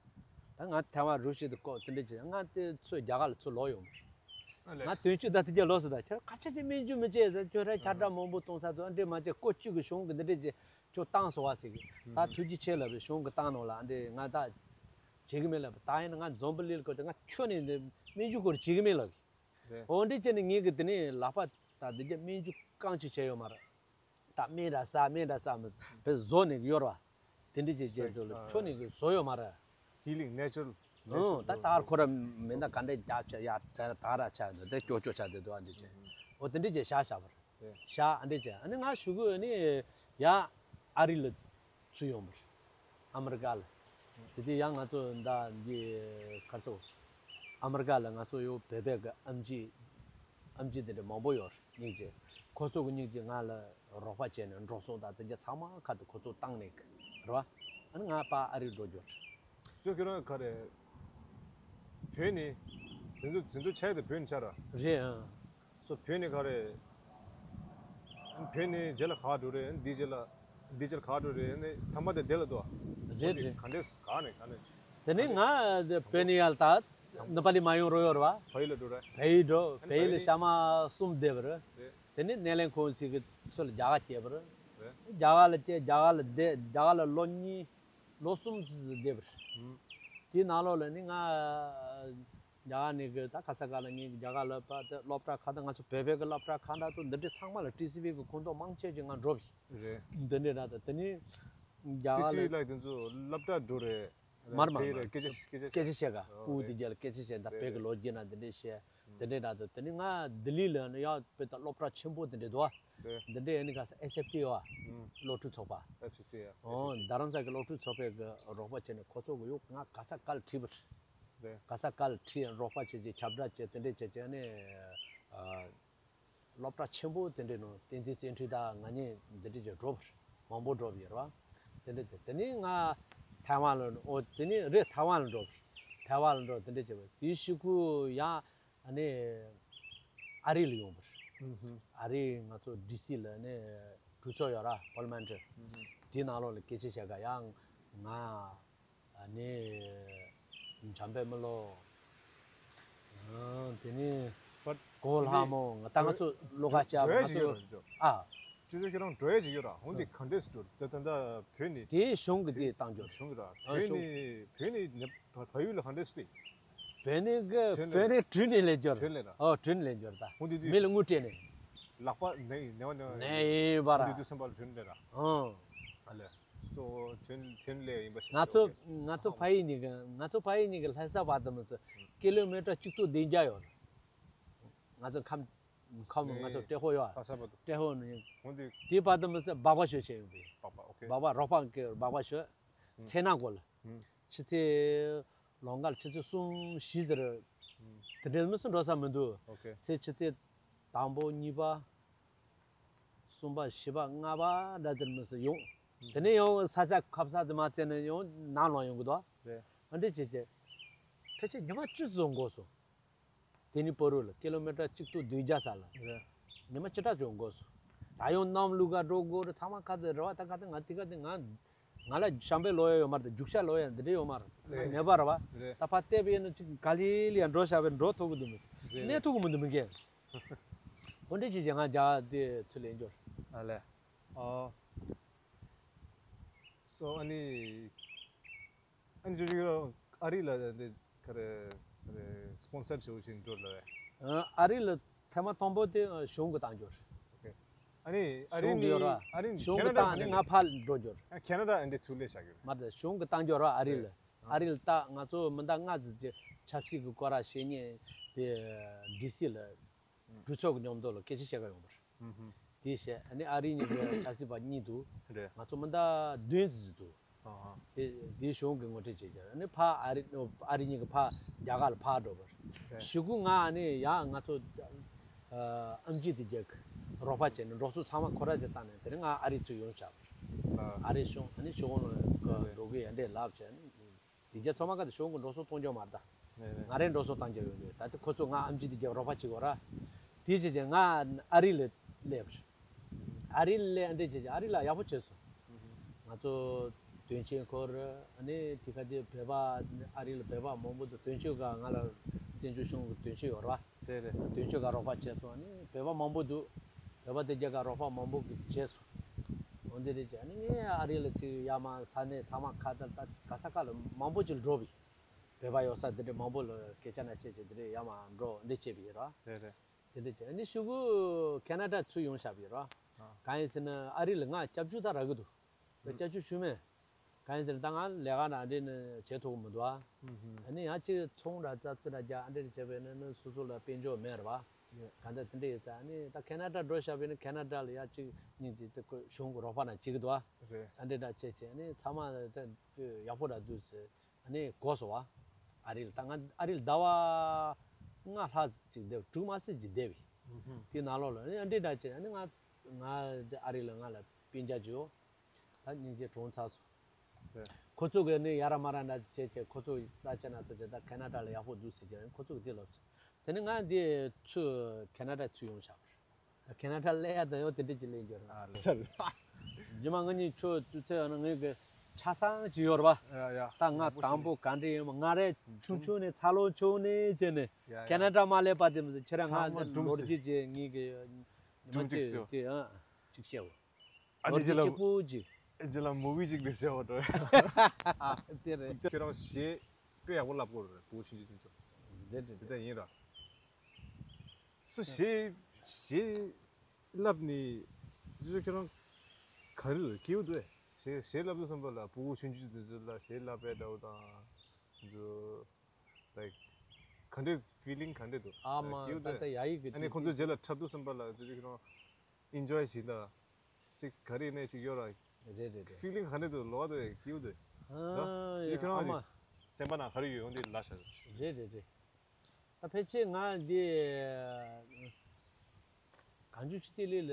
ད་ང་ཐའེ་ཝན་རུ་ཞིག་ཏུ་ཀོ་དེ་འདྲ་བྱས། ང་དེ་ཚོ་རྒྱ་གར་ལ་ཚུར་ལོག་ཡོང་བ་རེད། ང་དོན་གཅོད་ད་དེ་རྒྱ་ལོག་སོང་། ད་ཁྱེད་ག་ཆ་ཅིག་སྨན་བཅོས་མི་བྱེད་ཟེར། ཁྱོད་རང་ཁྱབ་བསྒྲགས་མང་པོ་གཏོང་ས་ཚོ་ཨ་འདྲས་མ་བྱེད། ཀོ་གཅིག་གི་གཞུང་གི་འདི་འདྲས་ཀྱི་ཁྱོད་བཏང་སོང་བ་ཟེར་གི། ད་ཐུགས་རྗེ་ཆེ་ལབ་རེད། གཞུང་གི་བཏང་ནོ་ལ་ཨ་འདྲས་ང་ད་བྱེད་གི་མེད་ལབ། ད་ཡིན་ན་ང་འཛམ་བུ་གླིང་ལ་ཀོ་ཅིག་ང་ཁྱོད་ནས་འདི་སྨན་བཅོས་སྐོར་བྱེད་གི་མེད་ལབ་གི། འོ་འདྲས་བྱས་ནས་ངས་གི་དེ་ནས་ལག་པ་ད་འདི་རྒྱ་སྨན་བཅོས་རྐང་གཅིག་བྱས་ཡོད་མ་རེད། ད་སྨན་ར་ཟ་སྨན་ར་ཟ་མི་བས་བཟོ་ནས་གི་ཡོད་ར་བ། དེ་འདྲ་ཅིག་བྱས་ཚོ་ལ་ཁྱོད་ནས་གི་བཟོ་ཡོད་མ་རེད། Healing natural ཨོ་ད་ད་ཁོ་ར་མེ་མདའ་ག་འདྲ་རྒྱབ་བྱས་ཡ་ད་ད་ར་ཆ་འདི་དེ་ཀྱོ་ཀྱོ་ཆ་དེ་དུ་ཨ་འདྲ་བྱས། ཨོ་དེ་འདྲ་ཅིག་བཞག་བཞག་པ་རེད། བཞག་ཨ་འདྲ་བྱས། ཨ་ནི་ང་གཞུག་གུ་ཨ་ནི་ཡ་ཨ་རི་ལ་ཚུར་ཡོང་པ་རེད། ཨ་མི་རི་ཀ་ལ། དེ་དུས་ཡང་ང་ཚོ་ད་འདི་ག་ཚོ་ཨ་མི་རི་ཀ་ལ་ང་ཚོ་ཡོད་བོད་པའི་གི་ཨེམ་ཆི་ཨེམ་ཆི་དེ་འདྲ་མང་པོ་ཡོད་རེད། སྙིང་རྗེ། ཁོ་ཚོ་གི་སྙིང་རྗེ་ང་ལ་རོགས་པ་བྱས་ནས་འགྲོ་སོང་དང་དེ་འདྲ་ཚང་མ་ཁ་དུ་ཁོ་ཚོ་བཏང་ནས་གི་རེད་བ། ཨ་ནི་ང་ཕར་ཨ་རི་འགྲོ་རྒྱུ་རེད། ཅོ་ཁྱོད་རང་ག་རེ། བོད་ནི། དེ་ཚོ་དེ་ཚོ་ཆ་ཡ་དེ་བོད་ནི་ཆ་ར། རེད་ཨང་། སོ་བོད་ནི་ག་རེ། བོད་ནི་རྗེས་ལ་ག་འགྲོ་རེད། འདི་རྗེས་ལ། འདི་རྗེས་ལ་ག་འགྲོ་རེད། ནི་ཐ་མ་དེ་དེ་ལ་དོ། རེད་རེད། ག་འདྲས་ག་ནས་ག་ནས། དེ་ནི་ང་བོད་ནི་ཡར་ད་ནི་པ་ལི་མ་ཡོང་རོགས་ཡོད་རེད་བ། བལ་ཡུལ་ལ་འགྲོ་རེད། བལ་ཡུལ་འགྲོ། ཨ་ནི་བལ་ཡུལ་ལ་ཤ་མ་གསུམ་བསྡད་པ་རེད། རེད། དེ་ནི་སྣེ་ལེན་ཁང་ཚིག་གི་ཚུར་ལ་རྒྱ་གར་སྐྱེས་པ་རེད། རེད། རྒྱ་གར་ལ་སྐྱེས། རྒྱ་གར་ལ་བསྡད། རྒྱ་གར་ལ་ལོ་གཉིས། ལོ་གསུམ་ཙམ་བསྡད་པ་རེད། དེའི་ནང་ལོགས་ལ་ནི་ང་རྒྱ་གར་ནས་གི་ད་ག་ས་ག་ལ་ངས་རྒྱ་གར་ལ་ཕར་དེ་སློབ་གྲྭ་ཁག་དང་ང་ཚོ་བོད་པའི་གི་སློབ་གྲྭ་ཁག་འདྲ་ཚོ་འདི་འདྲའི་ཚང་མ་ལ་ཊི་སི་ཝི་གི་ཁོངས་གཏོགས་མང་ཆེ་ཅིག་ང་འགྲོ་བ་ཡིན། རེད། འདི་འདྲའི་འདྲ་ད་དེ་ནི་རྒྱ་གར་ཊི་སི་ཝི་ལ་ལགས་དེ་ཚོ་སློབ་གྲྭ་འགྲོ་རེད། མར་མར་དེ་མར་རེད། སྐད་ཆ་སྐད་ཆ་སྐད་ཆ་བཤད་ག་ཨོ་སྐུ་དེ་རེད། རྒྱལ་སྐད་ཆ་བཤད། ད་རེད་བོད་གི་རེད། ལོ་རྒྱུས་ན་འདི་འདྲའི་བཤད། དེ་འདྲའི་འདྲ་འདུག་དེ་ནི་ང་ལྡི་ལི་ལ་ནི་ཡང་དཔེ་ད་སློབ་གྲྭ་ཆེན་པོ་དེ་འདྲའི་འདུག་བ། དེ་འདྲའི་ཨ་ནི་ག་ས་ཨེས་ཨེཕ་ཊི་ཡོད་བ། སློབ་ཕྲུག་ཚོགས་པ། ཨེཕ་སི་སི་ཡ། ཨོ་རྡ་རམ་ས་གི་སློབ་ཕྲུག་ཚོགས་པའི་གི་རོགས་པ་བྱས་ནས་ཁོ་ཚོ་གི་ཡོད་ང་ག་ས་ག་ལ་ཁྲིད་པ་རེད། ག་ས་ག་ལ་ཁྲིད་རོགས་པ་བྱས་བྱས་ཁྱབ་བསྒྲགས་བྱས་དེ་འདྲའི་བྱས་བྱས་ནས་སློབ་གྲྭ་ཆེན་པོ་དེ་འདྲའི་ནང་བསྟན་འཛིན་བརྩོན་འགྲུས་དང་ང་གཉིས་འདི་འདྲའི་བྱས་འགྲོ་བ་རེད། མང་པོ་འགྲོ་བ་ཡོད་རེད་བ། དེ་འདྲ་བྱས་དེ་ནས་ང་ཐའེ་ཝན་ལ་ཨོ་དེ་ནས་རེད་ཐའེ་ཝན་ལ་འགྲོ་བ་རེད། ཐའེ་ཝན་ལ་འགྲོ་དེ་འདྲ་བྱས་པ་དེའི་གཞུག་གུ་ཡང་། ཨ་ནི་ཨ་རི་ལ་ཡོང་བར། ཨ་རི་ང་ཚོ་ཌི་སི་ལ་ནི་གྲོས་ཚོགས་ཡོད་ར་པར་ལི་མེན་ཊི། དེའི་ནང་ལོགས་ལ་སྐད་ཆ་བཤད་ག་ཡང་ང་ཨ་ནི་འཇམ་དཔལ་མི་ལོ། དེ་ནི་པར་གོ་ལྷ་མོ་ང་ད་ང་ཚོ་བློ་ཁ་བཅག་འགྲོ་ཡ་ང་ཅིག་ཡོད་ཚོ་ར་འགྲོ། ཨ། ཅོ་ཅོ་ཁྱེད་རང་འགྲོ་ཡ་ཅིག་ཡོད་ར་འོན་ཏེ་ག་འདྲས་སུ་འགྲོ་ད་ད་ད་བོད་ནི་དེའི་གཞུང་གི་དེ་བཏང་རྒྱུ། གཞུང་གི་ར་ཨ་བོད་གཞུང་ནི་བོད་ནི་ནི་བལ་ཡུལ་ལ་ག་འདྲས་སུ་དེ། བོད་ནས་གི་བོད་ནས་བྲོས་ནས་ལེན་རྒྱུ་རེད། བྲོས་ལེན་ར། ཨོ་བྲོས་ནས་ལེན་རྒྱུ་རེད་ད། ཧུང་དུས་དུས། མི་ལ་དངུལ་སྤྲད་ནས། ལག་པ་ནས་ནས་བ་ནས་བ་ནས་ཡིན་པ་ར། ཧུང་དུས་དུས་སེམས་པ་ལ་བྲོས་ནས་ར། ཨོ། ཨ་ལས། སོ་བྲོས་བྲོས་ལས་ཡིན་པ་ཞིག་ང་ཚོ་ང་ཚོ་ཕ་ཡུལ་གཉིས་ཀྱི་ང་ཚོ་ཕ་ཡུལ་གཉིས་ཀྱི་ལྷ་ས་བར་དུ་མི་སྲིད་ཀི་ལོ་མི་ཊར་གཅིག་སྟོང་བདུན་བརྒྱ་ཡོད་རེད། ང་ཚོ་ཁམས་ཁམས་ང་ཚོ་ཏྲེ་ཧོ་ཡོད་ལྷ་ས་བར་དུ། ཏྲེ་ཧོ་ནས་ཧུང་དུས། དེ་བར་དུ་མི་སྲིད་སྦག་སྦག་ཞོ་བྱས་ཡོང་པས། སྦག་སྦག་ཨོ་ཁེ། སྦག་སྦག་རོགས་པ་གི་སྦག་སྦག་ཞོ། མཚན་ནག་གོ་ལ། ཕྱི་ཚེས་ལོ་འགའ་ལ་ཕྱི་ཚེས་གསུམ་བཞི་ཟེར། དེ་འདྲའི་མི་སུ་འགྲོ་ས་མི་འདུག་ཨོ་ཁེ། ཚེས་ཕྱི་ཚེས་དང་པོ་གཉིས་པ། གསུམ་པ་བཞི་པ་ལྔ་པ་འདྲ་དེར་མི་སུ་ཡོང་། དེ་ནས་ཡང་ས་ཆ་ཁ་ས་དེ་མ་བཙལ་ནས་ཡང་ནང་ལོགས་ཡོང་གི་འདུག་རེད། ཨ་འདྲ་བྱས་བྱས། ཕལ་ཆེར་ཉི་མ་བཅུ་ཙམ་འགོར་སོང་། དེ་ནི་པོ་རུ་ལ་ཀི་ལོ་མི་ཊར་གཅིག་སྟོང་བདུན་བརྒྱ་ཙམ་ལ། རེད། ཉི་མ་བཅུ་ཕྲག་ཙམ་འགོར་སོང་། ད་ཡང་གནམ་ལུག་ག་འགྲོ་དགོས་རེད། ཚང་མ་ཁ་ཚ་རེད་བ། ད་ག་ཚོད་ང་དེ་ག་དེ་ང་ང་ལ་ཞང་པའི་ལོ་ཡ་ཡོད་མ་རེད། རྒྱུག་ཤར་ལོ་ཡ་འདི་འདྲ་ཡོད་མ་རེད། རེད། ནད་པ་རེད་བ། རེད། ད་ཕར་བལྟས་པ་ཡིན་ན་ཅིག་ག་ལེ་ལེ་ཡ་འགྲོ་བཞག་པས་འགྲོ་ཐུབ་ཀྱི་འདུག་མི་སྲིད། རེད། གནས་ཐུབ་ཀྱི་མི་འདུག་མི་འགན། འོ་འདྲ་ཅིག་བྱས་ང་རྒྱ་དེ་ཚུར་ལེན་འབྱོར། ཨ་ལས། ཨོ། སོ་ཨ་ནི། ཨ་ནི་ཅོ་ཅོ་ཨ་རི་ལ་འདི་ག་རེ་ག་རེ་སི་པོན་སར་བྱེད་ཞིག་འགྲོ་ལ་བས། ཨ་རི་ལ་ཐེངས་མ་དང་པོ་དེ་གཞུང་གི་བཏང་འབྱོར། ཨ་ནི་ཨ་རི་གཞུང་གི་ནི་ཡོད་ར། ཨ་རི་གཞུང་གི་ཁེ་ན་ཌ་བཏང་ནི་ང་ཕར་འགྲོ་འབྱོར། ཨ་ཁེ་ན་ཌ་ཨ་འདི་ཚུར་ལས་བྱ་རྒྱུ་རེད། མ་རེད། གཞུང་གི་བཏང་འབྱོར་ར་ཨ་རི་ལ། རེད། ཨ་རི་ལ་ད་ང་ཚོ་མི་འདང་ང་ཟིག་གི་ཆབ་སྲིད་ཀྱི་སྐོར་ར་བཤད་མཁན་དེ་ཌི་སི་ལ་གྲོས་ཚོགས་ཀྱི་མཉམ་དུ་ལ་སྐད་ཆ་བཤད་ག་ཡོང་བར། དེ་བཤད། ཨ་ནི་ཨ་རི་གཉིས་ཀྱི་ཆབ་སྲིད་པ་གཉིས་འདུག་རེད། ང་ཚོ་མི་འདང་བདུན་ཙམ་ཅིག་འདུག་ཨ་ཧ། དེ་དེའི་གཞུང་གི་ངོ་སྤྲོད་བྱེད་རྒྱུ། ཨ་ནི་ཕ་ཨ་རི་ཨ་རི་གཉིས་ཀྱི་ཕ་རྒྱ་གར་ལ་ཕར་འགྲོ་བར། རེད། གཞུག་གུ་ང་ཨ་ནི་ཡང་ང་ཚོ་ཨ་ཨམ་ཆི་དེ་རྒྱག་རོགས་པ་བྱས་ནས་འགྲོ་སོང་ཚང་མ་ཁོ་ར་དེ་བཏང་ནས་དེ་རིང་ང་ཨ་རི་ཚུར་ཡོང་བྱ་བར། ཨ་རི་གཞུང་ཨ་ནི་གཞུང་ལ་རེད། འགྲོ་གི་ཡ་འདྲས་ལབ་བྱས་ནས། དེ་རྒྱ་ཚང་མ་ག་དེ་གཞུང་གི་འགྲོ་སོང་གཏོང་རྒྱུ་མ་རེད་ད། ང་རའི་འགྲོ་སོང་བཏང་རྒྱུ་ཡོད་རེད། ད་དེ་ཁོ་ཚོ་ང་ཨམ་ཆི་དེ་རྒྱབ་རོགས་པ་བྱེད་དགོས་ར། དེ་བྱས་ཀྱང་ང་ཨ་རི་ལ་སླེབས་རེད། ཨ་རི་ལ་སླེབས་ཨ་འདྲས་བྱས་ཀྱང་ཨ་རི་ལ་ཡག་པོ་བྱས་སོང་། ང་ཚོ་དོན་གཅོད་འཁོར་ཨ་ནི་དེ་ག་དེ་བོད་པ་ཨ་རི་ལ་བོད་པ་མང་པོ་འདུག་དོན་གཅོད་ག་ང་ལ་བཙན་བྱོལ་གཞུང་གི་དོན་གཅོད་ཡོད་ར། རེད་རེད། དོན་གཅོད་ག་རོགས་པ་བྱས་སོང་། ཨ་ནི་བོད་པ་མང་པོ་འདུག་བོད་པ་དེ་རྒྱ་ག་རོགས་པ་མང་པོ་གི་བྱས་སོང་། འོ་འདི་རེད་ཅེ། ཨ་ནི་ངས་ཨ་རི་ལ་ཅིག་ཡར་མར་ས་གནས་ཚང་མ་ཁ་བརྡ་ད་ག་ས་ག་ལ་མང་པོ་ཅིག་འགྲོ་བས། བོད་པ་ཡོད་ས་འདི་འདྲ་མང་པོ་ལ་སྐད་ཆ་ན་བཤད་ཅེ་འདི་འདྲ་ཡར་མར་འགྲོ་འདི་བྱས་པ་ཡིན་ར། རེད་རེད། དེ་འདྲ་ཅེ། ཨ་ནི་གཞུག་གུ་ཁེ་ན་ཌ་ཚུར་ཡོང་བཞག་པ་ཡིན་ར། ཨ། གང་ཡིན་ཟེར་ན་ཨ་རི་ལ་ང་སྐྱབས་བཅོལ་ད་རག་གི་འདུག་ད་སྐྱབས་བཅོལ་ཞུས་མེད། གང་ཡིན་ཟེར་ན་ད་ང་ལས་ཀ་ནང་འདྲེས་ནས་བྱེད་ཐུབ་ཀྱི་མི་འདུག་ཨ། ཨ་ནི་ཡང་གཅིག་ཚོང་ར་རྩ་རྩི་ར་རྒྱ་ཨ་འདྲེ་ར་བྱས་པས་ནི་ནི་སོ་སོ་ལ་དཔལ་འབྱོར་མེད་ར་བ། གང་ལྟར་དེ་འདྲ་ཡོད་ཙང་ཨ་ནི་ད་ཁེ་ན་ཌ་འགྲོ་བཞག་པས་ནི་ཁེ་ན་ཌ་ལ་ཡང་གཅིག་གཉིས་གཅིག་དེ་ཁོ་གཞུང་གི་རོགས་པ་ནང་བྱེད་ཀྱི་འདུག་ཨ། རེད། ཨ་འདྲེ་འདྲ་བྱས་བྱས་ནི་ཚང་མ་ད་ཡག་པོ་ར་འདུག་ཟེར། ཨ་ནི་གོ་སོང་བ། ཨ་རི་ལ་ད་ང་ཨ་རི་ལ་ཟླ་བ་ལྔ་ལྷག་ཅིག་བསྡད། དྲུག་མ་ཟིན་ཅིག་བསྡད་པས། དེའི་ནང་ལོགས་ལ་ཨ་ནི་ཨ་འདྲེ་འདྲ་བྱས་ཨ་ནི་ང་ང་ཨ་རི་ལ་ང་ལ་སྤུན་ཀྱག་ཅིག་ཡོད། ད་སྙིང་རྗེ་གྲོངས་ཚར་སོང་། རེད། ཁོ་ཚོ་གིས་ནི་ཡ་ར་མ་ར་འདྲ་བྱས་བྱས་ཁོ་ཚོ་རྩ་ཆེ་ན་ཐུག་བྱས་ད་ཁེ་ན་ཌ་ལ་ཡག་པོ་འདུག་ཟེར་གྱི་ཁོ་ཚོ་གིས་དེ་ལབ་སོང་། དེ་ནས་ང་འདི་ཚུར་ཁེ་ན་ཌ་ཚུར་ཡོང་བཞག་པ་རེད། ད་ཁེ་ན་ཌ་སླེབས་ཡ་ད་ཡང་དེ་འདྲ་ཅིག་སླེབས་ཀྱི་རེད། ཨ་ལ་ས་ལ། རྗེས་མ་ང་གཉིས་ཆོས་དུས་ཚོད་ཡོད་ན་ངའི་གི་ཆ་ཚང་ཅིག་ཡོད་རེད་པ། ཡ་ཡ། ད་ང་དང་པོ་ག་འདྲ་ཡིན་མ་ང་རས་ཆུང་ཆུང་ནས་འཚར་ལོངས་བྱུང་ནས་བྱས་ནས་ཡ་ཡ། ཁེ་ན་ཌ་མ་སླེབས་པ་དེ་མི་ཚེ་ཁྱེད་རང་ང་ཚང་མ་ལོ་སྒྲུང་རྒྱུས་ཅིག་ངའི་གི་ཉི་མ་ཅིག་ཅིག་སོ་དེ་ཨ་ཅིག་བཤད་འོ། ཨ་ནི་རྗེས་ལ་གཅིག་པུ་ཅིག་རྗེས་ལ་མུ་བི་ཅིག་རེད་ཟེར་བ་འགྲོ། དེ་རེད། ཁྱོད་རང་གཞས་དཔེ་ཡག་པོ་ལབ་དགོས་རེད་བུ་ཆུང་ཆུང་ཚོ། རེད་རེད་དེ་རེད། ད་ཡིན་ར། སོ་གཞས་གཞས་ལབ་ནི་ཅོ་ཅོ་ཁྱོད་རང་ག་རེ་ལ་སྐྱིད་པོ་འདུག་ཨེ། གཞས་གཞས་ལབ་དུས་ཙམ་པ་ལ་བུ་ཆུང་ཆུང་ཚོ་ལ་གཞས་ལབ་པའི་འདྲ་བོ་དང་ཚོ། Like ག་འདྲས་feeling ག་འདྲས་འདུག་ཨ་མ་ད་ལྟ་ཡ་ཡིག་གི་ཨ་ནི་ཁོང་ཚོ་རྗེས་ལ་འཁྲབ་དུས་ཙམ་པ་ལ་དེ་རིགས་ཁོང་enjoy་བྱེད་ད་ཅིག་ག་རེ་ནས་ཅིག་ཡོད་ར། རེད་རེད་རེད། Feeling་ག་འདྲས་འདུག་ལོག་དེ་སྐྱིད་པོ་འདུག་ཨ་ཡ་ཨ་མ། སེམས་པ་ན་ག་རེ་ཡོད་ཡོང་དེ་ལ་ཤ། རེད་རེད་རེད། ད་ཕལ་ཆེར་ང་འདི་གངས་ལྗོངས་ཆུ་ཐིག་ལི་ལ་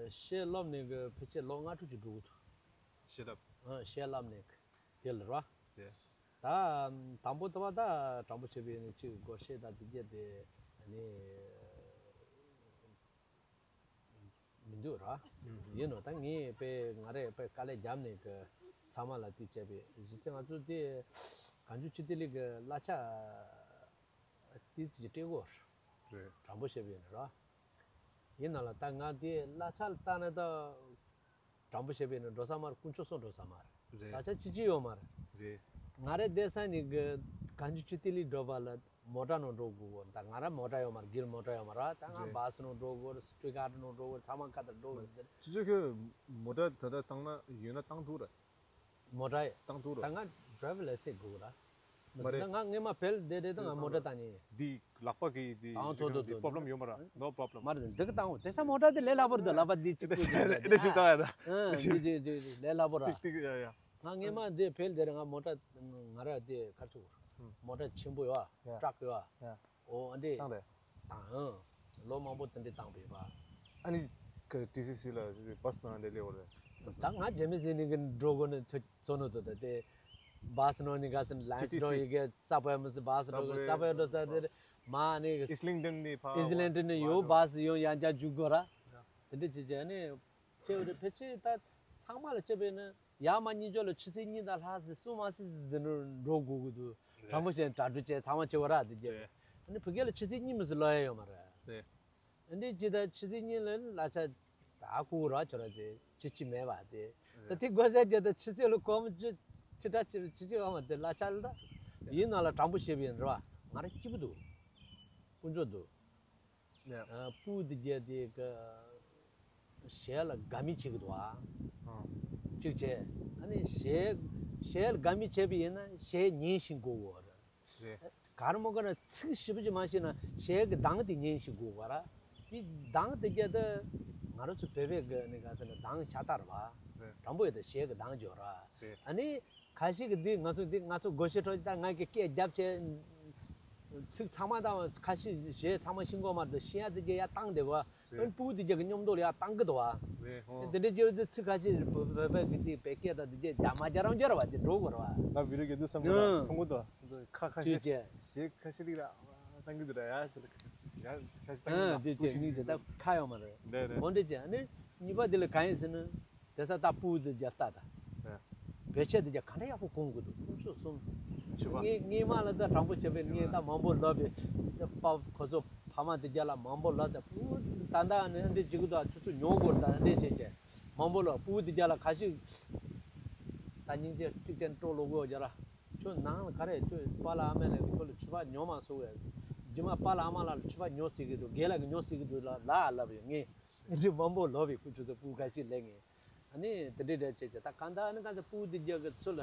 གཞས་བསླབ་ནས་གི་ཕལ་ཆེར་ལོ་ལྔ་དྲུག་ཅིག་འགྲོ་གི་འདུག་གཞས་ལབ། ཨ་གཞས་བསླབ་ནས་གི། དེ་ལ་ར། དེ། ད་དང་པོ་ད་བ་ད་དྲང་པོ་བྱས་པའི་ནི་གཅིག་སྒོར་གཞས་དང་དེ་རྒྱབ་དེ་ནི་མི་འདུག་ར། ཡིན་ནོ་ད་ངས་དཔེ་ང་རས་དཔེ་དཀའ་ལས་བརྒྱབ་ནས་གི་ཚང་མ་ལ་དེ་བྱས་པའི་གཞི་རྩའི་ང་ཚོ་དེ་གངས་ལྗོངས་ཆུ་ཐིག་ལི་གི་གླ་ཆ་དེ་ཅིག་སྤྲད་དགོས་རེད། དྲང་པོ་བཤད་པ་ཡིན་ན་ར། ཡིན་ན་ལ་ད་ང་དེ་གླ་ཆ་ལ་བལྟས་ན་ད། དྲང་པོ་བཤད་པ་ཡིན་ན་འགྲོ་ས་མ་རེད། དཀོན་མཆོག་གསུམ་འགྲོ་ས་མ་རེད། རེད། ད་ཆ་ཅི་ཅི་ཡོད་མ་རེད། རེད། ང་རའི་བསྡད་ས་ནས་གི་གངས་ལྗོངས་ཆུ་ཐིག་ལི་འགྲོ་བ་ལ་མོ་ཊ་ནང་འགྲོ་དགོས་གོ་ད་ང་ར་མོ་ཊ་ཡོད་མ་རེད། སྒེར་མོ་ཊ་ཡོད་མ་རེད། ད་ང་རེད། བྷ་སི་ནང་འགྲོ་དགོས་རེད། སི་ཊི་རི་ཊི་ཀར་ནང་འགྲོ་དགོས་རེད། ཚང་མ་ཁ་ཐུག་འགྲོ་དགོས་རེད། ཅི་ཅི་ཁྱོད་མོ་ཊ་ད་ལྟ་བཏང་ན་ཡོད་ན་བཏང་ཐུབ་རེད། མོ་ཊ་ཡོད། བཏང་ཐུབ་རེད། ད་ང་ཌི་རའི་ཝར་ལའི་སེན་སི་དགོས་ར། མ་མ་ཟད་རེད། ད་ང་སྔས་མ་བལ་བསྡད་དེ་ད་ང་མོ་ཊ་བཏང་ནི་ཡིན། འདི་ལག་པ་གི་འདི་ཨང་ཐོ་ཐོ་འདི་ཐོ་པོ་རོབ་ལེམ་ཡོད་མ་ར། No problem། མ་རེད་འདི་གི་བཏང་འོ་དེ་ས་མོ་ཊ་དེ་ལས་སླ་པོ་རེད་ད་ལག་པ་འདི་གཅིག་པུ་ཨེ་འདི་ཞིག་བཏང་ཡ་ད། ཨ་འདི་འདི་འདི་ལས་སླ་པོ་ར། ཏིག་ཏིག་ཡ་ཡ། ང་སྔས་མ་འདི་བལ་བསྡད་རེད། ང་མོ་ཊ་ང་ར་འདི་ཁར་ཚུགས་མོ་ཊ་ཆེན་པོ་ཡོད་ཨ་ཡ་ཊག་ཡོད་ཨ། ཡ། ཨོ་ཨ་འདྲས། བཏང་རེད། བཏང་། ལོ་མང་པོ་དེ་འདྲས་བཏང་བས་པ། ཨ་ནི། ཀ་ཊི་སི་སི་ལ་བ་སི་ནང་ལས་ལས་འོ་རེད། ད་ང་རྒྱ་མི་ཟིན་ནི་གི་འགྲོ་དགོས་ནི་ཐོ་ཚོ་ནོ་དོ་ད་དེ་བ་སི་ནོ་ནི་ག་ཚོད་ལན་ཊི་སི་སི་འགྲོ་ཡི་གེ་ས་པོ་ཡ་མི་སི་བ་སི་འགྲོ་གི་ས་པོ་ཡ་འགྲོ་ས་དེ་མ་ནི་ཨིས་ལིང་ཏན་ནི་ཕ་ཨིས་ལིང་ཏན་ནི་ཡོ་བ་སི་ཡོང་ཡང་ཅག་འཇུག་དགོས་ར། དེ་འདྲ་ཅི་ཅི་ནི་ཆེ་བ་རེད། ཕལ་ཆེར་ད་ཚང་མ་ལ་ཆེ་བས་ནི་ཡ་མ་གཉིས་ཆོ་ལ་ཆུ་ཚོད་གཉིས་དང་ལྷག་ཙམ་གསུམ་མ་ཟིན་ཟིན་འགྲོ་དགོས་ཀྱི་འདུག་དྲང་པོ་བཤད་ན་གྲ་སྒྲིག་བྱས་ཚང་མ་བྱེད་པ་ར་དེ་རྒྱབ་ཨ་ནི་ཕ་གི་ལ་ཆུ་ཚོད་གཉིས་མི་ཟིན་ལོ་ཡ་ཡོད་མ་རེད། འདི་ཇི་ལྟར་ཕྱི་ཚེས་གཉིས་ལ་གླ་ཆ་ད་ཁུག་ར་ཆོ་ར་ཚེ་ཕྱི་ཕྱི་མེད་པ་དེ། ད་དེ་དགོས་ས་རྒྱ་ད་ཕྱི་ཚེས་ལ་གོམ་ཅི་ཅི་འདྲ་ཅི་ཅི་ཅི་འོང་བ་དེ་གླ་ཆ་ལ་ད་ཡིན་ན་ལ་དྲང་པོ་བཤད་པ་ཡིན་ར་བ། ང་ར་སྐྱིད་པོ་འདུག་དཀོན་མཆོག་འདུག་ཨ་སྤུ་དེ་རྒྱ་དེ་ག་གཞས་ལ་དགའ་མི་བྱེད་ཀྱི་འདུག་ཨ། གཅིག་བྱས་ཨ་ནི་གཞས་གཞས་ལ་དགའ་མི་བྱས་པ་ཡིན་ན་གཞས་ཉན་ཤིང་དགོས་འོ་ར། རེད། གར་མོ་ག་ན་ཚིག་ཞིབ་ཅིག་མ་ཤེས་ན་གཞས་ཀྱི་གདངས་དེ་ཉན་ཞིག་དགོས་ག་ར། དེ་གདངས་དེ་རྒྱ་ད་ང་རང་ཚོ་བོད་པའི་གི་ནི་ག་ཟེར་ན་གདངས་ཤ་སྟག་རེད་བ། རེད། དྲང་པོ་ཡོད་ད་གཞས་ཀྱི་གདངས་འཇོག་ར། རེད། ཨ་ནི་ཁ་ཤས་ཀྱི་འདི་ང་ཚོ་འདི་ང་ཚོ་སྒོར་གཞས་འཕྲོ་ད་ང་གི་སྐད་རྒྱབ་བྱས་ཚིག་ཚང་མ་དང་ཁ་ཤས་གཞས་ཚང་མ་ཤེས་གོ་མ་རེད་ཤེས་ཡ་དེ་རྒྱ་ཡ་བཏང་བསྡད་གོ། རེད། སྤུ་གུ་དེ་རྒྱ་གི་སྙོམ་དོ་ལ་ཡ་བཏང་གི་འདུག་བ། རེད་ཧོ། དེ་འདྲའི་རྒྱ་དེ་ཚིག་ཁ་ཤས་བོད་པའི་གི་དེ་བེད་སྐད་དང་དེ་རྒྱ་རྒྱ་མ་རྒྱ་རང་རྒྱ་ར་བ་དེ་འགྲོ་གོ་ར་བ། ང་བི་རི་གེ་དུ་བསམ་གོ་ར་ཨང་། མཐོང་གོ་དོ། ཁ་ཁ་ཤས་ཅི་བྱས། ཞེ་ཁ་ཤས་ལིག་ར་བཏང་གི་འདུག་ར་ཡ་ཅི་ལ་ཡ་ཁ་ཤས་བཏང་གི་ཨང་། འདུག་དེ་བྱས་ནི་དེ་ད་ཁ་ཡོང་མ་རེད། རེད་རེད། འོན་ཏེ་བྱས་ནི་གཉིས་པ་དེ་ལ་གང་ཡིན་ཟེར་ན། དེ་ས་ད་སྤུ་གུ་དེ་རྒྱ་ལྟ་ད། ཨ། བེད་སྤྱད་དེ་རྒྱ་ག་འདྲ་ཡག་པོ་གོང་དགོས་འདུག་དཀོན་མཆོག་གསུམ། ཆུ་བ། ངས་ངས་མ་ལ་ད་དྲང་པོ་བྱས་པས་ངས་ད་མང་པོ་ལབ་པས། དཔའ་ཁོ་ཚོ་ཕ་མ་དེ་རྒྱ་ལ་མང་པོ་ལབ་ད་སྤུ་གུ་ད་ད་ནི་འདི་འཇིག་གི་འདུག་ཁྱོད་ཚོ་ཉོ་དགོས་ད་འདི་བྱས་བྱས། མང་པོ་ལབ་སྤུ་གུ་དེ་རྒྱ་ལ་ཁ་ཤས། ད་སྙིང་རྗེ་གཅིག་ཅན་སྤྲོ་ལོ་གོ་རྒྱ་ར། ཁྱོད་ནང་ལ་ག་རེ་ཁྱོད་པཱ་ལགས་ཨ་མ་ལགས་ཁྱོད་ལ་ཆུ་བ་ཉོ་མ་སོང་བས། རྗེས་མ་པཱ་ལགས་ཨ་མ་ལགས་ལ་ཆུ་བ་ཉོ་སྲིད་གི་འདུག་རྒན་ལགས་ཀྱིས་ཉོ་སྲིད་གི་འདུག་ལ་ལ་ལབ་ཡོད་ངས། འདི་མང་པོ་ལབ་པའི་ཁུ་ཆུ་ཚོད་སྤུ་གུ་ཁ་ཤས་ལེན་ངེས། ཨ་ནི་དེ་འདྲའི་འདྲ་བྱས་བྱས་ད་གང་ལྟར་ཨ་ནི་གང་ལྟར་སྤུ་གུ་འདི་རྒྱག་གི་ཚུལ་ལ།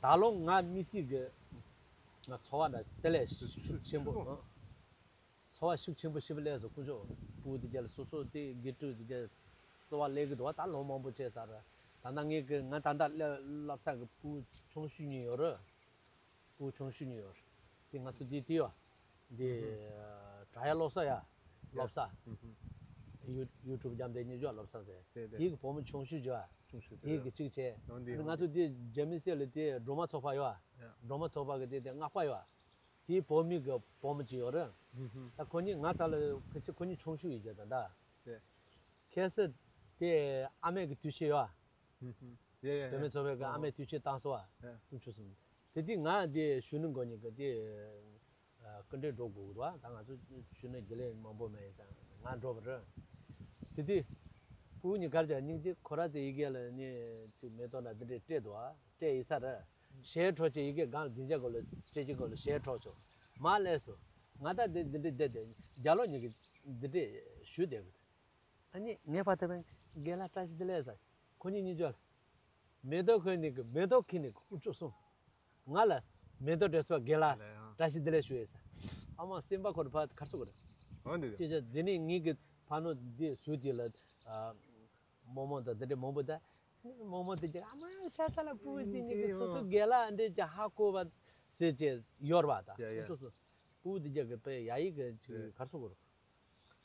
ད་ལོ་ང་མི་སྲིད་གི། ང་འཚོ་བ་འདྲ་དེ་ལས་ཤུགས་ཆེན་པོ། འཚོ་བ་ཤུགས་ཆེན་པོ་ཞིག་ལས་སོ་ཁུ་ཆོ། སྤུ་གུ་འདི་རྒྱ་ལ་སོ་སོ་དེ་དགེ་ཕྲུག་འདི་རྒྱ་འཚོ་བ་ལས་གི་འདུག་ད་ལོ་མང་པོ་བྱས་ཚར། ད་ལྟ་ངས་གི་ང་ད་ལྟ་སློབ་ཚན་གི་སྤུ་གུ་ཆུང་ཤོས་གཉིས་ཡོད་རེད། སྤུ་གུ་ཆུང་ཤོས་གཉིས་ཡོད་རེད། དེ་ང་ཚོ་དེ་དེ་ཡོད། འདི་བྲག་གཡབ་སློབ་གསོ་ཡ། སློབ་གསོ། ཡུ་ཡུ་ཊུབ་རྒྱབ་འདི་གཉིས་ཅོག་སློབ་གསོ་ཟེར། དེ་དེ་དེ་གི་བུ་མོ་ཆུང་ཤོས་ཅིག་ཡོད། ཆུང་ཤོས་དེ་དེ་གི་གཅིག་བྱས། ནང་དེ་ང་ཚོ་དེ་རྒྱ་མི་སེ་ལ་དེ་སྒྲོལ་མ་ཚོགས་པ་ཡོད། ཡ། སྒྲོལ་མ་ཚོགས་པ་གི་དེ་དེ་སྔགས་པ་ཡོད། དེའི་བུ་མོ་གི་བུ་མོ་ཅིག་ཡོད་རེད། ད་ཁོ་གཉིས་ང་ད་ལ་ཁོ་གཉིས་ཁོ་གཉིས་ཆུང་ཤོས་ཡིན་ཀྱང་ད་ད། དེ། ཁ་སང་དེ་ཨ་མས་གི་དུས་ཆེན་ཡོད། ཡ་ཡ་ཡ། བུད་མེད་ཚོགས་པའི་གི་ཨ་མས་དུས་ཆེན་བཏང་སོང་བ། ཡ། ཀུན་ཆུ་སོང་། དེ་དུས་ང་དེ་གཞོན་ནུ་འགོ་ཉིད་གི་དེ། སྐུ་མགྲོན་འགྲོ་དགོས་ཀྱི་འདུག་ད་ང་ཚོ་གཞོན་ནུ་དགེ་ལས་མང་པོ་མེད་ཡིན་ཙང་ང་འགྲོ་བ་རེད། དེ་དུས། སྤུ་གུ་གཉིས་གར་བྱས་སྙིང་རྗེ་ཁོ་ར་ཚོའི་ཡི་གེ་ལ་ནི་ཅིག་མེ་ཏོག་འདྲ་འདི་འདྲས་སྤྲད་འདུག་ཨ། སྤྲད་ཡིན་ས་རེད། གཞས་འཁྲོག་ཅིག་ཡི་གེ་སྒང་ལ་སྡིངས་ཆ་སྒང་ལ་སྤྲད་ཅིག་སྒང་ལ་གཞས་འཁྲོག་བྱུང་། མར་སླེབས་སོང་། ང་ད་འདི་འདི་འདྲས་བསྡད་བསྡད་རྒྱ་ལོ་གཉིས་ཀྱིས་འདི་འདྲས་ཞུས་བསྡད་དགོས། ཨ་ནི་ངས་ཕར་ཐོན་པས་རྒན་ལགས་བཀྲ་ཤིས་བདེ་ལེགས་ཟེར། ཁོ་གཉིས་གཉིས་ཅོག་ལ། མེ་ཏོག་ཁྱེར་ནི་གི་མེ་ཏོག་ཁྱེར་ནི་གི་དཀོན་མཆོག་གསུམ། ང་ལ་མེ་ཏོག་སྤྲད་སོང་རྒན་ལགས་ལགས་ཡང་། བཀྲ་ཤིས་བདེ་ལེགས་ཞུ་ཡས་ཟེར། ཨ་མ་སེམས་པ་ཁོ་ར་ཕར་ཁར་སོང་གི་རེད། འོ་འདི་ཅི་ཅི་འདི་ནི་ངེད་ཀྱི་ཕ་ནོ་འདི་ཟུར་དེ་ལ། རྨོ་མོ་དང་འདི་འདྲའི་མང་པོ་ད། རྨོ་མོ་དེ་ཅི་ཨ་མ་ཤ་ཚ་ལ་སྤུ་གུ་དེ་གཉིས་ཀྱི་སོ་སོ་རྒན་ལགས་འདྲ་ཅི་ཧ་གོ་བ་ཟེར་ཅི་ཡོད་རེད་པ་ད། ཡ་ཡ། སོ་སོ་སྤུ་གུ་དེ་རྒྱ་གི་དཔེ་ཡ་ཡིག་གི་ཅིག་རེད། གར་སོང་གི་རེད།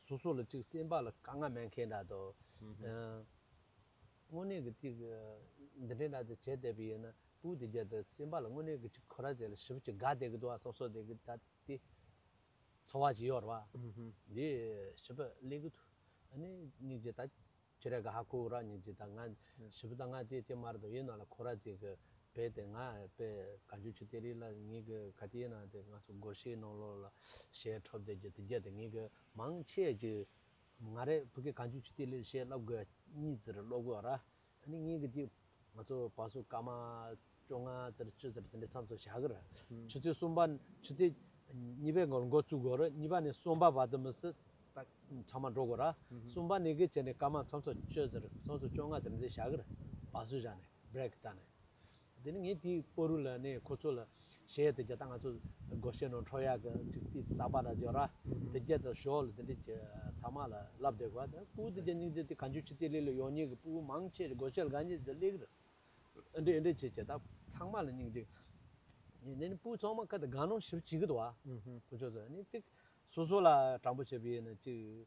སོ་སོ་ལ་ཅིག་སེམས་པ་ལ་དཀའ་ངལ་མེད་མཁན་འདྲ་དོ། ཨ། དངོས་གནས་ཀྱི་ཅིག་འདི་འདྲའི་འདྲ་དེ་བྱས་བསྡད་པ་ཡིན་ན་སྤུ་གུ་དེ་རྒྱ་དེ་སེམས་པ་ལ་དངོས་གནས་ཀྱི་ཅིག་ཁོ་ར་ཚོ་ལ་ཞེ་པོ་ཅིག་དགའ་བསྡད་ཀྱི་འདུག་ཨ། སོ་སོ་དེ་གི་ད་དེ་ཚོར་བ་ཅིག་ཡོད་རེད་པ། འདི་ཞེ་པོ་སླེབས་ཀྱི་འདུག་ཨ་ནི་སྙིང་རྗེ་ད། ཁྱེད་རང་གི་ཧ་གོ་ར་ཉིན་གཅིག་ད་ང་ཞིབ་ད་ང་དེ་དེ་མར་དུ་ཡིན་ན་ལ་ཁོ་ར་ཅིག་གི་བེད་དེ་ང་བེད་ག་འཇུ་ཆུ་དེ་རིགས་ལ་ངེད་གི་ག་དེ་ཡིན་ན་དེ་ང་ཚོ་སྒོར་གཞས་ནང་ལོགས་ལ་གཞས་འཁྲབ་བསྡད་རྒྱུ་དེ་རྒྱ་དེ་ངེད་གི་མང་ཆེ་ཅིག་ང་རེ་ཕ་གི་ག་འཇུ་ཆུ་དེ་རིགས་གཞས་བསླབ་དགོས་གཉིས་ཙི་རེ་སློབ་དགོས་ར། ཨ་ནི་ངེད་གི་དེ་ང་ཚོ་བར་སོ་སྐར་མ་བཅོ་ལྔ་ཙམ་བཅུ་ཙམ་དེ་འདྲ་མཚམས་སུ་བཞག་གི་རེད། ཆུ་ཚོད་གསུམ་པ་ཆུ་ཚོད་གཉིས་པའི་འགོར་འགོ་བཙུགས་དགོས་རེད། གཉིས་པ་ནས་གསུམ་པ་བར་དུ་མི་སྲིད་ད་ཚང་མ་འགྲོ་དགོས་ར། གསུམ་པ་ནས་གི་བྱས་ནས་སྐར་མ་མཚམས་སུ་བཅུ་ཙམ་མཚམས་སུ་བཅོ་ལྔ་ཙམ་འདི་བཞག་གི་རེད། བར་སོ་བཞག་ནས་བྷི་རེག་བཏང་ནས། དེ་ནས་ངས་དེའི་པོ་རུ་ལ་ནས་ཁོ་ཚོ་ལ་གཞས་དེ་རྒྱ་ད་ང་ཚོ་སྒོར་གཞས་ནང་འཁྲབ་ཡག་གི་ཅིག་དེ་གསར་པ་ལ་འཇོག་ར། དེ་རྒྱ་ད་ཞོར་ལ་དེ་འདྲ་ཅིག་ཚང་མ་ལ་ལབ་བསྡད་དགོས་ད། སྤུ་གུ་དེ་རྒྱ་སྙིང་རྗེ་དེ་ག་འཇུ་ཆུ་དེ་རིགས་ལ་ཡོང་མཁན་གི་སྤུ་གུ་མང་ཆེ་སྒོར་གཞས་ལ་དགའ་མཁན་དེ་སླེབས་གི་རེད། ཨ་འདྲས་ཨ་འདྲས་བྱས་བྱས་ད་ཚང་མ་ལ་སྙིང་རྗེ། ཡིན་ནའི་སྤུ་གུ་ཚང་མ་ཁ་ད་དགའ་སྣང་ཞེ་པོ་བྱེད་ཀྱི་འདུག་ཨ། ཁོ་ཚོ་ཚོ་ནི་ཅིག་སོ་སོ་ལ་དྲང་པོ་བྱས་པ་ཡིན་ན་ཅིག་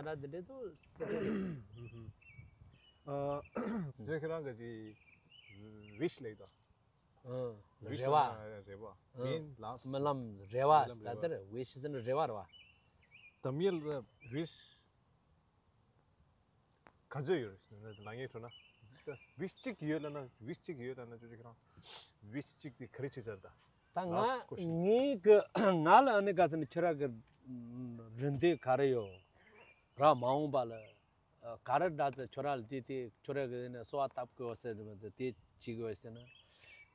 ཡང་ན་འདི་འདྲའི་དུ་སེ་ཐེ་རེད། ཨ། ཇོ་ཁྱེད་རང་གི་ཅི་ཝིཤ་ལེགས་དང་། ཨང་། རེ་བ། རེ་བ། ཨང་། མིན་ལགས། སྨོན་ལམ་རེ་བ། སྨོན་ལམ་རེ་བ། ད་ལྟར་ཝིཤ་ཟེར་ན་རེ་བ་རེད་བ། དམ་ཡུལ་ལ་ཝིཤ་ག་ཚོད་ཡོད་རེད་ལ་ངས་དྲིས་ན། ཝིཤ་གཅིག་ཡོད་ལ་ན་ཝིཤ་གཅིག་ཡོད་ལ་ན་ཅོ་ཅོ་ཁྱེད་རང་ཝིཤ་གཅིག་དེ་ག་རེ་བྱེད་ཚར་ད། ད་ང་ལཱསི་ཀོ་ཤན། ངའི་གི་ང་ལ་ཨ་ནི་ག་ཚོད་ནི་ཁྱེད་རང་གི་རེ་འདུན་ག་རེ་ཡོད་ར། མ་འོངས་པ་ལ་ག་རེ་འདྲ་ཚེ་ཁྱོད་རང་ལ་དེ་དེ་ཁྱོད་རང་གི་ནས་གསོལ་བ་བཏབ་དགོས་ཟེར་དེ་དེ་བྱེད་དགོས་ཟེར་ན།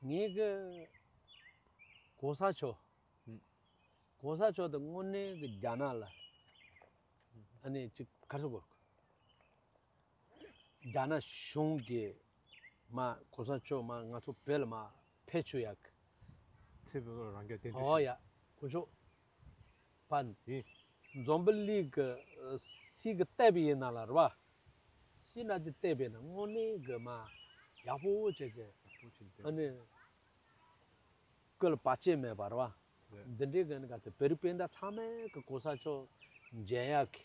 ངས་གི་གོང་ས་མཆོག་ཧུམ། གོང་ས་མཆོག་དེ་དངོས་གནས་གི་རྒྱ་ནག་ལ་ཨ་ནི་ཅིག་ག་རེ་ཟེར་དགོས། རྒྱ་ནག་གཞུང་གི་མ་གོང་ས་མཆོག་མ་ང་ཚོ་བོད་ལ་མ་ཕེབས་བཅུག་ཡག་ཚེ་བོད་ལ་རང་རྒྱལ་བསྟན་ཨོ་ཡ། དགོས་ཆོག་པ། ཡིན། འཛམ་བུ་གླིང་གི་སྲིད་ཀྱི་བལྟས་པ་ཡིན་ན་ལ་རེད་བ། སྲིད་ན་ཅི་བལྟས་པ་ཡིན་ན་དངོས་གནས་གི་མ་ཡག་པོ་བྱས་བྱས། ཡག་པོ་བྱས་ཏེ། ཨ་ནི་སྐུ་ལ་བར་ཆད་མེད་པ་རེད་བ། རེད། འདི་འདྲའི་གི་ནི་ག་ཚོད་བོད་རིགས་སྤུན་ཟླ་ཚང་མས་གི་གོང་ས་མཆོག་མཇལ་ཡག་གི་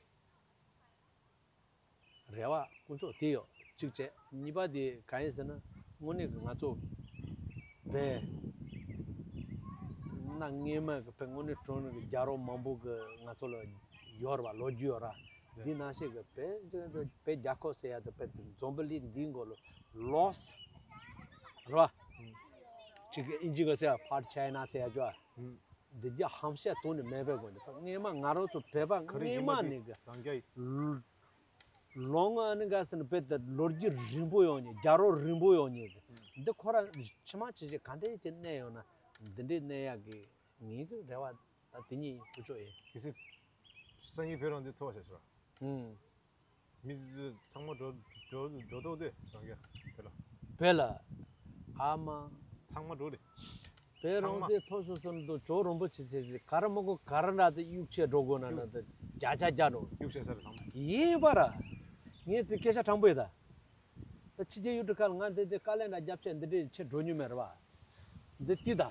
རེ་བ་དཀོན་མཆོག་དེ་ཡོད་གཅིག་བྱས། གཉིས་པ་དེ་གང་ཡིན་ཟེར་ན་དངོས་གནས་ཀྱི་ང་ཚོ་བས་གནའ་སྔས་མ་གི་བས་དངོས་གནས་དྲང་གནས་ཀྱི་རྒྱལ་རབས་མང་པོ་གི་ང་ཚོ་ལ་ཡོད་རེད་བ། ལོ་རྒྱུས་ཡོད་ར། འདི་ནང་བཞིན་གི་བས་བས་རྒྱལ་ཁབ་ཟེར་ཡ་དེ་བས་འཛམ་བུ་གླིང་འདིའི་མགོ་ལ་ལོས་རེད་བ། གཅིག་གི་ཨིན་ཇི་གི་ཟེར་ཡ་part China ཟེར་ཡ་ཅོ། འདི་རྒྱ་ཧམ་བཤད་གཏོང་ནས་མེད་པའི་སྒོ་ནས་ད་སྔས་མ་ང་རང་ཚོ་བོད་པ་ག་རེ་སྔས་མ་ཡིན་ན་ནས་གི་རང་རྒྱལ་ཡིན། ལོ་ལོ་ང་ནི་ག་ཟེར་ན་བོད་དུ་ལོ་རྒྱུས་རིང་པོ་ཡོང་ནས་རྒྱལ་རབས་རིང་པོ་ཡོང་ནས་གི་འདི་ཁོ་ར་ཕྱི་མ་ཅི་ཞིག་ག་འདྲའི་ཅིག་གནས་ཡོང་ན་འདི་འདྲའི་གནས་ཡག་གི་ངེད་ཀྱི་རེ་བ་ད་དེ་གཉིས་ཀུ་ཅོ་ཡིན། གལ་སྲིད་སང་ཉིན་བོད་རང་བཙན་ཐོབ་བྱས་ཟེར་བ། ཨུམ། མི་ཚང་མ་འགྲོ་འགྲོ་འགྲོ་ཐུབ་དེ་སངས་རྒྱས་དེ་ལ། བོད་ལ། ཨ་མ། ཚང་མ་འགྲོ་རེད། བོད་རང་བཙན་ཐོབ་སོང་ཟེར་འདུག་ཇོ་རིན་པོ་ཆེ་ཟེར་གི་ག་རེ་མི་དགོས། ག་རེ་འདྲ་ཚེ་གཡུག་ཆེ་འགྲོ་དགོས་ན་ན་ད་རྒྱ་ཆ་རྒྱ་འགྲོ། གཡུག་ཆེ་ས་རེད་ཚང་མ། ཡིན་པ་ར། ངས་དེ་སྐད་ཆ་དྲང་པོ་ཡིན་ད། ད་ཕྱི་རྒྱལ་ཡུལ་གྲུ་ཁག་ལ་ང་འདི་འདི་དཀའ་ལས་འདྲ་རྒྱབ་ཆེ་འདི་འདྲས་ཆེ་འགྲོ་མྱོང་མེད་ར་བ། འདི་ཏི་ད།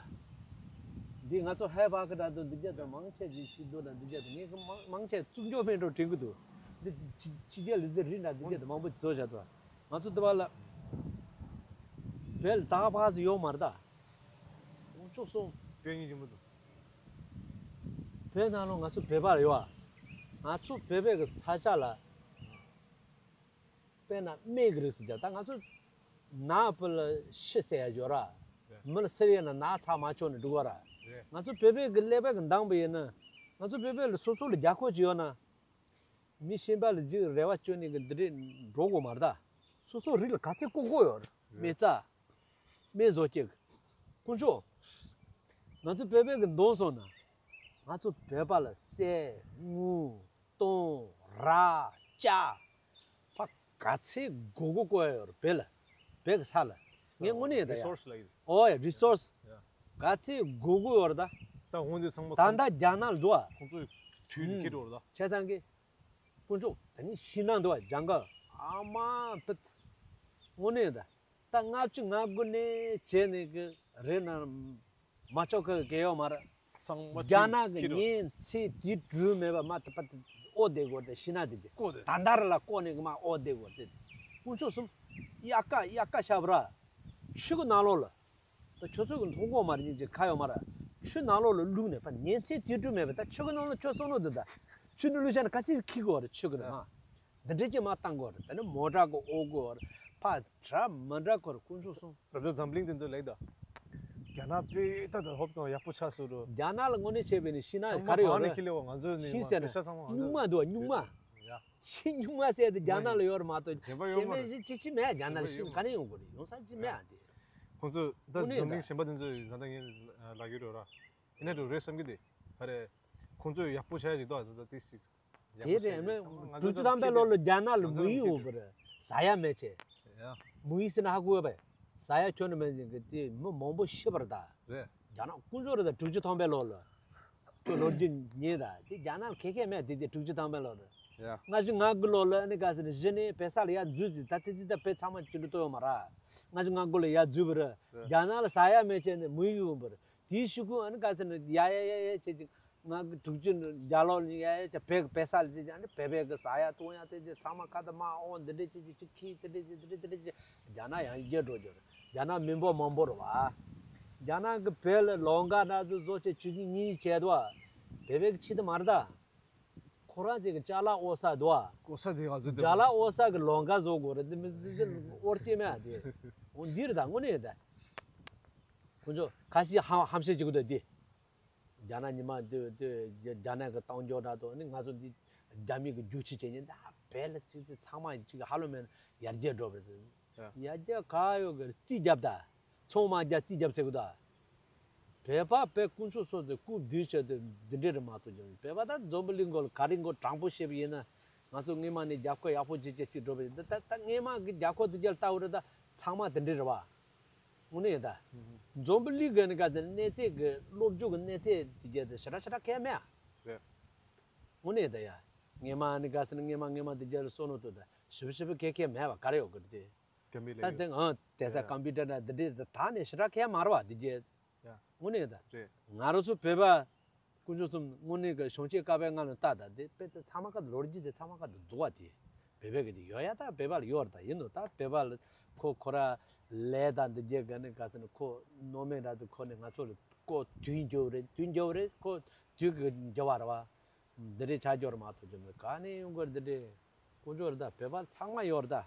འདི་ང་ཚོ་ཧའི་བ་གི་འདྲ་འདུག་འདི་རྒྱ་དང་མང་ཆེ་ཅིག་ཤི་འདུག་ན་འདི་རྒྱ་དང་ངས་གི་མང་མང་ཆེ་བཙུགས་འཇོག་མེད་འགྲོ་དྲན་གི་འདུག་འདི་ཕྱི་ཕྱི་རྒྱལ་ལི་འདི་རི་འདྲ་འདི་རྒྱ་དང་མང་པོ་བཟོ་བཞག་འདུག་ང་ཚོ་འདི་བ་ལ། བལ་ད་ག་པ་ཟི་ཡོད་མ་རེད་ད། ཨོ་ཅོག་སོང་། དཔེ་ཉིད་ཡིན་མི་འདུག་བོད་ནང་ལོ་ང་ཚོ་བོད་པ་ཡོད་ཨ། ང་ཚོ་བོད་པའི་གི་ས་ཆ་ལ། དཔེར་ན་སྨད་གི་རིགས་སུ་རྒྱབ་ད་ང་ཚོ་ནག་པོ་ལ་ཤི་ཟེར་ཡ་ཡོད་ར། མི་ལ་སེར་ཡ་ན་ནག་ཚ་མ་ཆོག་ནས་འགྲོ་གི་ར། ང་ཚོ་བོད་པའི་གི་ཀླད་པ་གི་འདང་པོ་ཡིན་ན། ང་ཚོ་བོད་པའི་ལ་སོ་སོ་ལ་རྒྱ་ཁོ་ཅིག་ཡོད་ན། མི་གཞན་པ་ལ་ཅིག་རེ་བ་བཅོལ་ནས་གི་འདི་འདྲས་འགྲོ་དགོས་མ་རེད་ད། སོ་སོ་རིགས་ལ་ག་ཚད་བཀོད་དགོས་ཡོད་རེད། མི་ཚ། མི་བཟོ་ཅིག་དཀོན་མཆོག་ང་ཚོ་བོད་པའི་གི་འདོན་སོང་ན། ང་ཚོ་བོད་པ་ལ་གསེར་དངུལ། སྟོང་། ར། ལྕགས། ཕ་ག་ཚད་དགོས་དགོས་བཀོད་ཡོད་རེད་བོད་ལ། བོད་ཀྱི་ས་ལ། ངས་དངོས་གནས་ཡིན་ད་ཡ། Resource ལ་ཡིན། ཨོ་ཡ་resource། ཡ། ག་ཚད་དགོས་དགོས་ཡོད་རེད་ད། ད་འོང་དུས་ཚང་མ་ད་ཁོང་ད་རྒྱ་ནག་ལ་འདུག་ཨ། ཁོང་ཚོས་དུས་ནས་ཁྱེར་འགྲོ་རེད་ད། བྱས་ཙང་གི་དཀོན་མཆོག་ད་ནི་ཤི་ན་འདུག་ཨ་ལྗང་ཁ། ཨ་མ་ཕུད། དངོས་གནས་ཡིན་ད། ད་ལྔ་བཅུ་ང་དགུ་ནས་བྱས་ནས་གི་རེད་ན། མ་ཆོག་གི་གེ་ཡོད་མ་རེད། ཚང་མ་རྒྱ་ནག་གི་ཁྱི་རུ་ཉིན་ཚེ་དུས་དྲུག་མེད་པ་མ་ཐུབ་པ་དེ་ཨོ་བསྡད་དགོས་ཏེ་ཤི་ན་དེ་དེ་བཀོད་དེ། ད་ལྟ་ར་ལ་བཀོད་ནས་གི་མ་ཨོ་བསྡད་དགོས་ཏེ། དཀོན་མཆོག་གསུམ། ཡ་ཀ་ཡ་ཀ་ཤ་བ་ར། ཆུ་གི་ནང་ལོགས་ལ། ད་ཁྱོད་ཚོ་གི་མཐོང་གོ་མ་རེད་ཉིན་གཅིག་ཁ་ཡོད་མ་ར། ཆུ་ནང་ལོགས་ལ་བླུགས་ནས་ཕ་ཉིན་ཚེ་དུས་དྲུག་མེད་པ་ད་ཆུ་གི་ནང་ལོགས་ཁྱོད་སོང་ནོ་དེ་ད། ཆུ་ནང་བླུགས་བཞག་ན་ག་ཚིག་ཁི་གོ་ར་ཆུ་གི་ནང་། འདི་འདྲས་ཀྱི་མ་བཏང་དགོས་རེད། ད་ནི་མོ་ཊ་གི་ཨོ་དགོས་རེད། ཕ་དྲ་མི་འདྲ་ཁོ་རེད། དཀོན་མཆོག་གསུམ། ད་ལྟ་འཛམ་གླིང་འདི་ཚོ་ལེགས་ད། རྒྱ་ནག་དཔེ་ད་ད་ཧོབ་དང་ཡག་པོ་ཆགས་སོང་འགྲོ། རྒྱ་ནག་ལ་དངོས་གནས་བྱས་པས་ནི་ཤི་ན་ཚང་མ་ག་རེ་ཡོད་བག་ནི་རེད། ཁྱི་ལེ་བ་ང་ཚོ་ནི་ཤི་ཟེར་ན་པེ་ཤ་ཚང་མ་ང་ཚོ་སྨྱུག་མ་འདུག་སྨྱུག་མ། ཡ། ཤི་སྨྱུག་མ་ཟེར་དེ་རྒྱ་ནག་ལ་ཡོད་རེད་མ་གཏོགས་དྲན་པ་ཡོད་མ་ཤེས་མེད་རེད། ཅི་ཅི་མེད་རྒྱ་ནག་ལ་དྲན་པ་ཤི་ཡོད་ག་ནས་ཡོང་དགོས་རེད། ཡོང་ས་ཅི་མེད་ཨ་དེ། ཁོང་ཚོ་ད་དངོས་གནས་འཛམ་གླིང་ད་གཞན་པ་དེ་ཚོ་ད་ལྟ་ངས་ལབ་ཡོད་རེད་ར། ཡིན་ན་འགྲོ་རེད་བསམ་གི་དེ། ཧ་རེ། ཁོང་ཚོས་ཡག་པོ་བྱས་ཅིག་ཏོ་ད་ལྟ་ཏིག་ཅིག་ཡག་དེ་པོ་རེད་བྱས་མེད་ཚང་མ་ང་དྲུག་ཅུ་ཚོ་ཐམ་པའི་ལོ་ལ་རྒྱ་ནག་ལ་ང་ཚོ་མུ་ཡི་ལ་འོ་བར་ཟ་ཡ་མེད་ཆེ། ཡ། མུ་ཡི་ཟེར་ན་ཧ་གོ་བས། ཟ་ཡ་ཁྱོན་ནས་མེད་ཅིང་གི་དེ་མི་མང་པོ་ཤི་བར་ད། རེད། རྒྱ་ནག་དཀོན་མཆོག་རེད་ད་དྲུག་ཅུ་ཐམ་པའི་ལོ་ལ། ཁྱོད་ལོ་རྒྱུས་ཉན་ད་དེ་རྒྱ་ནག་ལ་ཁེ་ཁེ་མེད་དེ་དེ་དྲུག་ཅུ་ཐམ་པའི་ལོ་རེད། ཡ། ལྔ་བཅུ་ང་དགུ་ལོ་ལ་ཨ་ནི་ག་ཟེར་ནས་གཞི་ནས་བེ་ས་ལ་ཡ་འཛུལ་ཟིག་ད་དེ་དེ་ད་བེ་ཚང་མ་ཅི་འདྲ་ཏོ་ཡོད་མ་ར། ལྔ་བཅུ་ང་དགུ་ལ་ཡ་འཛུལ་བར། རེད། རྒྱ་ནག་ལ་ཟ་ཡ་མེད་ཅེ་ནས་མུ་ཡི་འོ་བར། དེའི་ཤི་ཁུངས་ཨ་ནི་ག་ཚོད་ནི་ཡ་ཡ་ཡ་ཡ་བྱེད་ཅིག་ང་གི་དྲུག་ཅུ་རྒྱ་ལོ་ནི་ཡ་ཡ་བྱ་བེ་བེ་ས་ལ་ཅི་ཅི་ཨ་ནི་བེ་བེ་གི་ཟ་ཡ་བཏུང་ཡ་དེ་ཅི་ཚང་མ་ཁ་ད་མ་ཨོ་འདི་འདྲས་ཅི་ཅི་ཅི་ཁི་དེ་འདྲས་ཅི་འདི་འདྲས་དེ་འདྲས་ཅི་རྒྱ་ནག་ཡང་རྒྱས་འགྲོ་རྒྱུ་རེད། རྒྱ་ནག་མི་འབོར་མང་པོ་རེད་བ། རྒྱ་ནག་གི་བེ་ལ་ལོང་ག་ན་ཚོ་བཟོ་ཆེ་ཆུ་ཉི་ཉི་བྱས་དོ་བ། བེ་བེ་གི་ཆི་དེ་མ་རེད་ད། ཁོ་རང་ཚོ་གི་ཅ་ལག་འོ་ས་འདུག་ཨ། ཀོ་ས་དེ་ག་ཚོད་དེ། ཅ་ལག་འོ་ས་གི་ལོང་ག་བཟོ་དགོས་རེད། འདི་མི་འདི་འདི་ཨོར་སྐྱེ་མེད་ཨ་དེ། འོ་འདི་རེད་ད་དངོས་གནས་ཡོད་ད། ཁོ་ཚོ་ཁ་ཤས་ཧམ་ཧམ་བཤད་བྱེད་དགོས་ད་དེ། རྒྱ་ནག་ཉི་མ་དེ་དེ་རྒྱ་ནག་གི་བཏང་འཇོག་འདྲ་དོ་ནི་ང་ཚོ་འདི་རྒྱ་མི་གི་རྒྱུག་ཆི་བྱེད་ཉེན་ད་བལ་ལ་ཅི་ཅི་ཚང་མ་ཅིག་ཧ་ལོ་མེད་ན་ཡར་རྒྱས་འགྲོ་བ་རེད། ཡ། ཡར་རྒྱས་ག་ཡོད་གི་རྩིས་རྒྱབ་ད། ཚོང་མ་རྒྱ་རྩིས་རྒྱབ་ཟེར་གི་ད། བོད་པ་བོད་དཀོན་མཆོག་སོགས་ཚོས་སྐུ་བསྡུས་བྱས་ཏེ་འདི་འདྲས་རེད་མ་གཏོགས་ཀྱང་བོད་པ་ད་འཛམ་བུ་གླིང་མགོ་ལ་ག་རེ་མགོ་དྲང་པོ་བཤད་པ་ཡིན་ན། ང་ཚོ་སྔས་མ་ནས་རྒྱབ་སྐྱོར་ཡག་པོ་བྱེད་ཀྱི་ཅིག་འགྲོ་བ་ཡིན་ད་ད་ད་སྔས་མ་གི་རྒྱབ་སྐྱོར་འདི་རྒྱལ་ལྟ་བུ་རེད་ད། ཚང་མ་འདི་འདྲས་རེད་བ། དངོས་གནས་ཡིན་ད། འཛམ་བུ་གླིང་གི་ནི་ག་ཚོད་གནས་ཚད་ཀྱི་སློབ་སྦྱོང་གི་གནས་ཚད་དེ་ག་ཚོད་ཞེ་དྲག་ཞེ་དྲག་གལ་མེད་ཨ། རེད། དངོས་གནས་ཡིན་ད་ཡ། སྔས་མ་ནི་ག་ཚོད་སྔས་མ་སྔས་མ་དེ་ག་ཚོད་སོ་ནོ་ཏོ་ད་ཞིབ་ཞིབ་གལ་གལ་མེད་བ་ག་རེ་ཡོད་གི་རེད་དེ། ཀམ་པི་ཊར་ད་དེ་ཨང་དེ་ས་ཀམ་པི་ཊར་ན་དེ་འདྲས་ད་ད་ནས་ཞེ་དྲག་གལ་མ་རེད་བ་དེ་ག་ཚོད། ཡ། དངོས་གནས་ཡིན་ད། རེད། ང་རང་ཚོ་བོད་པ། དཀོན་མཆོག་གསུམ་དངོས་གནས་ཀྱི་བྱང་ཆུབ་བསྐལ་པའི་ངང་ལ་ལྟ་ད་དེ་དཔེ་དེ་ཚང་མ་ཁ་ལོ་རྒྱུས་དེ་ཚང་མ་ཁ་དུ་འདུག་བ་དེ། བོད་པའི་གི་དེ་ཡོད་ཡ་ད་བོད་པ་ལ་ཡོད་རེད་ད་ཡིན་ནོ་ད་བོད་པ་ལ་ཁོ་ཁོ་ར་ལས་དང་འདི་རྒྱལ་ག་ནས་ག་ཚོད་ནས་ཁོ་ནོ་མེད་ར་དེ་ཁོ་ནས་ང་ཚོ་ལ་ཁོ་དུས་འགྱོ་རེད་དུས་འགྱོ་རེད་ཁོ་དུས་གི་འགྱོ་བ་རེད་བ། འདི་འདྲས་ཆ་འགྱོ་རེད་མ་གཏོགས་འགྱོ་མེད་ག་ནས་ཡོང་གི་རེད་འདི་འདྲས། དཀོན་མཆོག་རེད་ད་བོད་པ་ཚང་མ་ཡོད་རེད་ད།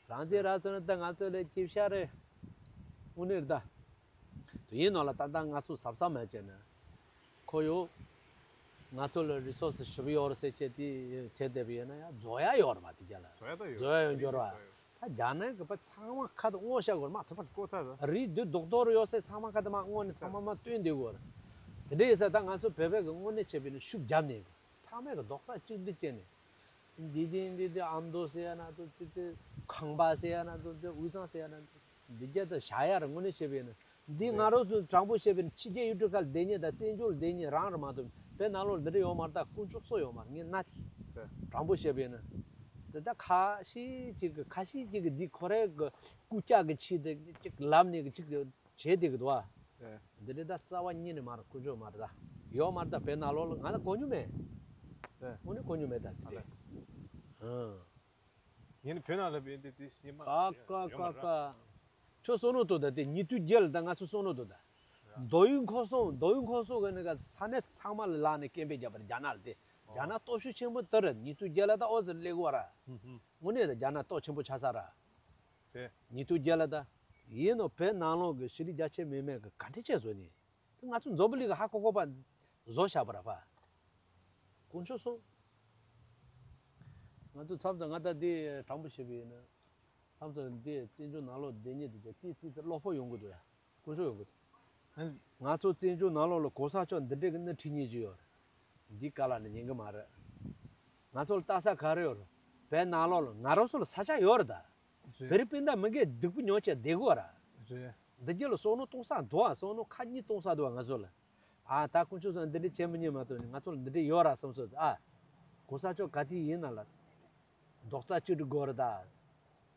རང་བཙན་རག་ཚར་ན་ད་ང་ཚོ་ལས་སྐྱིད་ཤ་རེད། དངོས་གནས་རེད་ད། དུས་ཡུན་ནང་ལ་ཏན་ཏན་ང་ཚོ་གཟབ་གཟབ་མ་བྱས་ན། ཁོ་ཡོད། ང་ཚོ་ལ་རི་སོར་སི་ཞིབ་ཡོད་རེད་ཟེར་བྱས་དེ་བྱས་བསྡད་པ་ཡིན་ན་ཡང་རྫོགས་ཡ་ཡོད་རེད་མ་དེ་རྒྱ་ལ། རྫོགས་ཡ་ད་ཡོད་རྫོགས་ཡ་ཡོད་འགྱུར་བ། རྫོགས་ཡ་ཡོད། ད་རྒྱ་ནག་གི་བ་ཚང་མ་ཁ་དུ་སྔོ་བཤད་དགོས་རེད་མ་ཐུབ་པ། ཀོ་ཚ་ད། རིགས་འདི་རྡོག་རྡོག་རེ་ཡོད་ཟེར་ཚང་མ་ཁ་དུ་མ་སྔོ་ནས་ཚང་མ་མ་བཏོན་བསྡད་དགོས་རེད། དེ་འདྲ་ཡིན་ས་ད་ང་ཚོ་བོད་པའི་གི་དངོས་གནས་བྱས་པ་ཡིན་ན་ཤུགས་རྒྱབ་ནས་ཚང་མས་གི་རྡོག་རྩ་གཅིག་སྒྲིལ་བྱས་ནས། འདི་དེ་འདི་དེ་ཨ་མདོ་ཟེར་ཡ་ན་དུ་དེ་དེ་ཁང་པ་ཟེར་ཡ་ན་དུ་དེ་དབུས་གཙང་ཟེར་ཡ་ན་དུ་འདི་རྒྱ་དང་བྱ་ཡ་ར་དངོས་གནས་བཤད་པས་ན་འདི་ང་རང་ཚོ་དྲང་པོ་བཤད་པས་ན་ཕྱི་རྒྱལ་ཡུལ་གྲུ་ཁག་ལ་བསྡད་མཁན་དང་བཙན་བྱོལ་ལ་བསྡད་མཁན་རང་རེད་མ་གཏོགས་བོད་ནང་ལོགས་འདི་འདྲ་ཡོད་མ་རེད། ད་དཀོན་མཆོག་གསུམ་ཡོད་མ་རེད། ངས་ན་དེ་དྲང་པོ་བཤད་པས་ན་དེ་ད་ཁ་ཤས་ཅིག་གི་ཁ་ཤས་ཅིག་གི་འདི་ཁོ་རའི་གི་རྐུབ་བཀྱག་གི་ཆེད་དུ་ཅིག་ལབ་ནས་གི་ཅིག་བྱས་བསྡད་གི་འདུག་ཨ། ཨེ། འདི་འདྲ་ད་རྩ་བ་ཉིད་ནས་མ་རེད། དཀོན་མཆོག་མ་རེད། ད་ཡོད་མ་རེད། ད་བོད་ནང་ལོགས་ལ་ང་ལ་གོ་མྱོང་མེད། ཨེ། དངོས་གནས་གོ་མྱོང་མེད། ད་དེ་ཨ་འདྲ་ལས། ཨང་། ངས་ནི་བོད་ནང་ལ་བས་འདི་དེ་ཉི་མ་ཀ་ཀ་ཡོད་མ་ཀ་རེད། ཀ་ཁྱོད་བསམ་བློ་ཐོངས་ད། དེ་ཉེས་དོན་བརྒྱད་ལ་ད་ང་ཚོ་བསམ་བློ་ཐོངས་ད། མདོ་དབུས་ཁམས་གསུམ། མདོ་དབུས་ཁམས་གསུམ་གི་ནི་ག་ས་གནས་ཚང་མ་ལ་ལངས་ནས་སྐད་འབོད་བརྒྱབ་པ་རེད། རྒྱ་ནག་ལ་དེ་རྒྱ་ནག་སྟོབས་ཤུགས་ཆེན་པོ་དེ་རེད། ཉེས་དོན་བརྒྱད་ལ་ད་ཨོ་ཙི་སླེབས་དགོས་ར། ཧུམ་ཧུམ། དངོས་གནས་ད་རྒྱ་ནག་སྟོབས་ཆེན་པོ་ཆགས་ཚར་ར། རེད། ཉེས་དོན་བརྒྱད་ལ་ད། ཡིན་ནོ་བོད་ནང་ལོགས་ཀྱི་ཤེས་རིག་རྒྱ་ཆེ་མི་མེད་ཀྱི་ག་འདྲ་བྱས་བཟོ་ནི། ང་ཚོ་འཛམ་བུ་གླིང་གི་ཧ་གོ་གོ་པ་བཟོ་བཞག་པ་ར་པ། དཀོན་མཆོག་གསུམ། ང་ཚོ་མཚམས་མཚམས་ང་ད་འདི་དྲང་པོ་བཤད་པ་ཡིན་ན། མཚམས་མཚམས་འདི་བཙན་བྱོལ་ནང་ལོགས་བསྡད་མཁན་དེ་ཚོ་ཏི་ཏི་ཏི་བློ་ཕམ་ཡོང་གི་འདུག་ཡ། དཀོན་མཆོག་ཡོང་གི་འདུག་ཨ་ནི། ང་ཚོ་བཙན་བྱོལ་ནང་ལོགས་ལ་གོང་ས་མཆོག་འདི་འདྲའི་གི་སྣེ་ཁྲིད་མཁན་ཅིག་ཡོད་རེད། འདི་ག་ལ་ནི་ཉན་གི་མ་རེད། ང་ཚོ་ལ་ལྟ་ས་ག་རེ་ཡོད་རེད། བོད་ནང་ལོགས་ལ་ང་རང་ཚོ་ལ་ས་ཆ་ཡོད་རེད་ད། རེད། བོད་རིགས་སྤུན་ཟླ་མི་སྒེར་སྡུག་པོ་མྱོང་བྱས་བསྡད་དགོས་ར། རེད། འདི་རྒྱུ་ལ་བསམ་བློ་གཏོང་ས་འདུག་ཨ། བསམ་བློ་ཁ་གཉིས་གཏོང་ས་འདུག་ཨ། ང་ཚོ་ལ། ཨ་ད་དཀོན་མཆོག་གསུམ་འདི་འདྲ་བྱེད་མི་ཉན་མ་གཏོགས་ནི་ང་ཚོ་ལ་འདི་འདྲ་ཡོད་ར་བསམ་སོང་ཨ། གོང་ས་མཆོག་ག་དུས་ཡིན་ན་ལ། རྡོག་རྩ་གཅིག་སྒྲིལ་དགོས་རེད་ད།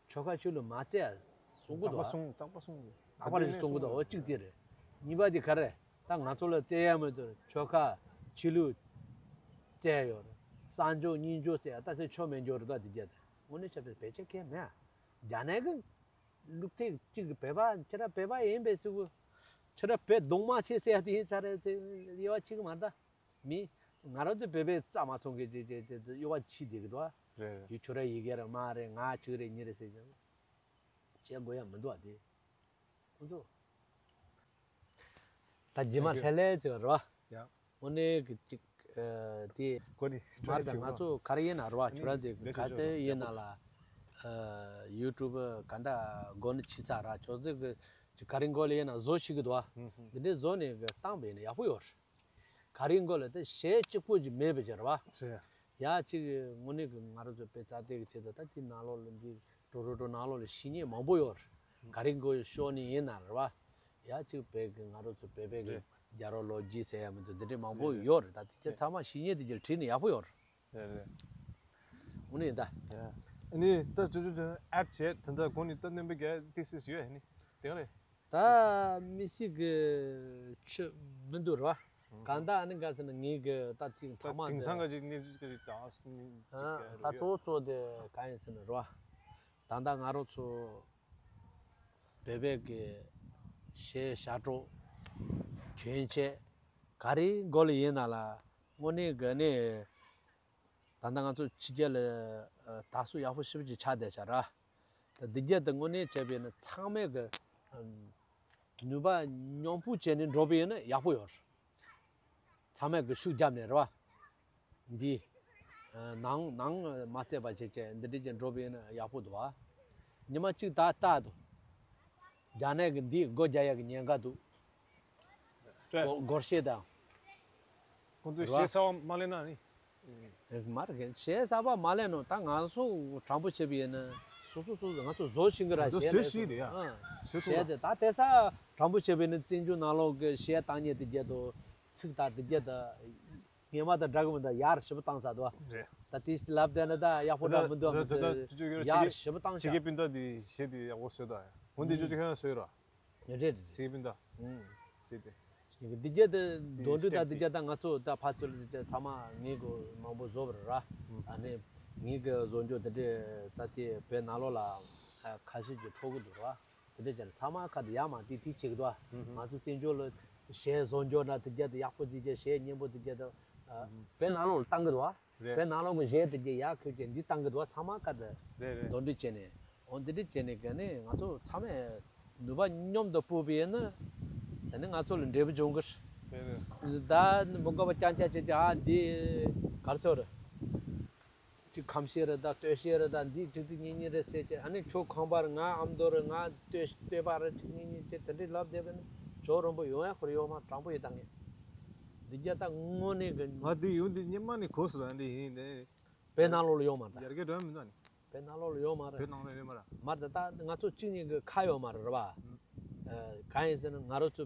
ཆོལ་ཁ་ཆོས་ལུགས་མ་བརྩི་ཨ། གསུང་གི་འདུག་ཨ། རྟག་པར་གསུང་། རྟག་པར་གསུང་གི་འདུག་ཨོ་གཅིག་དེ་རེད། གཉིས་པ་དེ་ག་རེ། ད་ང་ཚོ་ལ་བརྩི་ཡ་མི་འདུག་ཆོལ་ཁ་ཆོས་ལུགས་བརྩི་ཡ་ཡོད་རེད། གསང་སྦྱོར་སྙིང་སྦྱོར་བརྩི་ཡ་ད་ཚེ་ཆོ་མེད་འགྱོ་རེད་ད། འདི་རྒྱ་དེ་དངོས་གནས་བྱས་པའི་བེད་སྤྱོད་མཁན་མེད་ཨ། རྒྱ་ནག་གི་ལུགས་ཐེག་གཅིག་གི་བོད་པ་ཁྱེད་རང་བོད་པ་ཡིན་པའི་སྲིད་གུ། ཁྱེད་རང་བོད་གདོང་མ་ཆེ་ཟེར་ཡ་དེ་ཡིན་ས་རེད་ཚེ་དབྱེ་བ་ཕྱེ་གི་མ་རེད་ད། མི། ང་རང་ཚོ་བོད་པའི་རྩ་མ་ཚང་གི་ཅེས་ཅེས་ཅེས་དབྱེ་བ་ཕྱེ་བསྡད་གི་འདུག་ཨ། རེད་རེད། ཡུལ་ཁྱོད་ར་ཡི་གེ་ར་མ་རེད། ང་གཅིག་རེད་གཉིས་རེད་ཟེར་ཀྱང་། བྱེད་དགོས་ཡ་མི་འདུག་ཨ་དེ། ཁོང་ཚོ། ད་རྗེས་མ་ལྷས་ལྷས་ཅིག་རེད་བ། ཡ། དངོས་གནས་ཀྱི་ཅིག་ཨ་དེ། གོ་ནི་མ་ད་ང་ཚོ་ག་རེ་ཡིན་ན་རེད་བ། ཁྱོད་རང་ཚོ་ག་དེ་ཡིན་ན་ལ། ཨ་ཡུ་ཊུབ་ག་འདྲ་གོ་ནི་ཆི་ཚ་ར་ཁྱོད་ཚོ་གི་ཅིག་ག་རེ་མགོ་ལ་ཡིན་ན་བཟོ་ཤེས་གི་འདུག་བ། འདི་འདྲའི་བཟོ་ནས་གི་བཏང་བས་ན་ཡག་པོ་ཡོད་རེད། ག་རེ་མགོ་ལ་དེ་གཞས་གཅིག་པོ་ཅིག་མེད་པ་ཅིག་རེད་བ། ཡ་གཅིག་དངོས་གནས་ཀྱི་ང་རང་ཚོ་བོད་རྩ་དོན་གྱི་ཆེད་དུ་ད་དེ་ནང་ལོགས་ལ་འདི་འགྲོ་རོ་འགྲོ་ནང་ལོགས་ལ་ཤེས་མཁན་མང་པོ་ཡོད་རེད། ག་རེ་མགོ་ཤོར་ནི་ཡིན་ན་རེད་བ། ཡ་གཅིག་བོད་ཀྱི་ང་རང་ཚོ་བོད་པའི་གི་རེད། རྒྱལ་རབས་ལོ་རྒྱུས་ཟེར་ཡ་མི་འདུག་འདི་འདྲའི་མང་པོ་རེད་རེད། ཡོད་རེད། ད་དེ་ཚང་མ་ཤེས་མཁན་དེ་ཚོ་ལ་དྲིས་ནས་ཡག་པོ་ཡོད་རེད། རེད་རེད། དངོས་གནས་ད། ཨ་ནི་ད་ཅོ་ཅོ་ཅོ་ཨེཌ་བྱས་ད་ལྟ་གོང་ནས་ད་རྣམ་པ་གས་ཏིག་སིག་ཡོད་ཨ་ནི་དེ་ག་རེད། ད་མི་སྲིད་གི་ཆུ་མི་འདུག་ར། གང་ལྟར་ཨ་ནི་ག་ཟེར་ན་ངེད་གི་ད་ཅིག་ད་ཕ་མ་དེང་འདི་སང་ག་ཅིག་གནས་ཚུལ་ག་ཅིག་ད་ཨ་སི་ནི་ཨ་ད་གཙོ་བོ་གཙོ་དེ་གང་ཡིན་ཟེར་ན་ར། ད་ལྟ་ང་རང་ཚོ་བོད་པའི་གི་གཞས་ཞབས་བྲོ་གྱོན་ཆས་ག་རེ་མགོ་ལ་ཡིན་ན་ལ་དངོས་གནས་ག་ནས། ད་ལྟ་ང་ཚོ་ཕྱི་རྒྱལ་ལ་ཨ་དར་སྲོལ་ཡག་པོ་ཞེ་པོ་ཅིག་ཆགས་བསྡད་ཤག་ར། ད་འདི་རྒྱལ་དུ་དངོས་གནས་བྱས་པས་ན་ཚང་མས་གི་ཨམ་ནུས་པ་མཉམ་སྤུངས་བྱས་ནས་འགྲོ་བས་ན་ཡག་པོ་ཡོད་རེད། ཚང་མས་གི་ཤུགས་བརྒྱབ་ནས་རེད་བ། འདི་ཨ་ནང་ནང་མ་བརྩད་པ་བྱས་བྱས་འདི་འདྲ་ཅིག་འགྲོ་བས་ན་ཡག་པོ་འདུག་བ། ཉི་མ་གཅིག་ད་ལྟ་འདུག་རྒྱ་ནག་གི་འདིས་སྒོ་རྒྱག་ཡག་གི་ཉེན་ཁ་འདུག་སྒོར་སྒོར་གཞས་དང་། ཁོང་ཚོས་རེད་བ། གཞས་གསར་པ་མ་ལེན་ན་ནི། ཨེ་མ་རེད། གཞས་གསར་པ་མ་ལེན་ནོ་ད་ང་ཚོ་དྲང་པོ་བྱས་པ་ཡིན་ན་སོ་སོ་སོ་སོ་ང་ཚོ་བཟོ་ཤེས་གི་ར། ང་ཚོ་གཞས་བཟོ་ལས་ཤེས་རེད་ཡ། ཨ། བཟོ་ཐུབ་གཞས་ལ། དེ་ད་དེ་ས་དྲང་པོ་བྱས་པ་ཡིན་ན་བཙན་བྱོལ་ནང་ལོགས་གི་གཞས་བཏང་མཁན་དེ་རྒྱ་དང་ཚིག་དང་དེ་རྒྱ་དང་སྔོན་མ་དང་འདྲ་གི་མི་འདུག་ཡར་ཞེ་པོ་བཏང་ཚར་འདུག་བ། རེད། ད་དེ་ལབ་བསྡད་ན་ད་ཡག་པོ་འདྲ་མི་འདུག་མི་ཚེ་ཡར་ཞེ་པོ་བཏང་ཆ། ཕྱི་རྒྱལ་སྤུན་ཟླ་དེ་གཞས་དེ་ཡག་པོ་བཟོས་ད་ཡ། འོན་ཏེ་ཅོ་ཅོ་ཁྱོད་རང་བཟོས་ར། རེད་རེད་རེད། ཚིག་པིན་ད། ཨུམ། ཚིག་དེ། འདི་རྒྱ་དེ་འདོན་འདི་ད་འདི་རྒྱ་ད་ང་ཚོ་ད་ཕ་ཚོ་ལ་འདི་ཚང་མ་ངེད་གོ་མང་པོ་བཟོ་བར་ར། ཨ་ནི་ངེད་གི་བཟོ་འཇོག་འདི་འདྲས་ད་དེ་བོད་ནང་ལོགས་ལ་ཁ་ཤས་ཀྱི་འཕྲོ་གི་འདུག་ར། འདི་འདྲས་ཀྱང་ཚང་མ་ཁ་དུ་ཡ་མ་དེ་དེ་བྱེད་གི་འདུག་ང་ཚོ་བཙན་བྱོལ་ལ་གཞས་བཟོ་འཇོག་ན་འདི་རྒྱ་དེ་ཡག་པོ་འདི་རྒྱ་གཞས་སྙན་པོ་འདི་རྒྱ་ད་བོད་ནང་ལོགས་ལ་བཏང་གི་འདུག་རེད། བོད་ནང་ལོགས་ཀྱི་གཞས་དེ་གྱད་ཡར་ཁྱོད་ཀྱིས་འདི་བཏང་གི་འདུག་ཚང་མ་ཁ་དེ་རེད་རེད། འདོན་འདྲི་བྱས་ནས། འོ་འདི་འདྲི་བྱས་ནས་ག་ནས་ང་ཚོ་ཚང་མས་ནུས་པ་མཉམ་དུ་སྤུངས་པ་ཡིན་ན། ད་ནི་ང་ཚོ་ལ་འབྲས་བུ་འབྱུང་གི་རེད། རེད་རེད། ད་མི་དགོས་པ་རྐྱང་རྐྱང་བྱས་ཀྱི་ཨ་འདི་ག་རེ་ཟེར་རེད། ཅིག་ཁམས་གཞས་རེད་ད་སྟོད་གཞས་རེད་ད་འདི་གཅིག་གཅིག་གཉིས་གཉིས་རེད་ཟེར་ཀྱི་ཨ་ནི་ཁྱོད་ཁམས་པ་རེད་ང་ཨ་མདོ་རེད་ང་སྟོད་སྟོད་པ་རེད་གཅིག་གཉིས་གཉིས་བྱས་དེ་འདྲི་ལབ་བསྡད་པ་ནི་ཇོ་རིན་པོ་ཡོང་ཡ་ཁོ་རེ་ཡོད་མ་དྲང་པོ་ཡིན་ད་ངས་འདི་རྒྱ་ད་དངོས་གནས་གི་ང་འདི་ཡོང་འདི་སྙེ་མ་ནས་གོ་སོང་ཨ་འདི་ཡིན་ནས། བོད་ནང་ལོགས་ལ་ཡོད་མ་རེད་ད། ཡར་རྒྱས་འགྲོ་ཡ་མི་འདུག་ཨ་ནི། བོད་ནང་ལོགས་ལ་ཡོད་མ་རེད། བོད་ནང་ལ་ཡོད་མ་རེད། མ་རེད་ད། ད་ང་ཚོ་གཅིག་གཉིས་ཀྱི་ཁ་ཡོད་མ་རེད་རེད་པ། ཨ། གང་ཡིན་ཟེར་ན་ང་རང་ཚོ་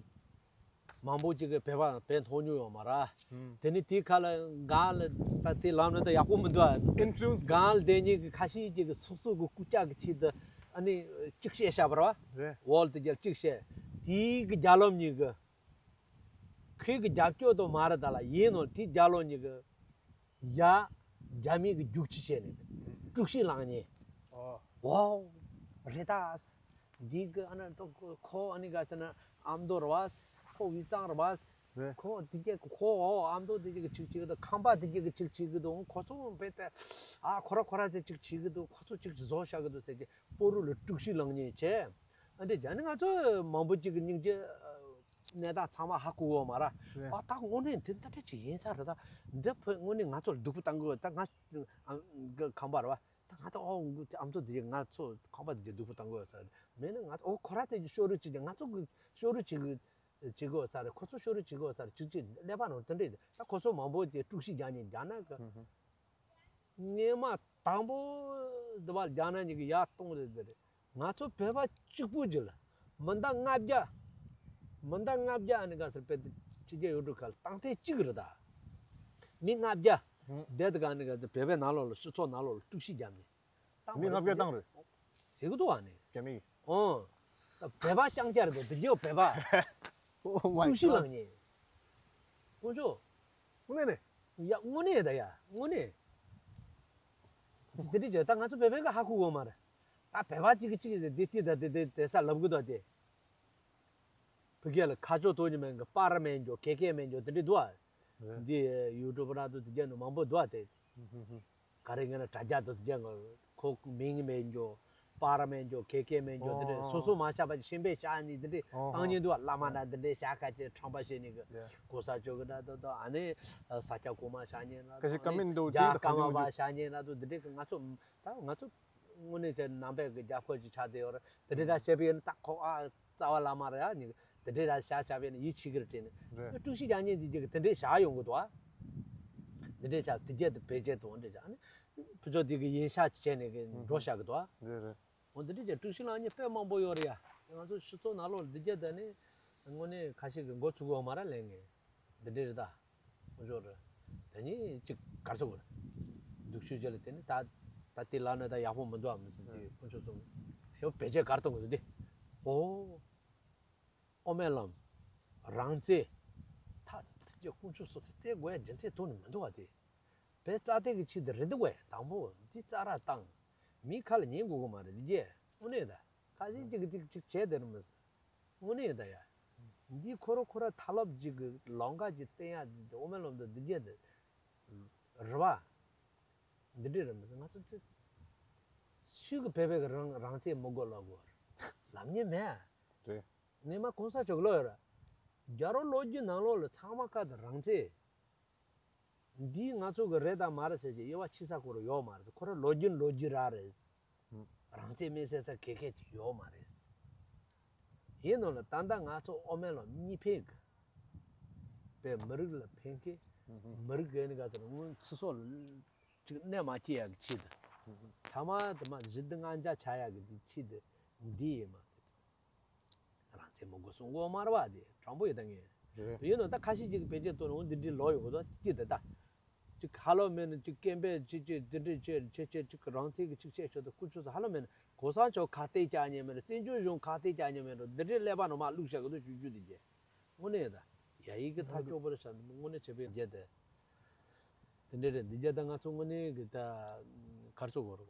མང་པོ་ཅིག་གིས་བོད་པ་བོད་མཐོང་མྱོང་ཡོད་མ་རེད། ཨུམ། དེ་ནི་དེའི་ཁ་ལ་གང་ལ་ད་དེ་ལམ་ནི་ད་ཡག་པོ་མི་འདུག་ཨ། ཨིན་ཕུ་ལུ་ཨེན་སི། གང་ལ་དེ་གཉིས་ཀྱི་ཁ་ཤས་ཅིག་གིས་སོ་སོ་གི་རྐུབ་བཀྱག་གི་ཆེད་དུ་ཨ་ནི་གཅིག་བཤད་བཞག་པ་རེད་པ། རེད། འོལ་དེ་རྒྱལ་གཅིག་བཤད། དེའི་གི་རྒྱབ་ལོགས་གཉིས་ཀྱི། ཁོའི་གི་རྒྱབ་སྐྱོར་དུ་མ་རེད་ད་ལ། ཡིན་ནོ་དེའི་རྒྱབ་ལོགས་གཉིས་ཀྱི། ཡ། རྒྱ་མི་གི་རྒྱུག་ཁྱི་བྱས་ནས་དཀྲུག་ཤིང་ལངས་ཉེན། ཨོ། ཝའོ། རེད་ད། འདི་གི་ཨ་ན་ཏོ་ཁོ་ཨ་ནི་ག་ཟེར་ན་ཨ་མདོ་རེད་པ། ཁོ་དབུས་གཙང་རེད་པ། རེད། ཁོ་དེ་གས་ཁོ་ཨོ་ཨ་མདོ་དེ་གས་གི་ཅིག་བྱེད་ཀྱི་འདུག་ཁམས་པ་དེ་གས་གི་ཅིག་བྱེད་ཀྱི་འདུག་ཁོ་ཚོ་བེད་དེ་ཨ་ཁོ་ར་ཁོ་ར་ཟེར་ཅིག་བྱེད་ཀྱི་འདུག་ཁོ་ཚོ་ཅིག་བཟོ་བཞག་གི་འདུག་ཟེར་གྱི་སྤོ་རུ་ལ་དཀྲུག་ཤིང་ལངས་ཉེན་བྱས། ཨ་འདི་རྒྱ་ནི་ང་ཚོ་མང་པོ་ཅིག་གི་སྙིང་རྗེ་གནས་སྟངས་ཚང་མ་ཧ་གོ་གི་ཡོད་མ་རེད། རེད། ཨ་ད་དངོས་གནས་འདི་འདྲ་འདྲ་ཅིག་ཡིན་ས་རེད་ད། འདི་བོད་དངོས་གནས་ང་ཚོར་སྡུག་པོ་བཏང་གི་ཡོད་ད། ང་ཨ་གི་ཁམས་པ་རེད་པ། ད་ང་ཚོ་ཨོ་ཨ་མཚོ་འདི་ང་ཚོ་ཁམས་པ་འདི་འདྲ་སྡུག་པོ་བཏང་གི་ཡོད་ས་རེད། མེད་ན་ང་ཚོ་ཨོ་ཁོ་ར་དེ་ཤོ་རུ་ཅིག་ང་ཚོ་གི་ཤོ་རུ་ཅིག་གི་བྱེད་དགོས་ས་རེད། ཁོ་ཚོ་ཤོ་རུ་བྱེད་དགོས་ས་རེད། ཅིག་ཅིག་ཀླད་པ་ནང་དེ་འདྲ་ཡིན། ད་ཁོ་ཚོ་མང་པོ་དེ་དཀྲུག་ཤིང་རྒྱག་ཉེན་རྒྱག་ན་གི། ཧུམ་ཧུམ། སྔོན་མ་དང་པོ་འདི་བ་རྒྱ་ནག་གཉིས་ཀྱི་ཡར་གཏོང་རེད་འདི་རེད། ང་ཚོ་བོད་པ་གཅིག་པུ་ཅིག་ལ་མི་འདང་ལྔ་བརྒྱ། མི་འདང་ལྔ་བརྒྱ་ཨ་ནི་ག་ཟེར་བོད་དུ་ཕྱི་རྒྱལ་ཡུལ་གྲུ་ཁག་ལ་བཏང་ཐེངས་གཅིག་རེད་ད། མི་ལྔ་བརྒྱ། ཧུམ། བསྡད་དུ་ག་ཨ་ནི་ག་ཟེར་བོད་པའི་ནང་ལོགས་ལ་སྤྱི་ཚོགས་ནང་ལོགས་ལ་དཀྲུག་ཤིང་བརྒྱབ་ནས། མི་ལྔ་བརྒྱ་བཏང་རེད། ཟེར་གི་འདུག་ཨ་ནི། རྒྱ་མི་གིས། ཨོ། ད་བོད་པ་རྐྱང་རྐྱང་རེད་འདུག་འདི་འདྲའི་བོད་པ། Oh my God. དཀྲུག་ཤིང་ལངས་ཉེན། དཀོན་མཆོག་དངོས་གནས་རེད། ཡ་དངོས་གནས་ད་ཡ་དངོས་གནས། དེ་འདྲ་བྱས་ད་ང་ཚོ་བོད་པའི་ག་ཧ་གོ་གི་མ་རེད། ད་བོད་པ་གཅིག་གིས་གཅིག་གིས་འདི་དེ་ད་དེ་དེ་དེ་ས་ལབ་གི་འདུག་དེ། བོད་སྐད་ལ་ཁ་ཕྱོགས་ཐོག་ཉི་མ་གི་པར་མེད་འགྱོ་ཁེ་ཁེ་མེད་འགྱོ་དེ་འདྲ་འདུག་ཨ། རེད། འདི་ཡུ་ཊུབ་ར་དུ་དེ་རྒྱ་ནི་མང་པོ་འདུག་ཨ་དེ། ཧུམ་ཧུམ་ཧུམ། ག་རེ་ངན་ན་དྲ་རྒྱ་དུ་དེ་རྒྱ་ཁོ་མིང་མེད་འགྱོ། པར་མེད་འགྱོ་ཁེ་ཁེ་མེད་འགྱོ་དེ་འདྲ་ཨོ། སོ་སོ་མ་ཤ་བ་ཤེས་པའི་ཤ་ནི་དེ་འདྲ་ཨོ། བཏང་ཉེན་འདུག་བླ་མ་ན་དེ་འདྲ་ཤ་ཁ་ཆེ་ཁྲམ་པ་བཤད་ནི་གི་ཡ། གོ་ས་ཅོ་གི་ན་དོ་དོ་ཨ་ནི་ས་ཆ་གོ་མ་ཤ་ཉེན་ན་ཀ་ཤི་ཀ་མེན་འདུག་ཅི་ཡ་ཀ་མ་བ་ཤ་ཉེན་ན་དོ་དེ་འདྲ་གི་ང་ཚོ་ད་ང་ཚོ་དངོས་གནས་ཅན་ནང་པའི་གི་རྒྱབ་ཁོ་ཅིག་ཆགས་བསྡད་ཡོད་རེད། དེ་འདྲ་ར་བཤད་པའི་ན་ད་ཁོ་ཨ་རྩ་བ་བླ་མ་རེད་ཨ་ནི་དེ་འདྲ་ར་ཤ་ཤ་བའི་ན་ཡིད་ཆེས་གི་རེད་དྲན་ནི་རེད། དཀྲུག་ཤིང་རྒྱག་ཉེན་དེ་འདྲ་གི་དེ་འདྲ་བཞག་ཡོང་གི་འདུག་ཨ། དེ་འདྲ་ཆགས་དེ་རྒྱ་དེ་བེད་སྤྱད་དོ་འདྲ་ཆགས་ཨ་ནི། ཕུ་ཆོ་དེ་གི་ཡིན་ཤག་བྱས་ནས་གི་འགྲོ་བཞག་གི་འདུག་ཨ། རེད་རེད། འོ་འདི་འདྲ་ཅིག་དཀྲུག་ཤིང་ལངས་ཉེན་དཔེ་མང་པོ་ཡོད་རེད་ཡ། ང་ཚོ་སྤྱི་ཚོགས་ནང་ལོགས་འདི་རྒྱ་དེ་ནི་དངོས་གནས་ཁ་ཤས་ཀྱི་མགོ་ཚུགས་ཡོད་མ་རེད་ལན་ངེས། འདི་འདྲ་རེད་ད། ཁོང་ཚོ་རེད། དེ་ནི་ཅིག་གར་སོང་རེད། སྡུག་ཤོས་ཅིག་ལ་དེ་ནི་ད་ད་དེ་ལ་ནི་ད་ཡག་པོ་མི་འདུག་ཨ་མི་ཚོ་དེ་ཁོང་ཚོ་ཚོ་དེ་བོད་བྱས་གར་གཏོང་གི་འདུག་དེ། ཨོ། ཨོ་མའི་ལམ། རང་བཙན། ད་དེ་ཁོང་ཚོ་ཚོ་དེ་བཙན་དགོས་ཡ་རྒྱུ་མཚན་ཐོག་ནས་མི་འདུག་བ་དེ། བོད་རྩ་དེ་གི་ཆེད་དུ་རེད་འདུག་བས་དང་པོ་འདི་རྩ་ར་བཏང་། མིའི་ཁ་ལ་ཉན་དགོས་གི་མ་རེད་འདི་རྒྱས་དངོས་གནས་ད་ཁ་ཤས་ཅིག་གིས་ཅིག་ཅིག་བྱས་དེ་རུ་མི་སྲིད། དངོས་གནས་ད་ཡ། འདི་ཁོ་ར་ཁོ་ར་ཐ་ལབ་ཅིག་གི་ལམ་ཁ་ཅིག་བསྟན་ཡ་འདི་ཨོ་མའི་ལམ་དུ་འདི་རྒྱས་འདི། རེད་བ། འདི་འདྲས་རེད་མི་སྲིད་ང་ཚོ་ཚོས། སུས་གི་བོད་པའི་གི་རང་རང་བཙན་མི་དགོས་ལབ་དགོས་རེད། ལབ་མཁན་མེད། རེད། ངས་མ་གོང་ས་མཆོག་ལོ་ཡོད་ར། རྒྱལ་རོང་ལོ་རྒྱུས་ནང་ལོགས་ལ་ཚང་མ་ཁ་དང་རང་བཙན། འདི་ང་ཚོ་གི་རེད་དང་མ་རེད་ཟེར་གྱི་དབྱེ་བ་ཕྱེ་ས་ཁོ་རང་ཡོད་མ་རེད། ཁོ་རང་ལོ་རྒྱུས་ལོ་རྒྱུས་ར་རེད། ཧུམ། རང་བཙན་མེད་ཟེར་ས་གེ་གེ་ཅིག་ཡོད་མ་རེད། ཡིན་ནོ་ལ་ད་ལྟ་ང་ཚོ་ཨོ་མེ་ལོ་གཉིས་ཕན་གི། པའི་མི་རིགས་ལ་ཕན་གི། ཧུམ་ཧུམ། མི་རིགས་གི་ནི་ག་ཚོད་སྔོན་ཚུད་སོགས་ལ་ཅིག་གནས་མ་སྐྱེ་ཡག་གི་ཆེད་དུ། ཧུམ་ཧུམ། ཐ་མ་དུ་མ་གཞི་འདི་ང་འཇགས་ཆགས་ཡག་གི་དེ་ཆེད་དུ་འདི་ཡིན་མ་གཏོགས། རང་བཙན་མི་དགོས་གསུང་གོ་མ་རེད་བ་དེ་དྲང་པོ་ཡིན་ད་ངས། རེད། ཡིན་ནོ་ད་ཁ་ཤས་ཅིག་གི་བེད་སྤྱད་གཏོང་ནས་འོ་འདི་འདྲའི་ལོ་ཡོད་གོ་ད་ཅི་དེ་ད། ཅིག་ཧ་ལོ་མེད་ནི་ཅིག་སྐད་འབོད་ཅིག་ཅིག་འདི་འདྲའི་ཅིག་ཅིག་ཅིག་ཅིག་རང་བཙན་གི་ཅིག་བཤད་ཆོག་ད་སྐུ་ཆུ་ཚོ་ཧ་ལོ་མེད་ནི་གོ་ས་མཆོག་ཁ་གཏད་བཅག་ཉེ་མེད་རོ་བཙན་བྱོལ་གཞུང་ཁ་གཏད་བཅག་ཉེ་མེད་རོ་འདི་འདྲའི་ཀླད་པ་ནང་མ་བླུགས་བཞག་གི་འདུག་ཞུ་རྒྱུ་དེ་རྒྱལ། དངོས་གནས་ད། ཡ་ཡིག་གི་ཐག་ཆོད་པོ་རེད་ཤག་འདི་མོ་དངོས་གནས་བྱས་པའི་རྒྱལ་དེ། དེ་འདྲ་རེད་འདི་རྒྱལ་ད་ང་ཚོ་དངོས་གནས་གི་ད་གར་སོ་གོ་རོ།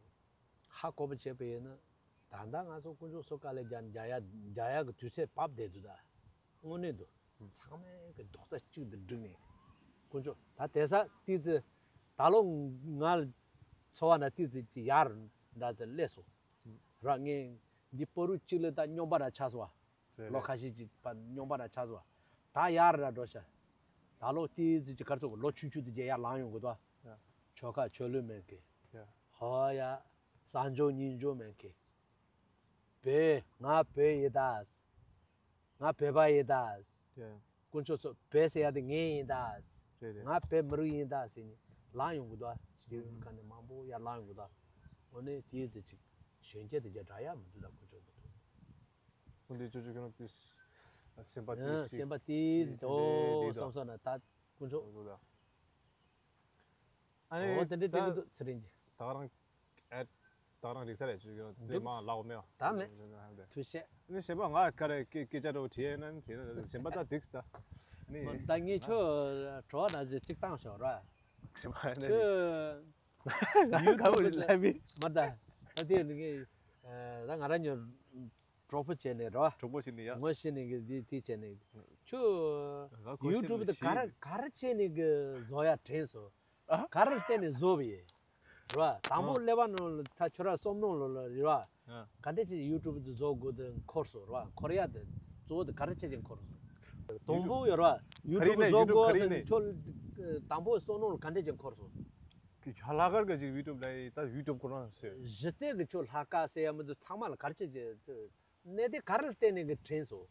ཧ་གོ་བ་བྱས་པ་ཡིན་ན། ད་ལྟ་ང་ཚོ་དཀོན་མཆོག་སོ་དཀའ་ལས་རྒྱག་རྒྱག་ཡ་རྒྱག་ཡ་གི་དུས་ཚོད་བབས་བསྡད་འདུག་ད། དངོས་གནས་འདུག་ཚང་མས་གི་རྡོག་རྩ་གཅིག་ཏུ་བསྒྲིལ་ནས། དཀོན་མཆོག་ད་དེ་ས་ཏི་ཙི། ད་ལོ་ང་འཚོ་བ་ན་ཏི་ཙི་ཅི་ཡར་འདྲ་ཙི་སླེབས་སོང་། ར་ངས་འདི་པོ་རུ་གཅིག་ལ་ད་སྨྱོན་པ་ར་ཆགས་སོང་བ། རེད་ལོ་རེད། ཁ་ཤས་ཅིག་པ་སྨྱོན་པ་ར་ཆགས་སོང་བ། ད་ཡར་ར་འགྲོ་ཤག་ད་ལོ་ཏི་ཙི་ཅི་གར་ཚོགས་ལོ་ཆུང་ཆུང་དེ་རྒྱལ་ཡར་ལངས་ཡོང་གི་འདུག་ཡ། ཆོལ་ཁ་ཆོས་ལུགས་མེད་གི། ཡ། ཧོ་ཡ། གསར་འབྱོར་རྙིང་འབྱོར་མེད་གི། བོད། ང་བོད་ཡིན་ད། ང་བོད་པ་ཡིན་ད། རེད། དཀོན་མཆོག་ཚོ་བོད་ཟེར་ཡ་དེ་ངའི་ཡིན་ད། རེད་རེད། ང་བོད་མི་རིགས་ཡིན་ད་ཟེར་ནས་ལངས་ཡོང་གི་འདུག་དེ་ག་ནས་མང་པོ་ཡར་ལངས་ཡོང་གི་ད། འོ་ནས་དེའི་ཚེ་ཅིག་གཞོན་སྐྱེས་དེ་རྒྱ་དྲག་ཡ་མི་འདུག་ད་ཁོ་ཚོ་མི་འདུག་ཁོ་འདི་ཅོ་ཅོ་ཁྱོད་རང་དེ་སེམས་པ་དེ་ཨ་སེམས་པ་དེ་ཨོ་བསམ་སོང་ན་ད་དཀོན་མཆོག་ཨ་ནི་ཨོ་དེ་འདྲའི་དྲན་གི་འདུག་ཚེ་རིང་གི་ད་ག་རང་ཨེ་ད་ག་རང་རིག་ས་རེད་ཅོ་ཅོ་དེ་འདུག་མ་ལག་མེད་ད་མེད་ཐུགས་ཤེས་ནི་སེམས་པ་ང་ག་རེ་སྐད་སྐད་ཆ་རོ་བྲིས་ན་བྲིས་ན་སེམས་པ་ད་འགྲིག་ད་ནི་ད་ངས་ཁྱོད་བྲོ་བ་ན་ཅིག་བཏང་ཤོག་ར་སེམས་པ་ནི་ཁྱོད་ཡུ་ཊུབ་ལ་མ་ད་ད་དེ་ནི་ངས་ད་ང་རང་ཉོ་གྲོགས་པོ་བྱས་ནས་རོ། གྲོགས་པོ་བྱས་ནས་ཡ། ངོ་ཤེས་ནས་གི་འདི་དེ་བྱས་ནས། ཁྱོད་ང་གོ་ཤེས་ཡུ་ཊུབ་དེ་ག་རེ་ག་རེ་བྱས་ནས་གི་བཟོ་ཡ་དྲན་སོང་། ཨ། ག་རེ་བལྟས་ནས་བཟོ་བ་ཡིན། རོ། དང་པོ་ཨ། ཀླད་པ་ནང་ལ་ད་ཁྱོད་ར་བསམ་མནོ་ལོ་ལ་རེད་བ། ཨ། ག་འདྲས་ཅིག་ཡུ་ཊུབ་དེ་བཟོ་དགོས་དེ་འཁོར་སོང་རོ། འཁོར་ཡ་དེ་གཙོ་བོ་དེ་ག་རེ་བྱས་ཀྱི་འཁོར་སོང་། དང་པོ་ཡོད་རོ། ཡུ་ཊུབ་བཟོ་དགོས་ཟེར་ཁྱོད་དང་པོ་བསམ་མནོ་ལ་ག་འདྲས་ཅིག་འཁོར་སོང་། ཁྱོད་ལྷག་དཀར་གི་ཅིག་ཡུ་ཊུབ་ལ་ད་ཡུ་ཊུབ་ཁོ་རང་ཟེར། གཞི་རྩའི་གི་ཁྱོད་ལྷག་དཀར་ཟེར་ཡ་མི་འདུག་ཚང་མ་ལ་ག་རེ་བྱས་ཀྱི། གནས་དེ་ག་རེ་བལྟས་ནས་གི་དྲན་སོང་།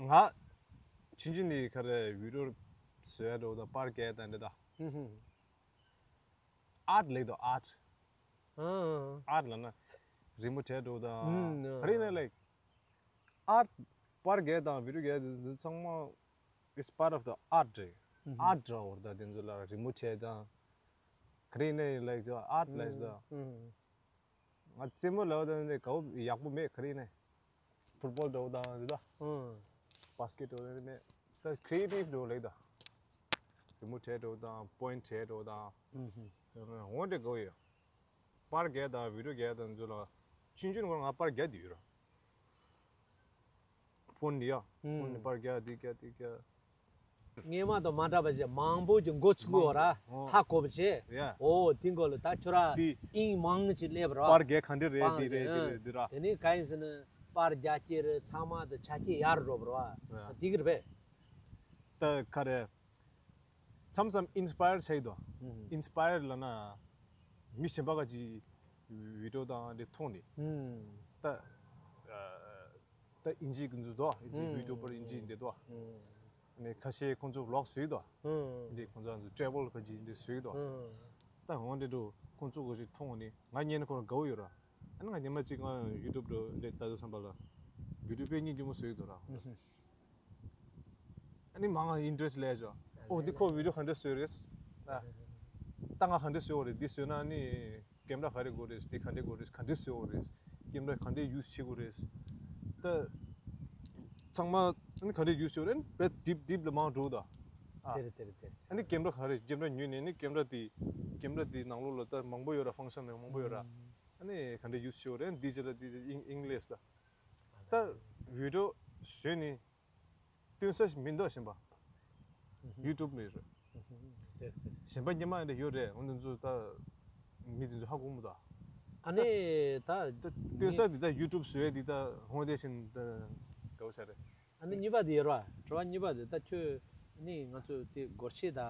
ང་ཆུང་ཆུང་ནས་ག་རེ་བི་ཌིའོ་བཟོ་ཡ་འགྲོ་དང་པར་རྒྱག་དང་འདྲ་དང་ཨར་ལེགས་དང་ཨར་ཨར་ལ་ན་རི་མོ་བྲིས་འགྲོ་དང་ག་རེ་ན་ལེགས་ཨར་པར་རྒྱག་དང་བི་ཌིའོ་རྒྱག་དེ་ཚོ་ཚང་མ་is part of the art རེད། ཨར་འདྲ་བོར་དང་དེ་ཚོ་ལ་རི་མོ་བྲིས་དང་ག་རེ་ན་ལེགས་ཨར་ལེགས་དང་། ང་རྩེད་མོ་ལབ་དང་ནི་གའུ་ཡག་པོ་མེད་ག་རེ་ནས་ཕུཊ་བོལ་འདྲ་བོ་དང་འདི་དང་ཨང་། བྷ་སི་ཀེ་ཊི་འདྲ་བོ་དེ་མེད། ད་ཁི་རི་ཨེ་ཊིབ་འདྲ་བོ་ལེགས་དང་། རི་མོ་བྲིས་འདྲ་བོ་དང་པོ་ཡིན་ཊི་བྲིས་འདྲ་བོ་དང་ཨང་། འོ་འདྲ་གའུ་ཡོད། པར་རྒྱག་དང་བི་ཌིའོ་རྒྱག་དང་ཚོ་ལ་ཆུང་ཆུང་ངོར་ང་པར་རྒྱག་བསྡད་ཡོད་ར། ཕོན་འདི་ཡ། ཕོན་འདི་པར་རྒྱག་འདི་རྒྱག་འདི་རྒྱག་སྔས་མ་དང་མ་འདྲ་བ་ཅིག་མང་པོ་ཅིག་འགོ་ཚུགས་ཡོད་ར། མང་པོ། ཨོ། ཧ་གོ་བ་བྱས། ཡ། ཨོ་དེ་འགོ་ལ་ད་ཁྱོད་ར་དེ་དབྱིངས་མང་ཅིག་སླེབས་ར། པར་རྒྱག་ག་འདྲ་རེད་པར་དེ་རེད་རྒྱག་དེ་རེད་དེ་ར། དེ་ནས་ག་ཡིན་ཟེར་ན་པར་རྒྱག་ཀྱི་རེད་ཚང་མ་དེ་ཆ་རྐྱེན་ཡར་འགྲོ་བ་ར། ཡ། དེ་གི་རེད་པས། ད་ག་རེད། མཚམས་མཚམས་ཨིན་སི་པ་ཡར་ཆགས་ཡོད་དོ། ཨིན་སི་པ་ཡར་ལབ་ན་མི་གཞན་པ་ག་ཅིག་བི་ཌིའོ་དང་དེ་མཐོང་ནས་ད་ད་ཨིན་ཇི་གི་འཛུལ་དོ། ཨིན་ཇི་བི་ཌིའོ་པར་ཨིན་ཇི་འདི་དོ། ནས་ཁ་ཤས་ཁོང་ཚོ་ཝི་ལོག་བཟོས་དོ། འདི་ཁོང་ཚོ་ཚོ་ཊེ་ཝལ་ག་ཅིག་འདི་བཟོས་དོ། ད་འོང་དེ་འགྲོ་ཁོང་ཚོ་ག་ཅིག་མཐོང་ནས་ང་ཉན་ཁོ་རང་དགའ་བོ་ཡོད་ར། ཨ་ནི་ང་ཉི་མ་གཅིག་ང་ཡུ་ཊུབ་འགྲོ་འདི་ལྟ་དུས་བསམ་པ་ལ་བི་ཌིའོ་དཔེ་སྙིང་རྗེ་མོ་བཟོས་ཡོད་དོ་ར། ཨ་ནི་མ་ང་ཨིན་ཊི་རེ་སི་ལས་ཅོ། ཨོ་འདི་ཁོ་བི་ཌིའོ་ག་འདྲ་བཟོས་རེད། ད་ང་ག་འདྲ་བཟོས་རེད། འདི་བཟོས་ན་ནི་ཀེམ་ར་ག་རེ་དགོས་རེད། འདི་ག་འདྲ་དགོས་རེད། ག་འདྲ་བཟོས་རེད། ཀེམ་ར་ག་འདྲ་ཡུ་སི་བྱེད་དགོས་རེད། ད་ཚང་མ་ཨ་ནི་ག་འདྲ་ཡུ་སི་བྱེད་དགོས་རེད། བེད་ཌིབ་ཌིབ་ལ་མང་འགྲོ་ད། ཨ་དེ་རེད་དེ་རེད་དེ་རེད། ཨ་ནི་ཀེམ་ར་ག་རེ་ཀེམ་ར་ཉོས་ནས་ནི་ཀེམ་ར་དེ་ཀེམ་ར་དེ་ནང་ལོགས་ལ་ད་མང་པོ་ཡོད་ར། ཕང་ཤན་མང་པོ་ཡོད་ར། ཨ་ནི་ག་འདྲ་ཡུ་སི་བྱེད་དགོས་རེད། འདི་ཅི་ལ་དེ་ཨིང་ཨིང་ལིཤ་ད། ད་བི་ཌིའོ་བཟོས་ནི་སྟོན་ས་ཞིག་མི་འདུག་གཞན་པ། ཡུ་ཊུབ་མེད་རེད། གཞན་པ་སྙན་མ་འདི་ཡོད་རེད། འོན་ཏེ་ཚོ་ད་མི་དེ་ཚོ་ཧ་གོ་མི་འདུག་ཨ་ནི་ད་སྟོན་ས་འདི་ད་ཡུ་ཊུབ་བཟོས་འདི་ད་ཧོང་དེ་བཞིན་ད་ག་བོ་ཆ་རེད། ཨ་ནི་གཉིས་པ་དེ་ཡོད་ར། དྲི་བ་གཉིས་པ་དེ་ད་ཁྱོད་ནི་ང་ཚོ་དེ་སྒོར་གཞས་ད།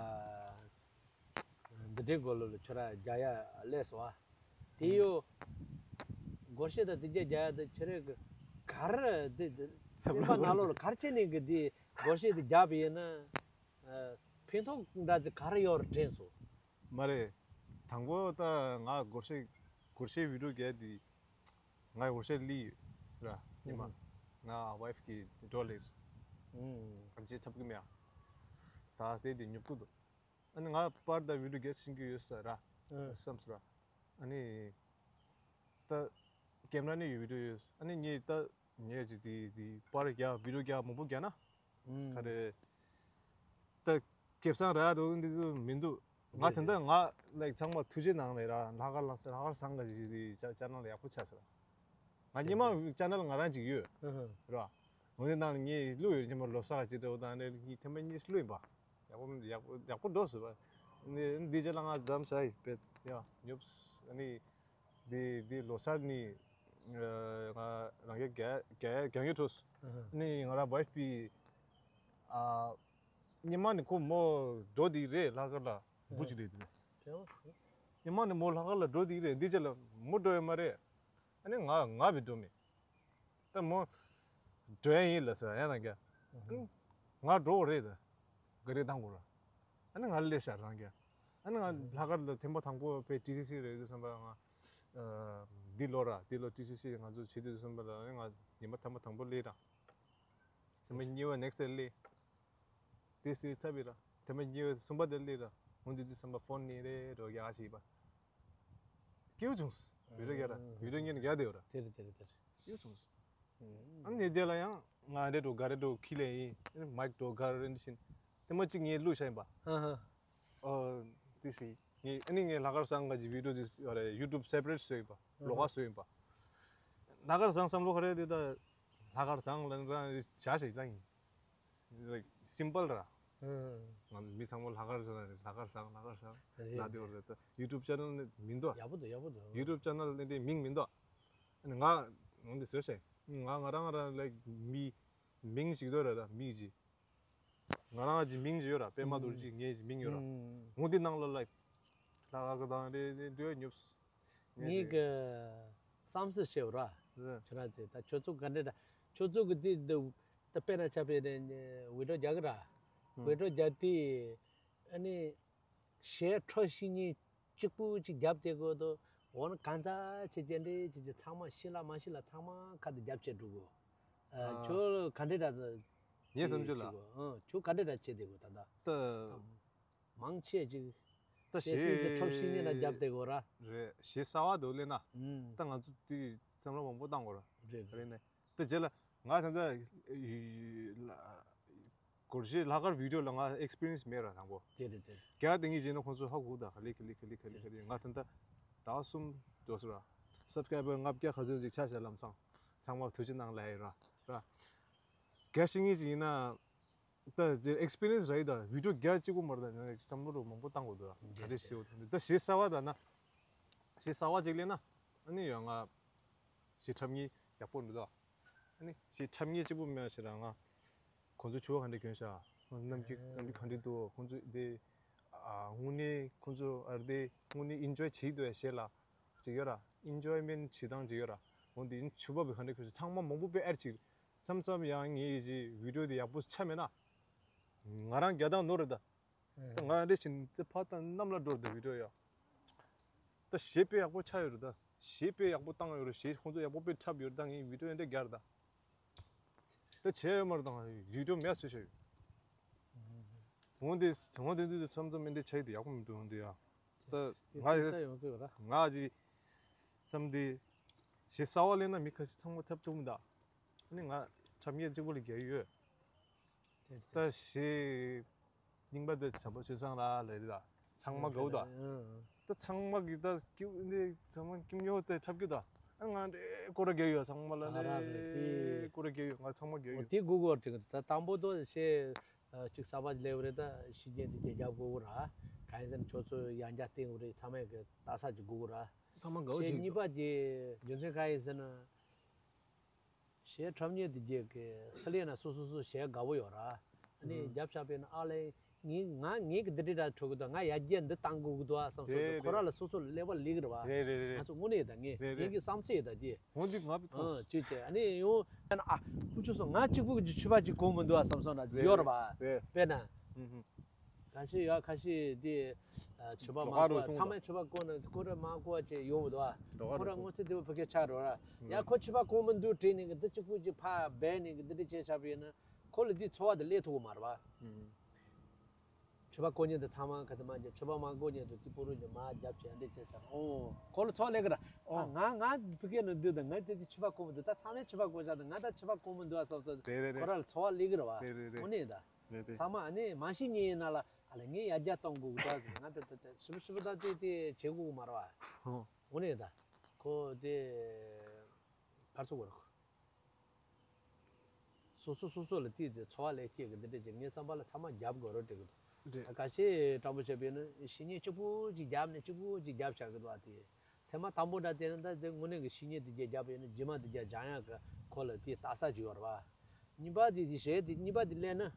འདི་འདྲའི་སྒོ་ལོ་ལ་ཁྱོད་ར་རྒྱ་ཡ་ལས་སོ་ཨ། དེ་ཡོ། སྒོར་གཞས་དང་དེ་རྒྱ་རྒྱ་ཡ་དེ་ཁྱེད་རེ་གི་ག་རེ་དེ་དེ་སེམས་པ་ནང་ལོགས་ལ་ག་རེ་བྱས་ནས་གི་དེ་སྒོར་གཞས་དེ་རྒྱབ་ཡིན་ན་ཕན་ཐོགས་འདྲ་ཅིག་ག་རེ་ཡོད་རེད་དྲན་སོ། མ་རེད། དང་པོ་ད་ང་སྒོར་གཞས་སྒོར་གཞས་བི་ཌིའོ་རྒྱག་དེ་ང་སྒོར་གཞས་ལི་ཡོད་ར་ཉི་མ། ང་ཝའི་ཕི་གི་འགྲོ་ལེར་ཨ་ཅེ་ཐབས་ཀྱི་མེད་ཨ། ད་དེ་དེ་ཉོབ་ཀུ་འདུག་ཨ་ནི་ང་པར་དང་བི་ཌིའོ་རྒྱག་ཤེས་ཀྱི་ཡོད་ས་ར། ཨ། བསམ་སོང་ར། ཨ་ནི་ད་ཀེམ་ར་ནི་ཡོད་བི་ཌིའོ་ཡོད། ཨ་ནི་ངས་ད་ངས་ཅིག་དེ་དེ་པར་རྒྱག་བི་ཌིའོ་རྒྱག་མང་པོ་རྒྱག་ན་ག་རེ་ད་ཁེ་བཟང་རག་འགྲོ་འདི་ཚོ་མི་འདུག་ང་དེ་འདྲ་ང་ལའིག་ཚང་མ་ཐུགས་རྗེ་གནང་ནས་ར་ལྷག་དཀར་ལྷག་དཀར་བཟང་ག་ཅིག་དེ་ཅ་ཅ་ནང་ལ་ཡག་པོ་ཆགས་སོང་ར། ང་སྔོན་མ་ཅེ་ནལ་ང་རང་ཅིག་ཡོད་ར། འོ་དེ་ནང་ལ་ངས་བླུགས་ཡོད། སྔོན་མ་ལོ་གསར་ཅིག་འདྲ་བོ་དང་ནས་ངས་ཐེངས་མ་གཉིས་བླུགས་ཡིན་པ། ཡག་པོ་ཡག་པོ་ཡག་པོ་འགྲོ་ཟེར་བ། ནས་འདི་རྗེས་ལ་ང་འཛམ་ས་ཡི་བེད་ཡ་ཉོབ་ནི་འདི་འདི་ལོ་གསར་ནི་ང་རང་གི་རྒྱ་རྒྱ་རྒྱ་ཡོད་འཕྲོས་ནི་ང་རང་བའི་པི་ཨ་སྔོན་མ་ནི་ཁོ་མོ་འགྲོ་དེ་རེད་ལྷག་དཀར་ལ་བུ་ཅིག་རེད་དེ། སྔོན་མ་ནི་མོ་ལྷག་དཀར་ལ་འགྲོ་དེ་རེད། འདི་རྗེས་ལ་མོ་འགྲོ་ཡོད་མ་རེད། ཨ་ནི་ང་ང་བི་འགྲོ་མེད། ད་མོ་འགྲོ་ཡ་ཡིན་ལ་ཟེར་ཡ་ན་རྒྱ། ང་འགྲོ་རེད་ད། ག་རེ་བཏང་དགོས་ར། ཨ་ནི་ང་ལས་ཤར་རང་རྒྱ། ཨ་ནི་ང་ལྷག་དཀར་ལ་ཐེངས་མ་དང་པོ་དཔེ་ཊི་སི་སི་རེད་དུས་ཙམ་པ་ང་ཨ་འདི་ལོ་ར་འདི་ལོ་ཊི་སི་སི་ང་ཚོ་བྱེད་དུས་ཙམ་པ་ལ་ཨ་ནི་ང་ཉི་མ་ཐེངས་མ་དང་པོ་སླེབས་ར། ཐེངས་མ་གཉིས་པ་next day སླེབས། དེ་སི་ཐབ་ཡིན་ར། ཐེངས་མ་གཉིས་པ་གསུམ་པ་དེ་སླེབས་ར། འོ་འདི་དུས་ཙམ་པ་ཕོན་ནི་རེད་རོ་ཡག་ཞིག་པ། སྐྱིད་པོ་བྱུང་། བི་ཌིའོ་རྒྱག་ར། བི་ཌིའོ་ཉན་རྒྱག་དེ་ཡོད་ར། དེ་རེད་དེ་རེད་དེ་རེད། སྐྱིད་པོ་བྱུང་། ཨ་ནི་རྗེས་ལ་ཡང་ང་རེ་འགྲོ་ག་རེ་འགྲོ་ཁི་ལེ་ཡིན། མའིག་འགྲོ་ག་རེ་འདི་བཞིན། དེ་མ་གཅིག་ངས་བླུགས་བཞག་ཡིན་པ། ཧ་ཧ། ཨོ། དེ་སི། ངས་ཨ་ནི་ངས་ལྷག་དཀར་བཟང་ག་གི་བི་ཌིའོ་དེ་ཡོད་རེད། ཡུ་ཊུབ་སེ་པ་རེཊ་བཟོས་ཡིན་པ། ལོགས་ཀ་བཟོས་ཡིན་པ། ལྷག་དཀར་བཟང་བསམ་བློ་ག་རེ་དེ་ད། ལྷག་དཀར་བཟང་ལ་རང་བྱ་ཞིག་ད་ཡིན། like simple ར། ང་མི་ཚང་མ་ལྷག་དཀར་བཟང་ལྷག་དཀར་བཟང་ལྷག་དཀར་བཟང་རེད་ལ་དེ་བར་རེད་ད། ཡུ་ཊུབ་ཅེ་ནལ་ནི་མི་འདུག་ཡག་པོ་འདུག་ཡག་པོ་འདུག་ཡུ་ཊུབ་ཅེ་ནལ་ནི་དེ་མིང་མི་འདུག་ཨ་ནི་ང་ང་འདི་བཟོས་ཤག་ང་ང་རང་རང་like མི་མིང་ཞིག་འདོད་རེད་ད་མིང་ཞིག་ང་རང་གི་མིང་ཅིག་ཡོད་ར། པད་མ་རྡོ་རྗེ་ངའི་མིང་ཡོད་ར། འོ་འདི་ནང་ལ་like ལྷག་དཀར་དང་རེ་རེ་འདྲ་ཉོབ། ངས་ངས་གི་བསམ་ཚུལ་བཤད་ར། རེད། ཁྱོད་རང་ཚོས་ད་ཁྱོད་ཚོ་ག་འདྲ་འདྲ། ཁྱོད་ཚོ་གི་དེ་འདི་ད་དཔེར་ན་ཆ་བྱས་ནས་བི་ཌིའོ་རྒྱག་གི་ར། ཨང་། བི་ཌིའོ་རྒྱག་དུས་ཨ་ནི་གཞས་འཁྲབ་ཤེས་མཁན་གཅིག་པུ་གཅིག་རྒྱབ་བསྡད་དགོས་འདུག་འོ་ན་གང་ཟག་ཆེ་ཆེ་འདྲ་ཆེ་ཆེ་ཚང་མ་ཤེས་ལ་མ་ཤེས་ལ་ཚང་མ་ཁ་དེ་རྒྱབ་བྱས་འགྲོ་དགོས། ཨ། ཁྱོད་ག་འདྲ་འདྲ། ངའི་བསམ་ཚུལ་ལ། ཨང་། ཁྱོད་ག་འདྲ་འདྲ་བྱས་བསྡད་དགོས་ད་ལྟ། ད། མང་ཆེ་ཅིག་ད་གཞས་དེ་ཚོ་འཁྲབ་ཤེས་མཁན་ལ་རྒྱབ་བསྡད་དགོས་ར། རེད། གཞས་གསར་བ་འདུག་ལབ་ན། ཨུམ། ད་ང་ཚོ་དེ་བསམ་བློ་མང་པོ་བཏང་དགོས་ར། རེད་རེད། རེད་ནས་ད་རྗེས་ལ་ང་ད་ལྟ་སྒོར་གཞས་ལྷག་དཀར་བི་ཌིའོ་ལ་ང་ཨེག་སི་པི་རི་ཡན་སི་མེད་ར་དང་པོ། དེ་རེད་དེ་རེད། རྒྱ་དེ་ངས་བྱས་ན་ཁོང་ཚོ་ཧ་གོ་ད་ག་ལེ་ག་ལེ་ག་ལེ་ག་ལེ་ག་ལེ་ང་ད་ལྟ་ཟླ་བ་གསུམ་འགྲོ་སོང་ར། སབ་སི་ཀ་རའི་བར་ལྔ་བརྒྱ་ག་ཚོད་ཅིག་ཆགས་བཞག་ལམ་སང་ཚང་མ་ཐུགས་རྗེ་གནང་ལབ་ཡིན་ར། ར། རྒྱ་ཤེས་མཁན་ཅིག་ཡིན་ན། ད་དེ་ཨེག་སི་པི་རི་ཡན་སི་རེད་ད། བི་ཌིའོ་རྒྱ་གཅིག་པོ་མ་རེད་ད། ང་བསམ་བློ་རུ་མང་པོ་བཏང་དགོས་འདུག་ད། ག་རེ་ཟེར་བ་དང་ད་གཞས་གསར་བ་ད་ན། གཞས་གསར་བ་ཅིག་ལེན་ན། ཨ་ནི་ཡང་ང་གཞས་འཁྲབ་མཁན་ཡག་པོ་འདུག་ད། ཨ་ནི་གཞས་འཁྲབ་མཁན་གཅིག་པོ་མེད་ཞེ་ད་ང་ཁོང་ཚོ་ཕྱུ་པ་ག་འདྲ་གྱོན་ཤག་ཁོང་ཚོ་གནམ་གྱི་གནམ་གྱི་ག་འདྲ་འདུག་ཁོང་ཚོ་དེ་ཨ་དངོས་གནས་ཁོང་ཚོ་ཨར་དེ་དངོས་གནས་ཨིན་ཇོའི་བྱེད་འདུག་ཡ་གཞས་ལ་ཅིག་ཡོད་ར། ཨིན་ཇོའི་མེན་བྱེད་སྟངས་ཅིག་ཡོད་ར། འོན་ཏེ་ཕྱུ་པ་བི་ག་འདྲ་གྱོན་ཤག་ཚང་མ་མང་པོ་དཔེ་ཨར་ཅིག་བསམ་བསམ་ཡང་ངའི་གཞས་བི་ཌིའོ་དེ་ཡག་པོ་ཆགས་མེད་ན། ང་རང་རྒྱ་དང་ནོར་རེད་ད། ད་ང་འདྲ་བཞིན་དེ་ཕ་དང་གནམ་ལ་འགྲོ་རེད་ད་བི་ཌིའོ་ཡ། ད་གཞས་དཔེ་ཡག་པོ་ཆགས་ཡོད་རེད་ད། གཞས་དཔེ་ཡག་པོ་བཏང་ཡོད་རེད། གཞས་ཁོང་ཚོ་ཡག་པོ་དཔེ་འཁྲབ་ཡོད་རེད་ད། ངས་བི་ཌིའོ་འདྲ་རྒྱག་རེད་ད། ད་བྱས་ཡོད་མ་རེད་ད། ང་བི་ཌིའོ་མེད་བཟོས་བཞག་ཡོད། འོན་ཏེ་འོན་ཏེ་འདི་ཚོ་མཚམས་མཚམས་འདི་འདྲ་ཆགས་ཡོད་དེ་ཡག་པོ་མི་འདུག་འོན་ཏེ་ཡ། ད་ང་ཡོད་ད་ཡོང་གི་ཡོད་ར། ང་ཅིག་བསམ་དེ་གཞས་གསར་བ་ལེན་ན་མི་ཁ་ཤས་ཚང་མ་འཁྲབ་ཐུབ་མི་གདའ། ཨ་ནི་ང་འཁྲབ་མཁན་གཅིག་པོ་ལ་རྒྱག་ཡོད། དེ་ད་གཞས་རྙིང་པ་དེ་བྱམས་པ་ཆོས་བཟང་ལགས་ལབ་རེད་ད། ཚང་མ་དགའ་བོ་ད། ད་ཚང་མ་གི་ད་སྐྱིད་འདི་ཚང་མ་སྐྱིད་ཉོ་དེ་འཁྲབ་ཀྱི་ད། ཨ་ང་འདྲེ་སྐོར་ར་རྒྱག་ཡོད། ཚང་མ་ལ་ཨ་ར་རེད་འདྲེ་དེ། སྐོར་ར་རྒྱག་ཡོད། ང་ཚང་མ་རྒྱག་ཡོད། དེ་གུ་གུ་བར་དྲན་གི་ད། དང་པོ་དོ་གཞས་གཅིག་གསར་པ་ལེབ་རེད་ད། གཞས་ཉན་དེ་རྒྱག་རྒྱག་གུ་གུ་ར། གང་ཡིན་ཟེར་ན་ཁྱོད་ཚོ་ཡང་རྒྱ་བསྟན་གུ་རེད། ཚང་མས་གི་ལྟ་ས་ཅིག་གུ་གུ་ར། ཚང་མ་དགའ་བོ་བྱེད་ཀྱི་འདུག་གཞས་གཉིས་པ་དེ་རྒྱུ་མཚན་གང་ཡིན་ཟེར་ན། གཞས་འཁྲབ་མཁན་དེ་གྱད་ཀྱི་སི་ལེ་ན་སོ་སོ་སོ་གཞས་དགའ་བོ་ཡོད་ར། ཨ་ནི་ཨུམ། རྒྱབ་ཤ་པས་ན་ཨ་ལེ། ངའི་ང་ངའི་གི་འདི་འདྲ་འདྲ་འཁྲབ་གི་འདུག་ང་ཡར་རྒྱས་འདི་བཏང་དགོས་གི་འདུག་ཨ་བསམ་སོང་། རེད་ཁོ་རང་ལ་སོ་སོ་ལ་ཀླད་པ་ལེགས་རེད་བ། རེད་རེད་རེད། ང་ཚོ་དངོས་གནས་ད་ངས་རེད་རེད། ངའི་གི་བསམ་ཚུལ་ཡིན་ད་དེ། འོ་འདི་ང་བི་ཐོང་། ཨ་ཅི་ཅི་ཨ་ནི་ཡོང་ཨ་ཁུ་ཆུ་སོང་ང་གཅིག་པུ་གི་ཕྱུ་པ་གཅིག་གོ་མི་འདུག་ཨ་བསམ་སོང་ན་རེད་ཡོད་རེད་བ། རེད། དཔེར་ན། ཨུམ་ཧུམ། ཁ་ཤས་ཡོད། ཁ་ཤས་དེ་ཨ་ཕྱུ་པ་མ་གོ་ཚང་མས་ཕྱུ་པ་གོ་ན་ཁོ་ར་མ་གོ་བ་ཅིག་ཡོང་མི་འདུག་ཨ། ཁོ་ར་དངོས་ཚེ་དེ་བ་ཕ་གི་ཆགས་རོ་ར། ཡ་ཁོ་ཕྱུ་པ་གོ་མི་འདུག་དྲན་ནས་གི་འདི་གཅིག་པུ་ཅིག་ཕ་སྦས་ནས་གི་འདི་འདྲ་བྱས་ཆགས་པ་ཡིན་ན་ཁོ་ལ་དེ་ཚོར་བ་དེ་སླེབས་ཐུབ་ཀྱི་མ་རེད་བ། ཕྱུ་པ་གོ་མཁན་དེ་ཚང་མ་ག་དེ་མ་བྱས། ཕྱུ་པ་མ་གོ་མཁན་དེ་དེ་པོ་རུ་ནས་མ་རྒྱབ་བྱས་འདི་བྱས་ཆགས། ཨོ་ཁོ་ལ་ཚོར་བ་སླེབས་གི་ར། ཨ་ང་ང་ཕ་གི་ནས་འདུག་ད་ང་དེ་དེ་ཕྱུ་པ་གོ་མི་འདུག་ད་ཚང་མས་ཕྱུ་པ་གོ་ཆགས་ད་ང་ད་ཕྱུ་པ་གོ་མི་འདུག་ཨ་བསམ་བསམ་རེད་རེད་ཁོ་ར་ལ་ཚོར་བ་སླེབས་གི་ར་བ། རེད་རེད་རེད། དངོས་གནས་ད། རེད་རེད། ཚང་མ་ཨ་ནི་མ་ཤེས་མཁན་ཡིན་ན་ལ། ཨ་ལ་ངས་ཡར་རྒྱས་གཏོང་དགོས་ཀྱི་འདུག་ང་ད་ད་ད་ཞིབ་ཞིབ་ད་དེ་དེ་བྱེད་དགོས་ཀྱི་མ་རེད་བ། ཨོ། འོ་ནས་ད། ཁོ་དེ། ཕར་ཚུར་བར། སོ་སོ་སོ་སོ་ལ་དེ་དེ་ཚོར་བ་ལས་སྐྱེས་ཀྱི་འདི་འདྲ་ཅིག་ངའི་བསམ་པ་ལ་ཚང་མ་རྒྱབ་དགོས་རོགས་འགྲིག་གི་འདུག་རེད། ད་ཁ་ཤས་སྤྲང་པོ་བྱས་པས་ན་གཞས་ཉན་གཅིག་པུ་ཅིག་རྒྱབ་ནས་གཅིག་པུ་ཅིག་རྒྱབ་བཞག་གི་འདུག་ཨ་དེ། ཐེངས་མ་དང་པོ་འདྲ་དེ་ན་ད་དེ་དངོས་གནས་ཀྱི་གཞས་ཉན་དེ་རྒྱབ་རྒྱབ་ཡིན་ན་རྗེས་མ་དེ་རྒྱབ་སྦྱང་ཡག་གི་ཁོ་ལ་དེ་ལྟ་ས་ཅིག་ཡོད་རེད་བ། གཉིས་པ་དེ་དེ་གཞས་དེ་གཉིས་པ་དེ་ལེན་ན།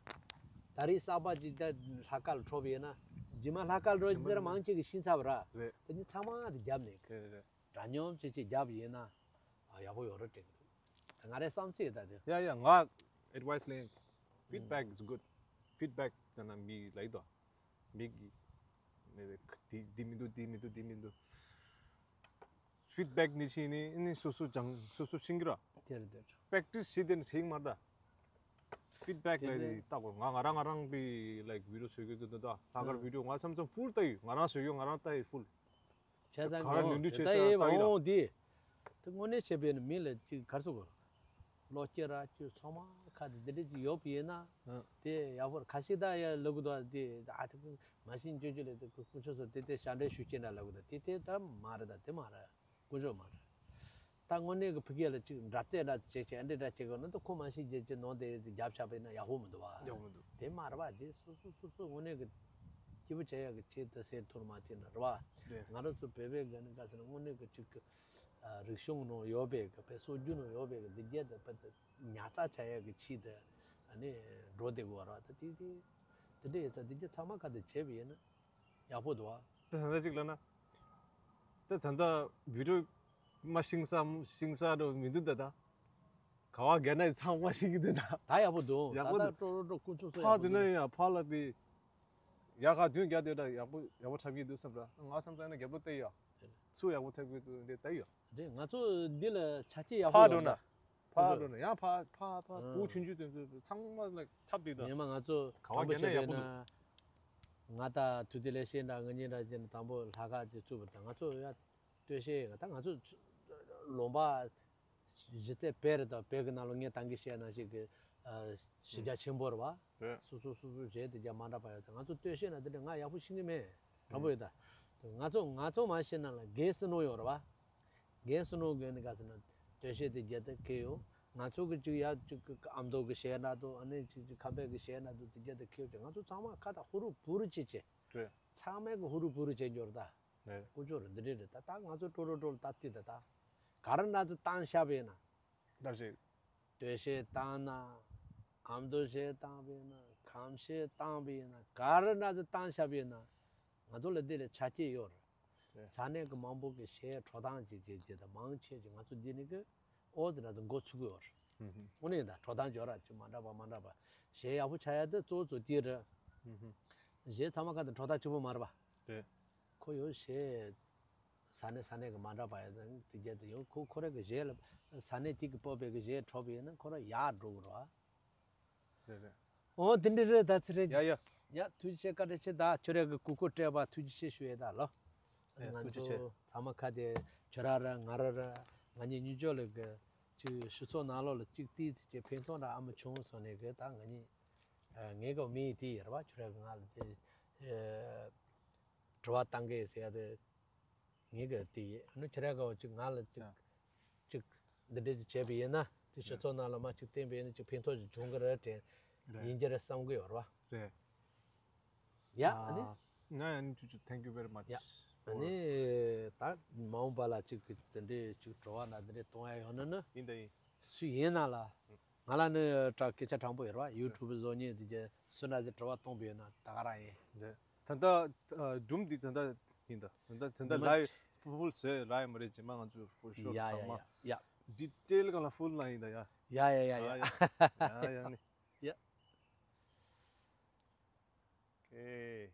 ད་རེས་གསར་པ་ཅིག་ད་ལྷག་དཀར་ལ་འཁྲབ་པ་ཡིན་ན། རྗེས་མ་ལྷག་དཀར་འགྲོ་ཟེར་མང་ཆེ་གི་ཤེས་ཚར་བ་ར། རེད། དེ་གཉིས་ཚང་མ་དེ་རྒྱབ་ནས། རེད་རེད་རེད། འདྲ་མཉམ་ཅིག་ཅིག་རྒྱབ་ཡིན་ན། ཨ་ཡག་པོ་ཡོད་རེད་དྲན་གི་འདུག་ང་རའི་བསམ་ཚུལ་ད་དེ། ཡ་ཡ་ང་advice ལེན། Feedback is good. Feedback ད་ན་མི་ལ་ཡི་དོ། མི་གི་ མེད་པའི་འདི་འདི་མི་འདུག་འདི་མི་འདུག་འདི་མི་འདུག་ཕིཌ་བེག་ནི་ཕྱིན་ནི་ནི་སོ་སོ་སྦྱང་སོ་སོ་ཤེས་ཀྱི་ར། དེར་དེར། པེག་ཊིས་བྱེད་དེ་ནི་ཤེས་ཀྱི་མ་རེད་ད། ཕིཌ་བེག་དེ་ལ་ནི་ལྟ་དགོས། ང་ང་རང་ང་རང་གི་ལའིཀ་བི་ཌི་ཡོ་བཟོ་གི་འདུག་ད་ལྷག་དཀར་ཨ་བི་ཌི་ཡོ་ང་མཚམས་མཚམས་ཕུལ་ལྟ་ཡོད། ང་རང་བཟོ་གི་ང་རང་ལྟ་ཡོད་ཕུལ། བྱས་ཙང་ག་ར་ལུས་འདྲི་བྱས་ད་ས་ཡེ་ལྟ་ཡོད་ལ། འོང་དེ། དེ་དངོས་གནས་བྱས་པས་ནི་མི་ལ་ཅིག་གར་སོ་གོ། བློ་སྐྱེ་ར་ཅུ་ཚང་མ་ཁ་དེ་འདི་འདྲ་ཅིག་ཡོད་པ་ཡིན་ན། ཨ། དེ་ཡག་པོ་རེད། ཁ་ཤས་ད་ཡ་ལབ་གི་འདུག་དེ་ཨ་དེ་མ་ཤེས་ཅོ་ཅོ་ལས་དེ་དཀོན་མཆོག་གསུམ་དེ་དེ་ཞབས་འདྲེན་ཞུ་ཅེ་འདྲ་ལབ་གི་འདུག་དེ་དེ་ད་མ་རེད། ད་དེ་མ་རེད། དཀོན་མཆོག་མ་རེད། ད་དངོས་གནས་ཀྱི་ཕ་གི་ལ་ཅིག་འདྲ་རྩེ་འདྲ་བྱེད་བྱེད་འདི་འདྲ་བྱེད་དགོས་ན་ད་ཁོ་མ་ཤེས་རྗེས་ཀྱི་ནང་དེ་རྒྱབ་ཆགས་པ་ཡིན་ན་ཡག་པོ་མི་འདུག་བ། ཡག་པོ་མི་འདུག་དེ་མ་རེད་བ། དེ་སོ་སོ་སོ་སོ་དངོས་གནས་ཀྱི་སྐྱིད་པོ་བྱེད་ཡག་གི་ཆེད་དུ་ཟེར་ཐུབ་མ་ཐུབ་ན་རེད་བ། རེད། ང་རང་ཚོ་བོད་པའི་གི་ནི་ག་ཟེར་ན་དངོས་གནས་ཀྱི་ཅིག་གི་ཨ་རིག་གཞུང་ནང་ཡོད་པའི་གི་བོད་སྲོལ་རྒྱུན་ནང་ཡོད་པའི་གི་འདི་རྒྱལ་དུ་བོད་དུ་ཉར་ཚགས་བྱ་ཡག་གི་ཆེད་དུ་ཨ་ནི་འགྲོ་བསྡད་དགོས་རེད་བ། ད་དེ་དེ་དེ་འདྲ་ཡོད་ཙང་འདི་རྒྱལ་ཚང་མ་ག་དུ་བྱས་པ་ཡིན་ན་ཡག་པོ་འདུག་བ། ད་ད་ཅིག་ལ་ན། ད་ད་ད་བི་ཌི་ཡོ་མ་ཤིང་ས་ཤིང་ས་རུ་མི་འདུག་ད་ད། ག་བ་རྒན་ན་ཚང་མ་ཤིང་གི་འདུག་ད། ད་ཡག་པོ་འདུག་ཡག་པོ་ད་ད་འདུག་འགྲོ་རོགས་འགྲོ་ཀུན་སྤྱོད་སོ་ཕ་ཡག་པོ་དུ་ན་འདུག་ཡ་ཕ་ལ་པི། ཡ་ག་དུན་རྒྱ་དེ་ད་ཡག་པོ་ཡག་པོ་འཁྲབ་ཀྱི་འདུག་བསམ་ད། ང་བསམ་ད་ན་རྒྱབ་ལོ་བལྟས་ཡོད། ཚུ་ཡག་པོ་འཁྲབ་ཀྱི་འདུག་འདི་བལྟས་ཡོད། དེ་ང་ཚོ་འདི་ལ་ཆ་རྐྱེན་ཡག་པོ་ཕ་ཡོད་འགྲོ་ན། ན། ཕ་འགྲོ་ན་ཡང་ཕ་ཕ་ཕ་ཨ། བུ་ཆུང་ཆུང་དེ་ཚོ་ཚང་མ་ལ་འཁྲབ་འདུག་ད། ངས་མ་ང་ཚོ་ག་བ་དྲང་པོ་རྒན་ན་བཤད་ཡག་པོ་པ་འདུག་ཡིན་ན། ང་ད་དུས་དེ་ལས་ཤེས་འདྲ་ང་གཉིས་འདྲ་ཅན་དང་པོ་ལྷ་ཁང་དེ་བཙུགས་པ་དང་ང་ཚོ་ཡ་སྟོད་གཞས་ད་ང་ཚོ་ལུང་པ་གཞི་རྩའི་བོད་རེད་ད། བོད་ཀྱི་ནང་ལ་ངས་ད་གིན་བཤད་ནང་བཞིན་གྱི་ཨ་གཞི་རྒྱ་ཆེན་པོ་རེད་བ། རེད། སོ་སོ་སོ་སོ་གཞས་དེ་རྒྱ་མ་འདྲ་བ་ཡོད་ཙང་ང་ཚོ་སྟོད་གཞས་ན་དེ་འདྲ་ང་ཡག་པོ་ཤེས་ཀྱི་མེད། དྲང་པོ་ཡོད་ད། ང་ཚོ་ང་ཚོ་མ་ཤེས་ན་ལ་རྒན་བསོད་ནམས་ཡོད་རེད་བ། རྒན་བསོད་ནམས་རྒན་ནི་ག་ཟེར་ན་སྟོད་གཞས་དེ་རྒྱ་དེ་ཁེལ་ཡོད། ང་ཚོ་གི་ཅིག་ཡ་ཅིག་ཨ་མདོ་གི་གཞས་ན་དུ་ཨ་ནི་ཅིག་ཅིག་ཁམས་པའི་གི་གཞས་ན་དུ་དེ་རྒྱ་དེ་ཁེལ་ཡོད་ཅིག་ང་ཚོ་ཚང་མ་ཁ་ད་ཧུ་རུ་བུ་རུ་ཅིག་ཅིག་རེད། ཚང་མས་གི་ཧུ་རུ་བུ་རུ་བྱེད་འགྱུར་ད། རེད། ཀུ་ཅོ་རེད་འདི་འདྲས་རེད་ད། ད་ང་ཚོ་ཀྲོ་ཀྲོ་ཀྲོ་ལ་ད་ལྟ་ད་ད། ག་རེ་ན་ཚོ་བཏང་ཤ་བས་ན། ད་ཞིག་སྟོད་གཞས་བཏང་ན། ཨ་མདོ་གཞས་བཏང་བས་ན། ཁམས་གཞས་བཏང་བས་ན། ག་རེ་ན་ཚོ་བཏང་ཤ་བས་ན། ང་ཚོ་ལ་འདི་ལས་ཆ་རྐྱེན་ཡོད་རེད། རེད། ས་གནས་ཀྱི་མང་པོ་གི་གཞས་འཕྲོ་བཏང་བྱེད་བྱེད་བྱེད་དང་མང་ཆེ་ཅིག་ང་ཚོ་འདི་ནས་གི་ཨོ་ཙི་ར་ཙི་འགོ་ཚུགས་ཀྱི་ཡོད་རེད། ཧུམ་ཧུམ། དངོས་གནས་ད་འཕྲོ་བཏང་འབྱོར་ར་ཅིག་མ་འདྲ་བ་མ་འདྲ་བ་གཞས་ཡག་པོ་ཆགས་ཡ་དེ་གཙོ་བོ་གཙོ་དེ་རེད། ཧུམ་ཧུམ། གཞས་ཚང་མ་ག་དེ་འཕྲོ་བཏང་གཅིག་པོ་མ་རེད་པ། རེད། ཁོ་ཡོད་གཞས། ས་གནས་ས་གནས་ཀྱི་མ་འདྲ་བ་ཡ་དེ་རྒྱ་དེ་ཡོད་ཁོ་ཁོ་རང་གི་གཞས་ལ་ས་གནས་དེ་གི་སྤོབས་པའི་གི་གཞས་འཕྲོ་བ་ཡིན་ན་ཁོ་རང་ཡག་འགྲོ་གི་རེད་བ། རེད་རེད། འོ་དེ་འདྲ་རེད་ད་ཚེ་རིང་། ཡ་ཡ། ཡ་ཐུགས་རྗེ་ཆེ་བཀའ་དྲིན་ཆེ་ད་ཁྱོད་རང་གི་གུས་བཀུར་སྤྲད་པ་ཐུགས་རྗེ་ཆེ་ཞུ་ཡས་ད་ལོ། ཡ་ང་ཐུགས་རྗེ་ཆེ། ཚོ་ཚང་མ་ཁ་དེ་ཁྱོད་རང་ར་ང་རང་ར་ང་གཉིས་གཉིས་ཆོག་ལ་གི་ཅིག་སྤྱི་ཚོགས་ནང་ལོགས་ལ་ཅིག་ཏིས་ཅིག་ཕན་ཐོགས་འདྲ་ཨ་མ་བྱུང་སོང་ནས་གི་ད་ང་གཉིས་ངའི་གི་མི་ཡི་དེ་ཡིན་ར་བ་ཁྱོད་རང་གི་ང་ལ་དེ་དྲི་བ་བཏང་གི་ཟེར་ཡ་དེ། ངེད་ཀྱི་དེ་ཡིན་ཨ་ནི་ཁྱེད་རང་ག་བ་ཅིག་ང་ལ་ཅིག་ཡ། ཅིག་འདི་འདྲས་ཅིག་བྱས་པ་ཡིན་ན་དེ་སྤྱི་ཚོགས་ནང་ལ་མ་ཅིག་བསྟན་པ་ཡིན་ན་ཅིག་ཕན་ཐོགས་ཅིག་བྱུང་གི་རེད་དྲན་རེད། ཡིན་གྱི་རེད་བསམ་གི་ཡོད་རེད་བ། རེད། ཡ་ཨ་ནི། ང་ཡང་ནི་ཅུ་ཅུ་thank you very much ཡ། ཨ་ནི་ད་མ་འོངས་པ་ལ་ཅིག་གི་དེ་འདྲས་ཅིག་བྲོ་བ་ན་འདི་འདྲས་གཏོང་ཡ་ཡོད་ན་ནི། ཡིན་ད་ཡིན། སུ་ཡིན་ན་ལ། ང་ལ་ནི་དྲ་སྐད་ཆ་དྲང་པོ་ཡོད་རེད་བ། ཡུ་ཊུབ་བཟོ་མཁན་དེ་གྱ་སུ་འདྲ་ཅིག་དྲི་བ་གཏོང་པ་ཡོད་ན་ད་ག་རང་ཡིན། འདི་ད་ལྟ་ཨ་སྒྲུང་འདི་ད་ལྟ་ཡིན་ད། ད་ལྟ་ད་ལྟ་ཉི་མ་live full བཟོས་ར་ཡིན་མ་རེད། རྗེས་མ་ང་ཚོས་for sure ཡ་ཚང་ཡ་མ་ཡ་ཡ། detail གང་ལ་full ན་ཡིན་ད་ཡ། ཡ་ཡ་ཡ་ཡ། ཡ་ཡ་ནི། ཡ། Okay.